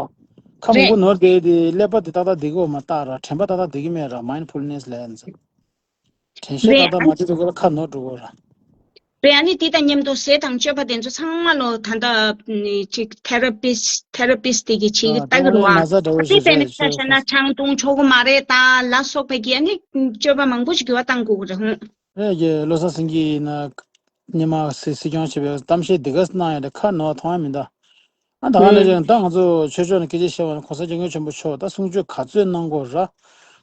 ཁ་མང་རེད། པོ་ནོར་བསྡད་དེ་ཀླད་པ་དེ་ཏག་ཏག་བསྡད་ཀྱི་ཡོད་མ་རེད་ར། དྲན་པ་ཏག་ཏག་བསྡད་ཀྱི་མེད་ར། མའིན་ཌི་ཕུལ་ནེས་ལབ་ཡ་ཚོ། དྲན་ཤེས་རེད། ཏག་ཏག་མ་བྱེད་དུས་སྐབས་ལ་ཁ་ནོར་འགྲོ་གི་ར། རེད། ཨ་ནི་དེ་དང་མཉམ་དུ་ཟས་དང་སྤྱོད་པ་དེ་ཚོ་ཚང་མ་ལོ་ད་ལྟ་ཅིག་ཐེ་ར་པིས་ཐེ་ར་པིས་དེ་གིས་བྱེད་ཀྱི་ཨ་ལྟ་གི་རེད་བ། ད་ན་ཚ་འདྲ་བོ་ཞིག་རེད་དཔེར་ན་ཆ་བཞག་ན་ཆང་འཐུང་ཆོག་གི་མ་རེད་ད་ལ་སོགས་པའི་གི་ཨ་ནི་སྤྱོད་པ་མང་པོ་ཞིག་འགྱུར་བ་གཏང་དགོས་ཀྱི་རེད། ཧུང་། ཨེ་ཀྱེ་བློ་བཟང་སེང་གེ་ཡིན་ན་སྔོན་མ་སྲིད་སྲིད་སྐྱོང་བྱེད་པའི་གཏམ་བཤད་འདི་ག་གནང་ཡོད་རེད། ཁ་ནོར་མཐོང་ཡ་མི་འདུག་ཨ་ད་ཨ་ནི་ཨུ། ཅང་ད་ང་ཚོ་ཆོས་ཕྱོགས་ནས་སྐད་ཆ་བཤད་པ་ན་གོང་ས་སྐྱབས་མགོན་ཆེན་པོ་མཆོག་ད་གསུང་ཆོས་ག་ཚོད་གནང་དགོས་ར།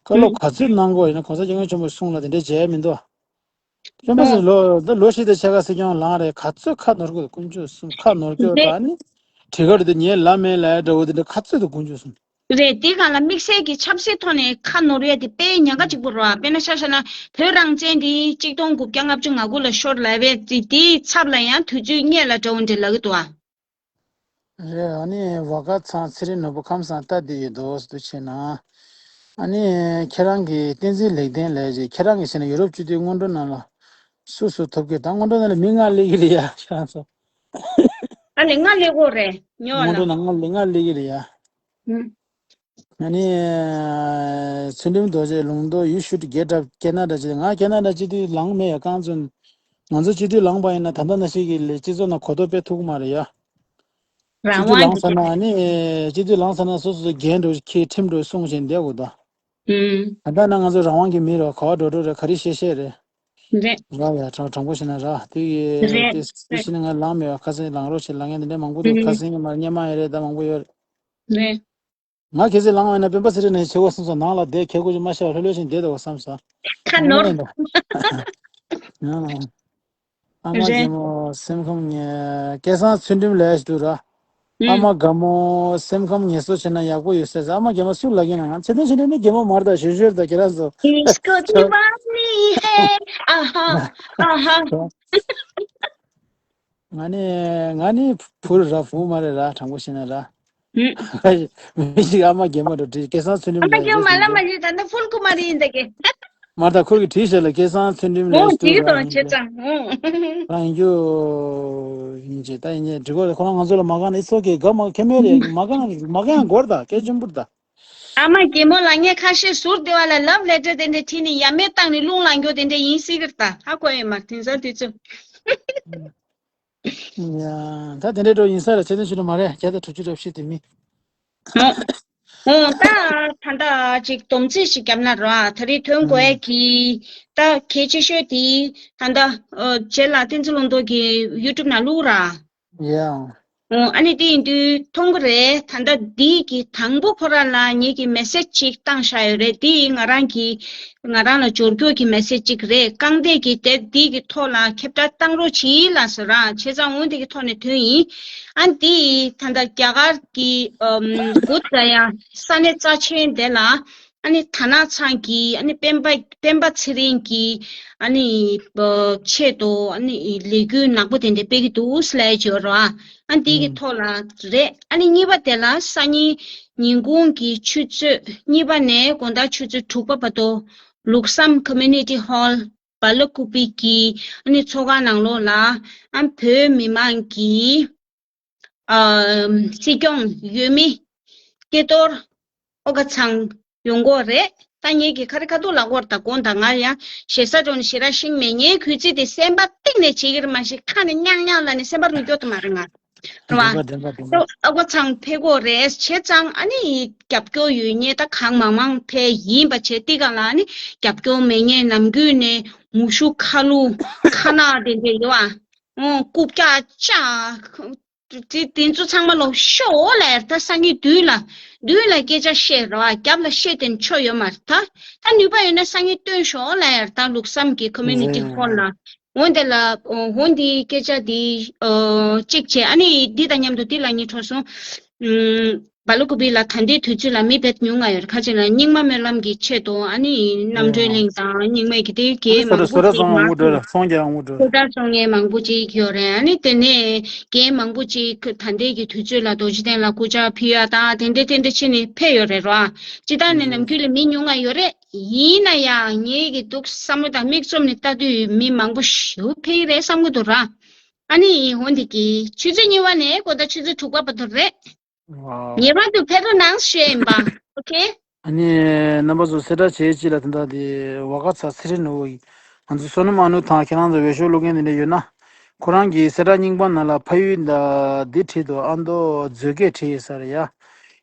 བཀའ་སློབ་ཨུ། ག་ཚོད་གནང་དགོས་ཡིན་ན་གོང་ས་སྐྱབས་མགོན་ཆེན་པོ་གསུང་ལ་དེ་འདྲས་བྱས་ཡ་མི་འདུག་སྐྱོན་པ་ཨོ། སེ་ལོ་ད་ལོ་བཞི་དང་ཕྱེད་ཀ་སྲིད་སྐྱོང་ལངས་རེད། ག་ཚོད་ཁ་ནོར་དགོས་དཀོན་མཆོག་གསུམ། ཁ་ནོར་སྐྱོ་ད་ཨ་ནི་དྲི་གར་དུ་ཉེ་ལ་མེ་ལ་འདྲ་བོ་དེ་འདྲ་ག་ཚོད་དུ་དཀོན་མཆོག་གསུམ། རེད། དེ་གང་ལ་དམིགས་བསལ་གྱི་ཆབ་སྲིད་ཐོག་ནས་ཁ་ནོར་ཡས་དེ་དཔེ་ཉེན་ཁ་གཅིག་པོ་རེད་བ། དཔེར་ན་ཆ་བཞག་ན་བོད་རང་བཙན་དེ་གཅིག་སྟོང་དགུ་བརྒྱ་ལྔ་བཅུ་ང་དགུ་ལ་ཤོར་ལབ་པས། དེ་དེའི་ཚབ་ལ་ཡང་དུས་ཚོད་སྔས་ལ་འདྲ་བོ་འདྲ་ལབ་ཀྱི་འདུག་བ། རེད། ཨ་ནི་ཝ་ག་ཚང་ཚེ་རིང་ནོར་བུ་ཁམས་བཟང་ལྟ་བསྡད་ཡོད་དོ་ཟེར་དུས་ཕྱིན་ན། ཨ་ནི་ཁྱེད་རང་གི་བསྟན་འཛིན་ལེགས་ལྡན་ལས་ཀྱི་ཁྱེད་རང་གི་ཟེར་ན་ཡུ་རོབ་སྤྱི་འཐུས་སྔོན་འགྲོ་ནང་ལ་སུ་སུ་ཐོབ་གི། ད་སྔོན་འགྲོ་ནང་ལ་མི་ལྔ་སླེབས་ཀྱི་རེད་ཡ། ཁྱེད་རང་ཚོ། ཨ་ནི་ལྔ་སླེབས་ཀྱི་རེད་ཉོ་བ་སྔོན་ལ། འགྲོ་ནང་ལྔ་ལྔ་སླེབས་ཀྱི་རེད་ཡ། ཨུམ། ཨ་ནི་ཚུལ་ཁྲིམས་རྡོ་རྗེ་ལུང་རྟོགས། You should get up Canada ཅེས། ང་ཁེ་ན་ཌ་སྤྱི་འཐུས་ལངས་མེད་ཡ། རྐང་བཙུན། ང་ཚོ་སྤྱི་འཐུས་ལངས་པ་ཡིན་ན་ད་ལྟ་ནང་བཞིན་གྱི་ལས་སྤྱི་ཚོགས་ནང་གོ་རྟོགས་སྤེལ་ཐུབ་ཀྱི་མ་རེད་ཡ། སྤྱི་རང་འཐུས་དབང་ལངས་ཚར་ན། གི་ཨ་ནི་སྤྱི་འཐུས་ལངས་ཚར་ན་སོ་སོ་སོ་འགན་འགྲོ་ཁྱེར་ཁྲིམས་འགྲོ་སྲུང་བཞིན་བསྡད་དགོས་དོ། ཨུམ། ད་ལྟ་ན་ང་ཚོ་རང་དབང་གི་མི་རེད། ག་བ་འགྲོ་འགྲོ་རེད། ག་རེ་བཤད་བཤད་རེད། རེད། ར་ཡ་དྲང་དྲང་པོ་བཤད་ན་ར། དེ་ཡི་རེད། དེ་དེ་རེད། བཤད་ན་ང་ལངས་མེད་པ། ཁ་སང་ལངས་རོགས་བྱེད་ལབ་མཁན་དེ་འདྲ་མང་པོ་འདུག་ཨུམ། ཁ་སང་ཉིན་མར་སྙན་མ་ཡོད་རེད། ད་མང་པོ་ཡོད་རེད། རེད། ང་གལ་སྲིད་ལངས་པ་ཡིན་ན་སྤེན་པ་ཚེ་རིང་ནས་ཆེ་བོ་སེམས་སོ་ནང་ལ་བསྡད་ཁྱེད་སྐུ་མཁྱེན་མ་ཤེས་པ་ལྷོད་ལྷོད་བཞིན་བསྡད་འདུག་བསམ་སོང་། ཁ་ནོར། ཨ་མ་རེད། རྒན་མོ་སེམས་ཁམས་ངན། སྐལ་བཟང་ཚུལ་ཁྲིམས་ལས་འདུག་ར། ཨ་མ་དགའ་མོ་སེམས་ཁམས་ངལ་གསོ་བྱས་ན་ཡག་པོ་ཡོད་ཟེར། ཨ་མ་རྒན་མོ་སུ་ལབ་ཀྱི་ན། ང་ཚེ་བརྟན་ཆོས་སྒྲོན་ནི་རྒན་མོ་མ་རེད་ད། ཞོར་ཞོར་ད་ཁྱེད་རང་ཚོ། इसको दीवानी है। आहा, आहा। ང་ནི་ང་ནི་བུ་ར་བུ་མ་རེད་ར། དྲང་པོ་བཤད་ན་ར། ཧུམ། མི་ཞིག་ཨ་མ་རྒན་མ་འགྲོ་བྲིས། སྐལ་བཟང་ཚུལ་ཁྲིམས་ཨ་མ་ལས་རྒན་མ་ལ་མ་ཞིག་ད་ནི་ཕུལ་ཀུ་མ་རི་ཡིན་ད་གི། མ་ད་ཁོ་གི་བྲིས་ཤག་ལ་སྐལ་བཟང་ཚུལ་ཁྲིམས་ལས་འོ་འདུག་དེ་ར་དང་ཡིན་བྱེད་གྱི། ཙང་ཨོ། རང་རྒྱུ་ཡིན་བྱེད་ད་ཡིན་བྱེད་འབྲི་གོ་ལ་ཁོ་རང་ང་ཚོ་ལ་མ་གང་ན་ཨི་ཙོ་གེ་ག་མ་ཁེ་མེད་རེད། མ་གང་མ་གང་འགོར་ད་སྐད་ཆུང་པུར་ད། ཨ་མ་རྒན་མོ་ལ་ངས་ཁ་ཤས་ཟུར་དེ་བ་ལ་ལབ་ལེ་ཊར་དེ་འདྲ་བྲིས་ནས་ཡ་མེད་བཏང་ནས་རླུང་ལངས་རྒྱུ་དེ་འདྲ་ཡིན་སྲིད་ཀྱི་རེད་ད། ཧ་གོ་ཡོད་མ་རེད་དེང་སང་དུས་ཚོད། ཡ། ད་དེ་འདྲའི་འགྲོ་ཡིན་ས་རེད། ཚེ་བརྟན་ཆོས་སྒྲོན་མ་རེད། བརྒྱ་དང་དྲུག་ཅུ་རེ་བཞི་དེ་མི། འོ་ད་ད་ལྟ་ཅིག་སྡོམ་རྩིས་ཤིག་བརྒྱབ་ན་ར། ད་རེས་ཐོན་དགོས་ཡ་གི་ད་གལ་ཆེ་ཤོས་དེ་ད་ལྟ་རྗེས་ལ་བསྟན་འཛིན་ལུང་རྟོགས་ཀྱི་ཡུ་ཊུབ་ནང་བླུགས་ར། ཡ། འོ་ཨ་ནི་དེ་ཡིན་དུས་མཐོང་གི་རེད། ད་ལྟ་འདི་གི་དང་པོ་ཁོ་རང་ལ་ངེད་ཀྱི་མེ་སེ་ཇི་ཅིག་བཏང་བཞག་ཡོད་རེད། དེ་ང་རང་གི་ང་རང་ལ་འབྱོར་རྒྱུ་གི་མེ་སེ་ཇི་ཅིག་རེད། རྐང་སྟེགས་ཀྱི་དེབ་འདི་གི་ཐོག་ལ་ཁྱབ་བསྒྲགས་བཏང་རོགས་གྱིས་ལགས་སོ་ར། བྱས་ཙང་འོ་འདི་གི་ཐོག་ནས་ཐོན་ཡིན། ཨ་འདི་ད་ལྟ་རྒྱ་གར་གྱི་ཨམ་བུདྡྷ་གཡང་ས་གནས་རྩ་ཆེན་དེ་ལ་ཨ་ནི་དར་ནག་ཚང་གི་ཨ་ནི་སྤེན་པ་སྤེན་པ་ཚེ་རིང་གི་ཨ་ནི་ཆེད་དུ་ཨ་ནི་ལས་འགུལ་ནག་པོ་དེ་འདྲ་སྤེལ་གྱི་འདུག་ལབ་ཡ་ཅིག་ཡོད་རེད་བ། ཨ་འདི་གི་ཐོག་ལ་རེད། ཨ་ནི་གཉིས་པ་དེ་ལ་སང་ཉིན་ཉིན་གུང་གི་ཆུ་ཚོད་གཉིས་པ་ནས་དགོང་དག་ཆུ་ཚོད་དྲུག་པ་བར་དུ་ལུགས་བསམ་Community Hall བ་ལ་ཀུ་པི་གི་ཨ་ནི་ཚོགས་ཁང་ནང་ལོགས་ལ་ཨ་བོད་མི་མང་གི་ཨ་སྲིད་སྐྱོང་འོས་མི་སྐལ་རྡོར་ཨོ་དཀར་ཚང་ཡོང་གི་རེད། ད་ངེད་ཀྱི་ཁ་རི་ཁ་ཐུག་ལ་སྐོར་དང་དགོངས་དག་ང་ཡང་ཞེ་ས་འགྲོ་ནས་ཞེ་དྲག་ཤེས་མེད། ངའི་གུས་བརྩི་དེ་སེམས་པ་གཏིང་ནས་བྱེད་ཀྱི་རེད། མ་གཞི་ཁ་ནས་ཉག་ཉག་ལ་ནས་སེམས་པ་རུ་སྐྱོ་དུ་མ་རེད་ང་། རེད་བ། བདེན་པ་བདེན་པ་བདེན་པ། ཨོ་དཀར་ཚང་ཕེབས་ཀྱི་རེད། བྱས་ཙང་ཨ་ནི་རྒྱབ་སྐྱོར་ཡོད་མཁན་ད་གང་མང་མང་ཕེབས་ཡིན་པ་བྱས། དེ་ག་ལ་ཨ་ནི་རྒྱབ་སྐྱོར་མེད་མཁན་ནམ་རྒྱུན་ནས་མུ་ཤུ་ཁ་ལུ་ཁ་ནག་དེ་འདྲ་ཡོད་བ། ཨོ་རྐུབ་བཀྱག་བཅག་དེ་དེ་ཚོ་ཚང་མ་ལོག་ཤོག་ལབ་ཡ་རེད། ད་སང་ཉིན་མདུན་ལ་མདུན་ལ་སྐད་ཆ་བཤད་རོགས། རྒྱབ་ལ་བཤད་དེ་ཆོ་ཡོད་མ་རེད། ད་ད་ནུས་པ་ཡོད་ན་སང་ཉིན་སྟོན་ཤོག་ལབ་ཡ་རེད། ད་ལུགས་བསམ་གྱི་Community Hall་ལ་འོན་ཏེ་ལ་འོན་ཏེ་སྐད་ཆ་དེ་གཅིག་བྱས། ཨ་ནི་འདི་དང་མཉམ་དུ་འདི་ལ་ཉིན་འཕྲོ་སོང་། བ་ལུ་ཀུ་པི་ལ་ད་ལྟའི་དུས་ཚོད་ལ་མི་ཕེབས་ཉུང་ང་ཡོད་རེད། ཁ་ཅིག་ལ་རྙིང་མ་སྨོན་ལམ་གྱི་ཆེད་དུ་ཨ་ནི་རྣམ་གྲོལ་གླིང་དང་རྙིང་མའི་གི་དེ་གའི་མང་པོ་ཞིག་མ་སོ་སོ་ར་སོང་ངེ་མང་པོ་ཅིག་ཡོད་རེད། ཨ་ནི་དེ་ནས་གའི་མང་པོ་ཅིག་ད་ལྟའི་གི་དུས་ཚོད་ལ་རྡོ་རྗེ་གདན་ལ་སྐུ་ཕྱག་ཕུལ་ཡ་དང་དེ་འདྲ་དེ་འདྲ་བྱས་ནས་ཕེབས་ཡོད་རེད་ར། སྤྱིར་བཏང་ནས་ནམ་རྒྱུན་ལ་མི་ཉུང་ང་ཡོད་རེད། ཡིན་ན་ཡང་ངེད་ཀྱི་འདུག་བསམ་བློ་དང་མིག་བཙུམ་ནས་ལྟ་དུས་མི་མང་པོ་ཞིག་ཕེབས་ཀྱི་རེད་བསམ་གྱི་འདུག་ར། ཨ་ནི་འོན་ཏེ་གི་ཆུ་ཚོད་གཉིས་པ་ནས་དགོང་དག་ཆུ་ཚོད་དྲུག་པ་བར་དུ་རེད། ངེས་པར་དུ་ཕེབས་རོགས་གནང་ཞུ་ཡིན་པ། ཨོ་ཁེ། ཨ་ནི་རྣམ་པ་ཚོ་གསལ་བསྒྲགས་བྱེད་ཅིག་ལ་དེ་འདྲ་དེ་ཝ་ག་ཚ་ཚེ་རིང་ནོར་བུ་ཡིས་ང་ཚོ་བསོད་ནམས་ཨ་ནུ་དང་ཁྱེད་རང་ཚོ་འོས་ཤོག་བླུག་མཁན་དེ་འདྲ་ཡོད་ན། ཁོ་རང་གི་གསལ་བསྒྲགས་རྙིང་པ་ནང་ལ་ཕ་ཡུལ་འདི་བྲིས་འདུག་ཨ་མདོ་མཛོད་དགེ་བྲིས་ཡོད་ས་རེད་ཡ།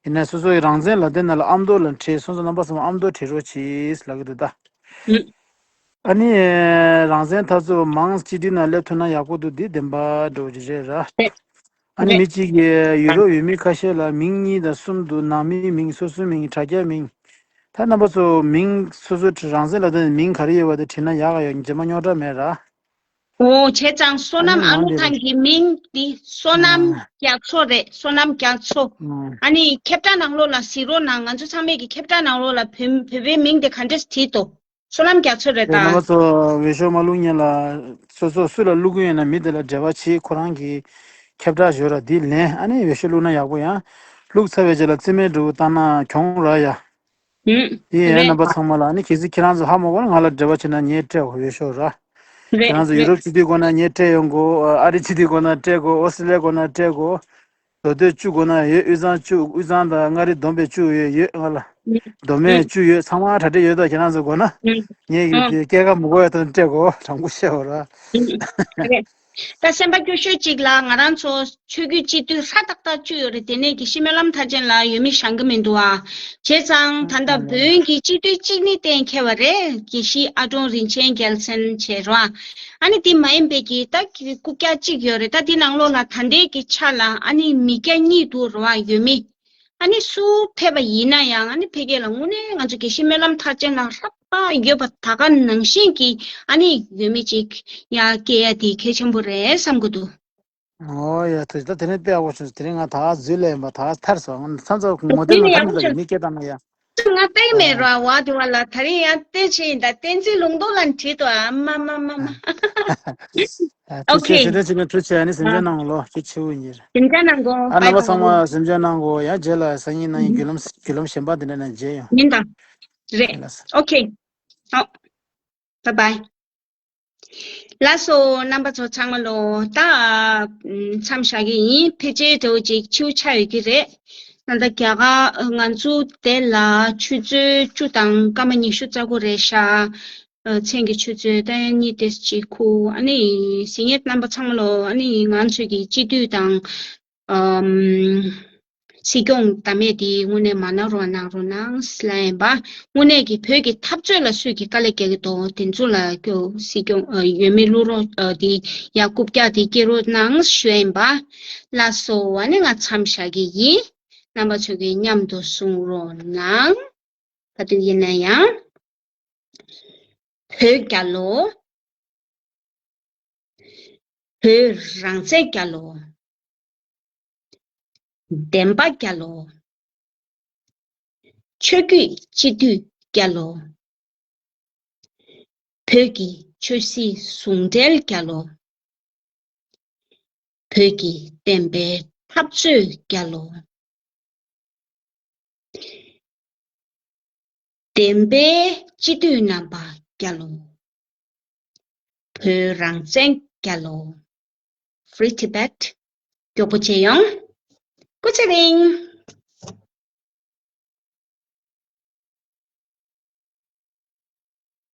ཡིན་ནའི་སོ་སོ་ཡི་རང་བཙན་ལ་དེ་ནང་ལ་ཨ་མདོ་ལ་བྲིས་སོང་ཙང་རྣམ་པ་ཚོ་ཨ་མདོ་བྲིས་རོགས་གྱིས་ལབ་ཀྱི་འདུག་ད། ཨ་ནི་རང་བཙན་འཐབ་རྩོད་མང་སྤྱི་འཐུས་ནང་སླེབས་ཐུབ་ན་ཡག་པོ་འདུག་འདི་བདེན་པ་འགྲོ་གི་རེད་ར། ཨ་ནི་མི་གཅིག་གིས་ཡུ་རོབ་ཡུལ་མི་ཁ་ཤས་ལ་མིང་གཉིས་དང་གསུམ་འདུག་ནང་མིའི་མིང་སོ་སོའི་མིང་དྲ་རྒྱའི་མིང་། ད་རྣམ་པ་ཚོ་མིང་སོ་སོའི་རང་བཙན་ལ་བརྟེན་ནས་མིང་ག་རེ་ཡོད་པ་དེ་བྲིས་ན་ཡག་ག་ཡོད། རྗེས་མ་རྙོག་དྲ་མེད་ར། འོ་བྱས་ཙང་བསོད་ནམས། ཨ་ནི་ཨ་ལུ་ནང་གི་ཐང་གི་མིང་འདི་བསོད་ནམས་ཨ་རྒྱ་མཚོ་རེད། བསོད་ནམས་རྒྱ་མཚོ། ཨ་ཨ་ནི་ཁྱབ་བསྒྲགས་ནང་ལོགས་ལ་གཟིགས་རོགས་གནང་། ང་ཚོ་ཚང་མས་ཀྱི་ཁྱབ་བསྒྲགས་ནང་ལོགས་ལ་བོད་བོད་པའི་མིང་དེ་ག་འདྲས་བྲིས་འདུག་བསོད་ནམས་རྒྱ་མཚོ་རེད་ད། རེད། རྣམ་པ་ཚོ་འོས་ཤོག་མ་བླུགས་སྔོན་ལ་སོ་སོ་སུ་ལ་བླུག་གི་ཡོད་ན་མི་དེ་ལ་འབྲེལ་བ་བྱེད། ཁོ་རང་གི་ཁྱབ་བསྒྲགས་ཞོར་ལ་འདི་ལེན། ཨ་ནི་འོས་ཤོག་བླུགས་ན་ཡག་པོ་ཡང་། བླུགས་ཚར་བའི་རྗེས་ལ་རྩིས་མེད་འགྲོ་བཏང་ན་གྱོང་རག་ཡ། ཨུམ། དེ་ཡང་རེད། རྣམ་པ་ཚང་མ་ལ་ཨ་ནི་གལ་སྲིད་ཁྱེད་རང་ཚོ་ཧ་མ་གོ་ན་ང་ལ་འབྲེལ་བ་བྱེད་ན་ངས་སྤྲད་འོས་ཤོག་ར། ཁྱེད་རང་ཚོ་ཡུ་རོབ་སྤྱི་འཐུས་དགོས་ན་ངས་སྤྲད་ཡོང་གོ། ཨ་རི་སྤྱི་འཐུས་དགོས་ན་སྤྲད་གོ། ཨོ་སི་ལེ་དགོས་ན་སྤྲད་གོ། མདོ་སྟོད་བཅུ་དགོས་ན་ཡོད། དབུས་གཙང་བཅུ། དབུས་གཙང་དང་མངའ་རིས་བསྡོམས་པས་བཅུ་ཡོད་ཡོད་ང་ལ། མདོ་སྨད་བཅུ་ཡོད། ཚང་མ་གྲ་སྒྲིག་ཡོད་ད། ཁྱེད་རང་ཚོ་དགོས་ན། ངས་ཡོད་དེ་སྐྱེལ་ཀ་མི་དགོས་ཡ་དང་སྤྲད་གོ། དྲང་པོ་བཤད་འོ་ར། རེད། ད་སེམས་པ་སྐྱོ་ཤོས་གཅིག་ལ་ང་རང་ཚོ་ཆོས་བརྒྱུད་སྤྱི་འཐུས་ཧྲ་ཏག་ཏག་བཅུ་ཡོད་རེད། དེ་ནས་དགེ་བཤེས་སྨོན་ལམ་མཐར་ཕྱིན་ལ་ཡོད་མི་བཞེངས་གི་མི་འདུག་ཨ། བྱས་ཙང་ད་ལྟ་བོད་ཡོངས་ཀྱི་སྤྱི་འཐུས་གཅིག་ནི་གཏན་འཁེལ་བ་རེད། དགེ་བཤེས་ཨ་ཀྲོང་རིན་ཆེན་རྒྱལ་མཚན་བྱས་རོགས། ཨ་ནི་དེ་མ་ཡིན་པའི་གི་ད་གི་རྐུབ་བཀྱག་གཅིག་ཡོད་རེད། ད་དེ་ནང་ལོགས་ལ་ད་ལྟའི་གི་ཆ་ལ་ཨ་ནི་མི་བརྒྱ་གཉིས་འདུག་རོགས་ཡོད་མི། ཨ་ནི་སུ་ཕེབས་པ་ཡིན་ན་ཡང་ཨ་ནི་ཕ་གི་ལ་དངོས་གནས་ང་ཚོ་དགེ་བཤེས་སྨོན་ལམ་མཐར་ཕྱིན་ལ་ཧྲ་ཏག་ཡོད་པ་ད་ག་ནང་བཞིན་གྱི་ཨ་ནི་ཡོད་མི་ཅིག་ཡ་སྐྱེ་ཡ་དེ་གལ་ཆེན་པོ་རེད་བསམ་གི་འདུག་ཨོ་ཡ། ཐུགས་རྗེ་ཆེ། ད་དེ་རིང་དཔེ་ཡག་པོ་བྱུང་། དེ་རིང་ང་ད་ག་འཛུལ་ལེ་ཡིན་པ་ད་ག་ཐར་སོང་། ང་མཚམས་མཚམས་ངོ་དེ་དེ་ནི་ཡག་པོ་ལ་བྱུང་། མི་སྐད་བཏང་ན་ཡ། ང་སྟེང་མེད་ར་བ་དེ་བ་ལ་ད་རིང་ཡང་བསྟན་ཆེ་ཡིན་ད། བསྟན་འཛིན་ལུང་རྟོགས་ལ་བྲིས་ཏོ། ཨ་མ་མ་མ་མ། ཨ་ཐུགས་རྗེ་ཆེ། ཨོ་ཁེ། དེ་འདྲ་བྱས་ན་ཐུགས་རྗེ་ཆེ། ཨ་ནི་གཟིམ་འཇག་གནང་ལོ། ཐུགས་རྗེ་ཆེ་བོ་ཡིན། གཟིམ་འཇག་གནང་གོ། ཨ་རྣམ་པ་ཚང་མ་གཟིམ་འཇག་གནང་གོ། ཡང་རྗེས་ལ་སང་ཉིན་གནངས་ཉིན་བརྒྱུད་ལམ་བརྒྱུད་ལམ་གཞན་པ་དེ་འདྲ་ནས་མཇལ་ཡོང་། ཡིན་ད། རེད། ལགས་སོ། ཨོ་ཁེ། ཨོ། བཱའི་བཱའི། ལགས་སོ། རྣམ་པ་ཚོ་ཚང་མ་ལོ། ད་མཚམས་བཞག་གི་ཡིན། ཕལ་ཆེར་དེ་འོ་ཅིག་ཕྱི་པོ་ཆགས་ཡོད་ཀྱི་རེད། ད་ལྟ་རྒྱ་གར་ང་ཚོ་དེ་ལ་ཆུ་ཚོད་བཅུ་དང་སྐར་མ་ཉི་ཤུ་རྩ་དགུ་རེད་ཤག་མཚན་གྱི་ཆུ་ཚོད་ད་གཉིས་ཏེ་གཅིག་ཁུ། ཨ་ནི་གཟིགས་མཁན་རྣམ་པ་ཚང་མ་ལོ། ཨ་ནི་ང་ཚོས་ཀྱི་སྤྱི་འཐུས་དང་ཨམ། སྲིད་སྐྱོང་བདམས་མེད་དེ་དངོས་གནས་མ་གནང་རོགས་གནང་རོགས་གནང་ལ་ཡིན་པ། དངོས་གནས་ཀྱི་བོད་ཀྱི་འཐབ་རྩོད་ལ་སུས་ཀྱི་དཀའ་ལས་རྒྱག་གི་འདུག་དེ་ཚོ་ལ་སྐྱོ་སྲིད་སྐྱོང་ཨ། འོས་མི་བླུག་རོགས་ཨ། དེ་ཡ་རྐུབ་བཀྱག་དེ་སྐྱེལ་རོགས་གནང་ཞུ་ཡ་ཡིན་པ། ལགས་སོ། ཨ་ནི་ང་མཚམས་བཞག་གི་ཡིན། རྣམ་པ་ཚོས་ཀྱི་མཉམ་དུ་གསུང་རོགས་གནང་། ག་དུས་ཡིན་ན་ཡང་། བོད་རྒྱལ་ལོ། བོད་རང་བཙན་རྒྱལ་ལོ། བདེན་པ་རྒྱལ་ལོ། ཆོས་བརྒྱུད་སྤྱི་འཐུས་རྒྱལ་ལོ། བོད་ཀྱི་ཆོས་སྲིད་ཟུང་འབྲེལ་རྒྱལ་ལོ། བོད་ཀྱི་བསྟན་པའི་འཐབ་རྩོད་རྒྱལ་ལོ། བདེན་པའི་སྤྱི་འཐུས་རྣམ་པ་རྒྱལ་ལོ། བོད་རང་བཙན་རྒྱལ་ལོ། Free Tibet། མགྱོགས་པོ་བྱེད་ཡོང་། སྐུ་ཚེ་རིང་།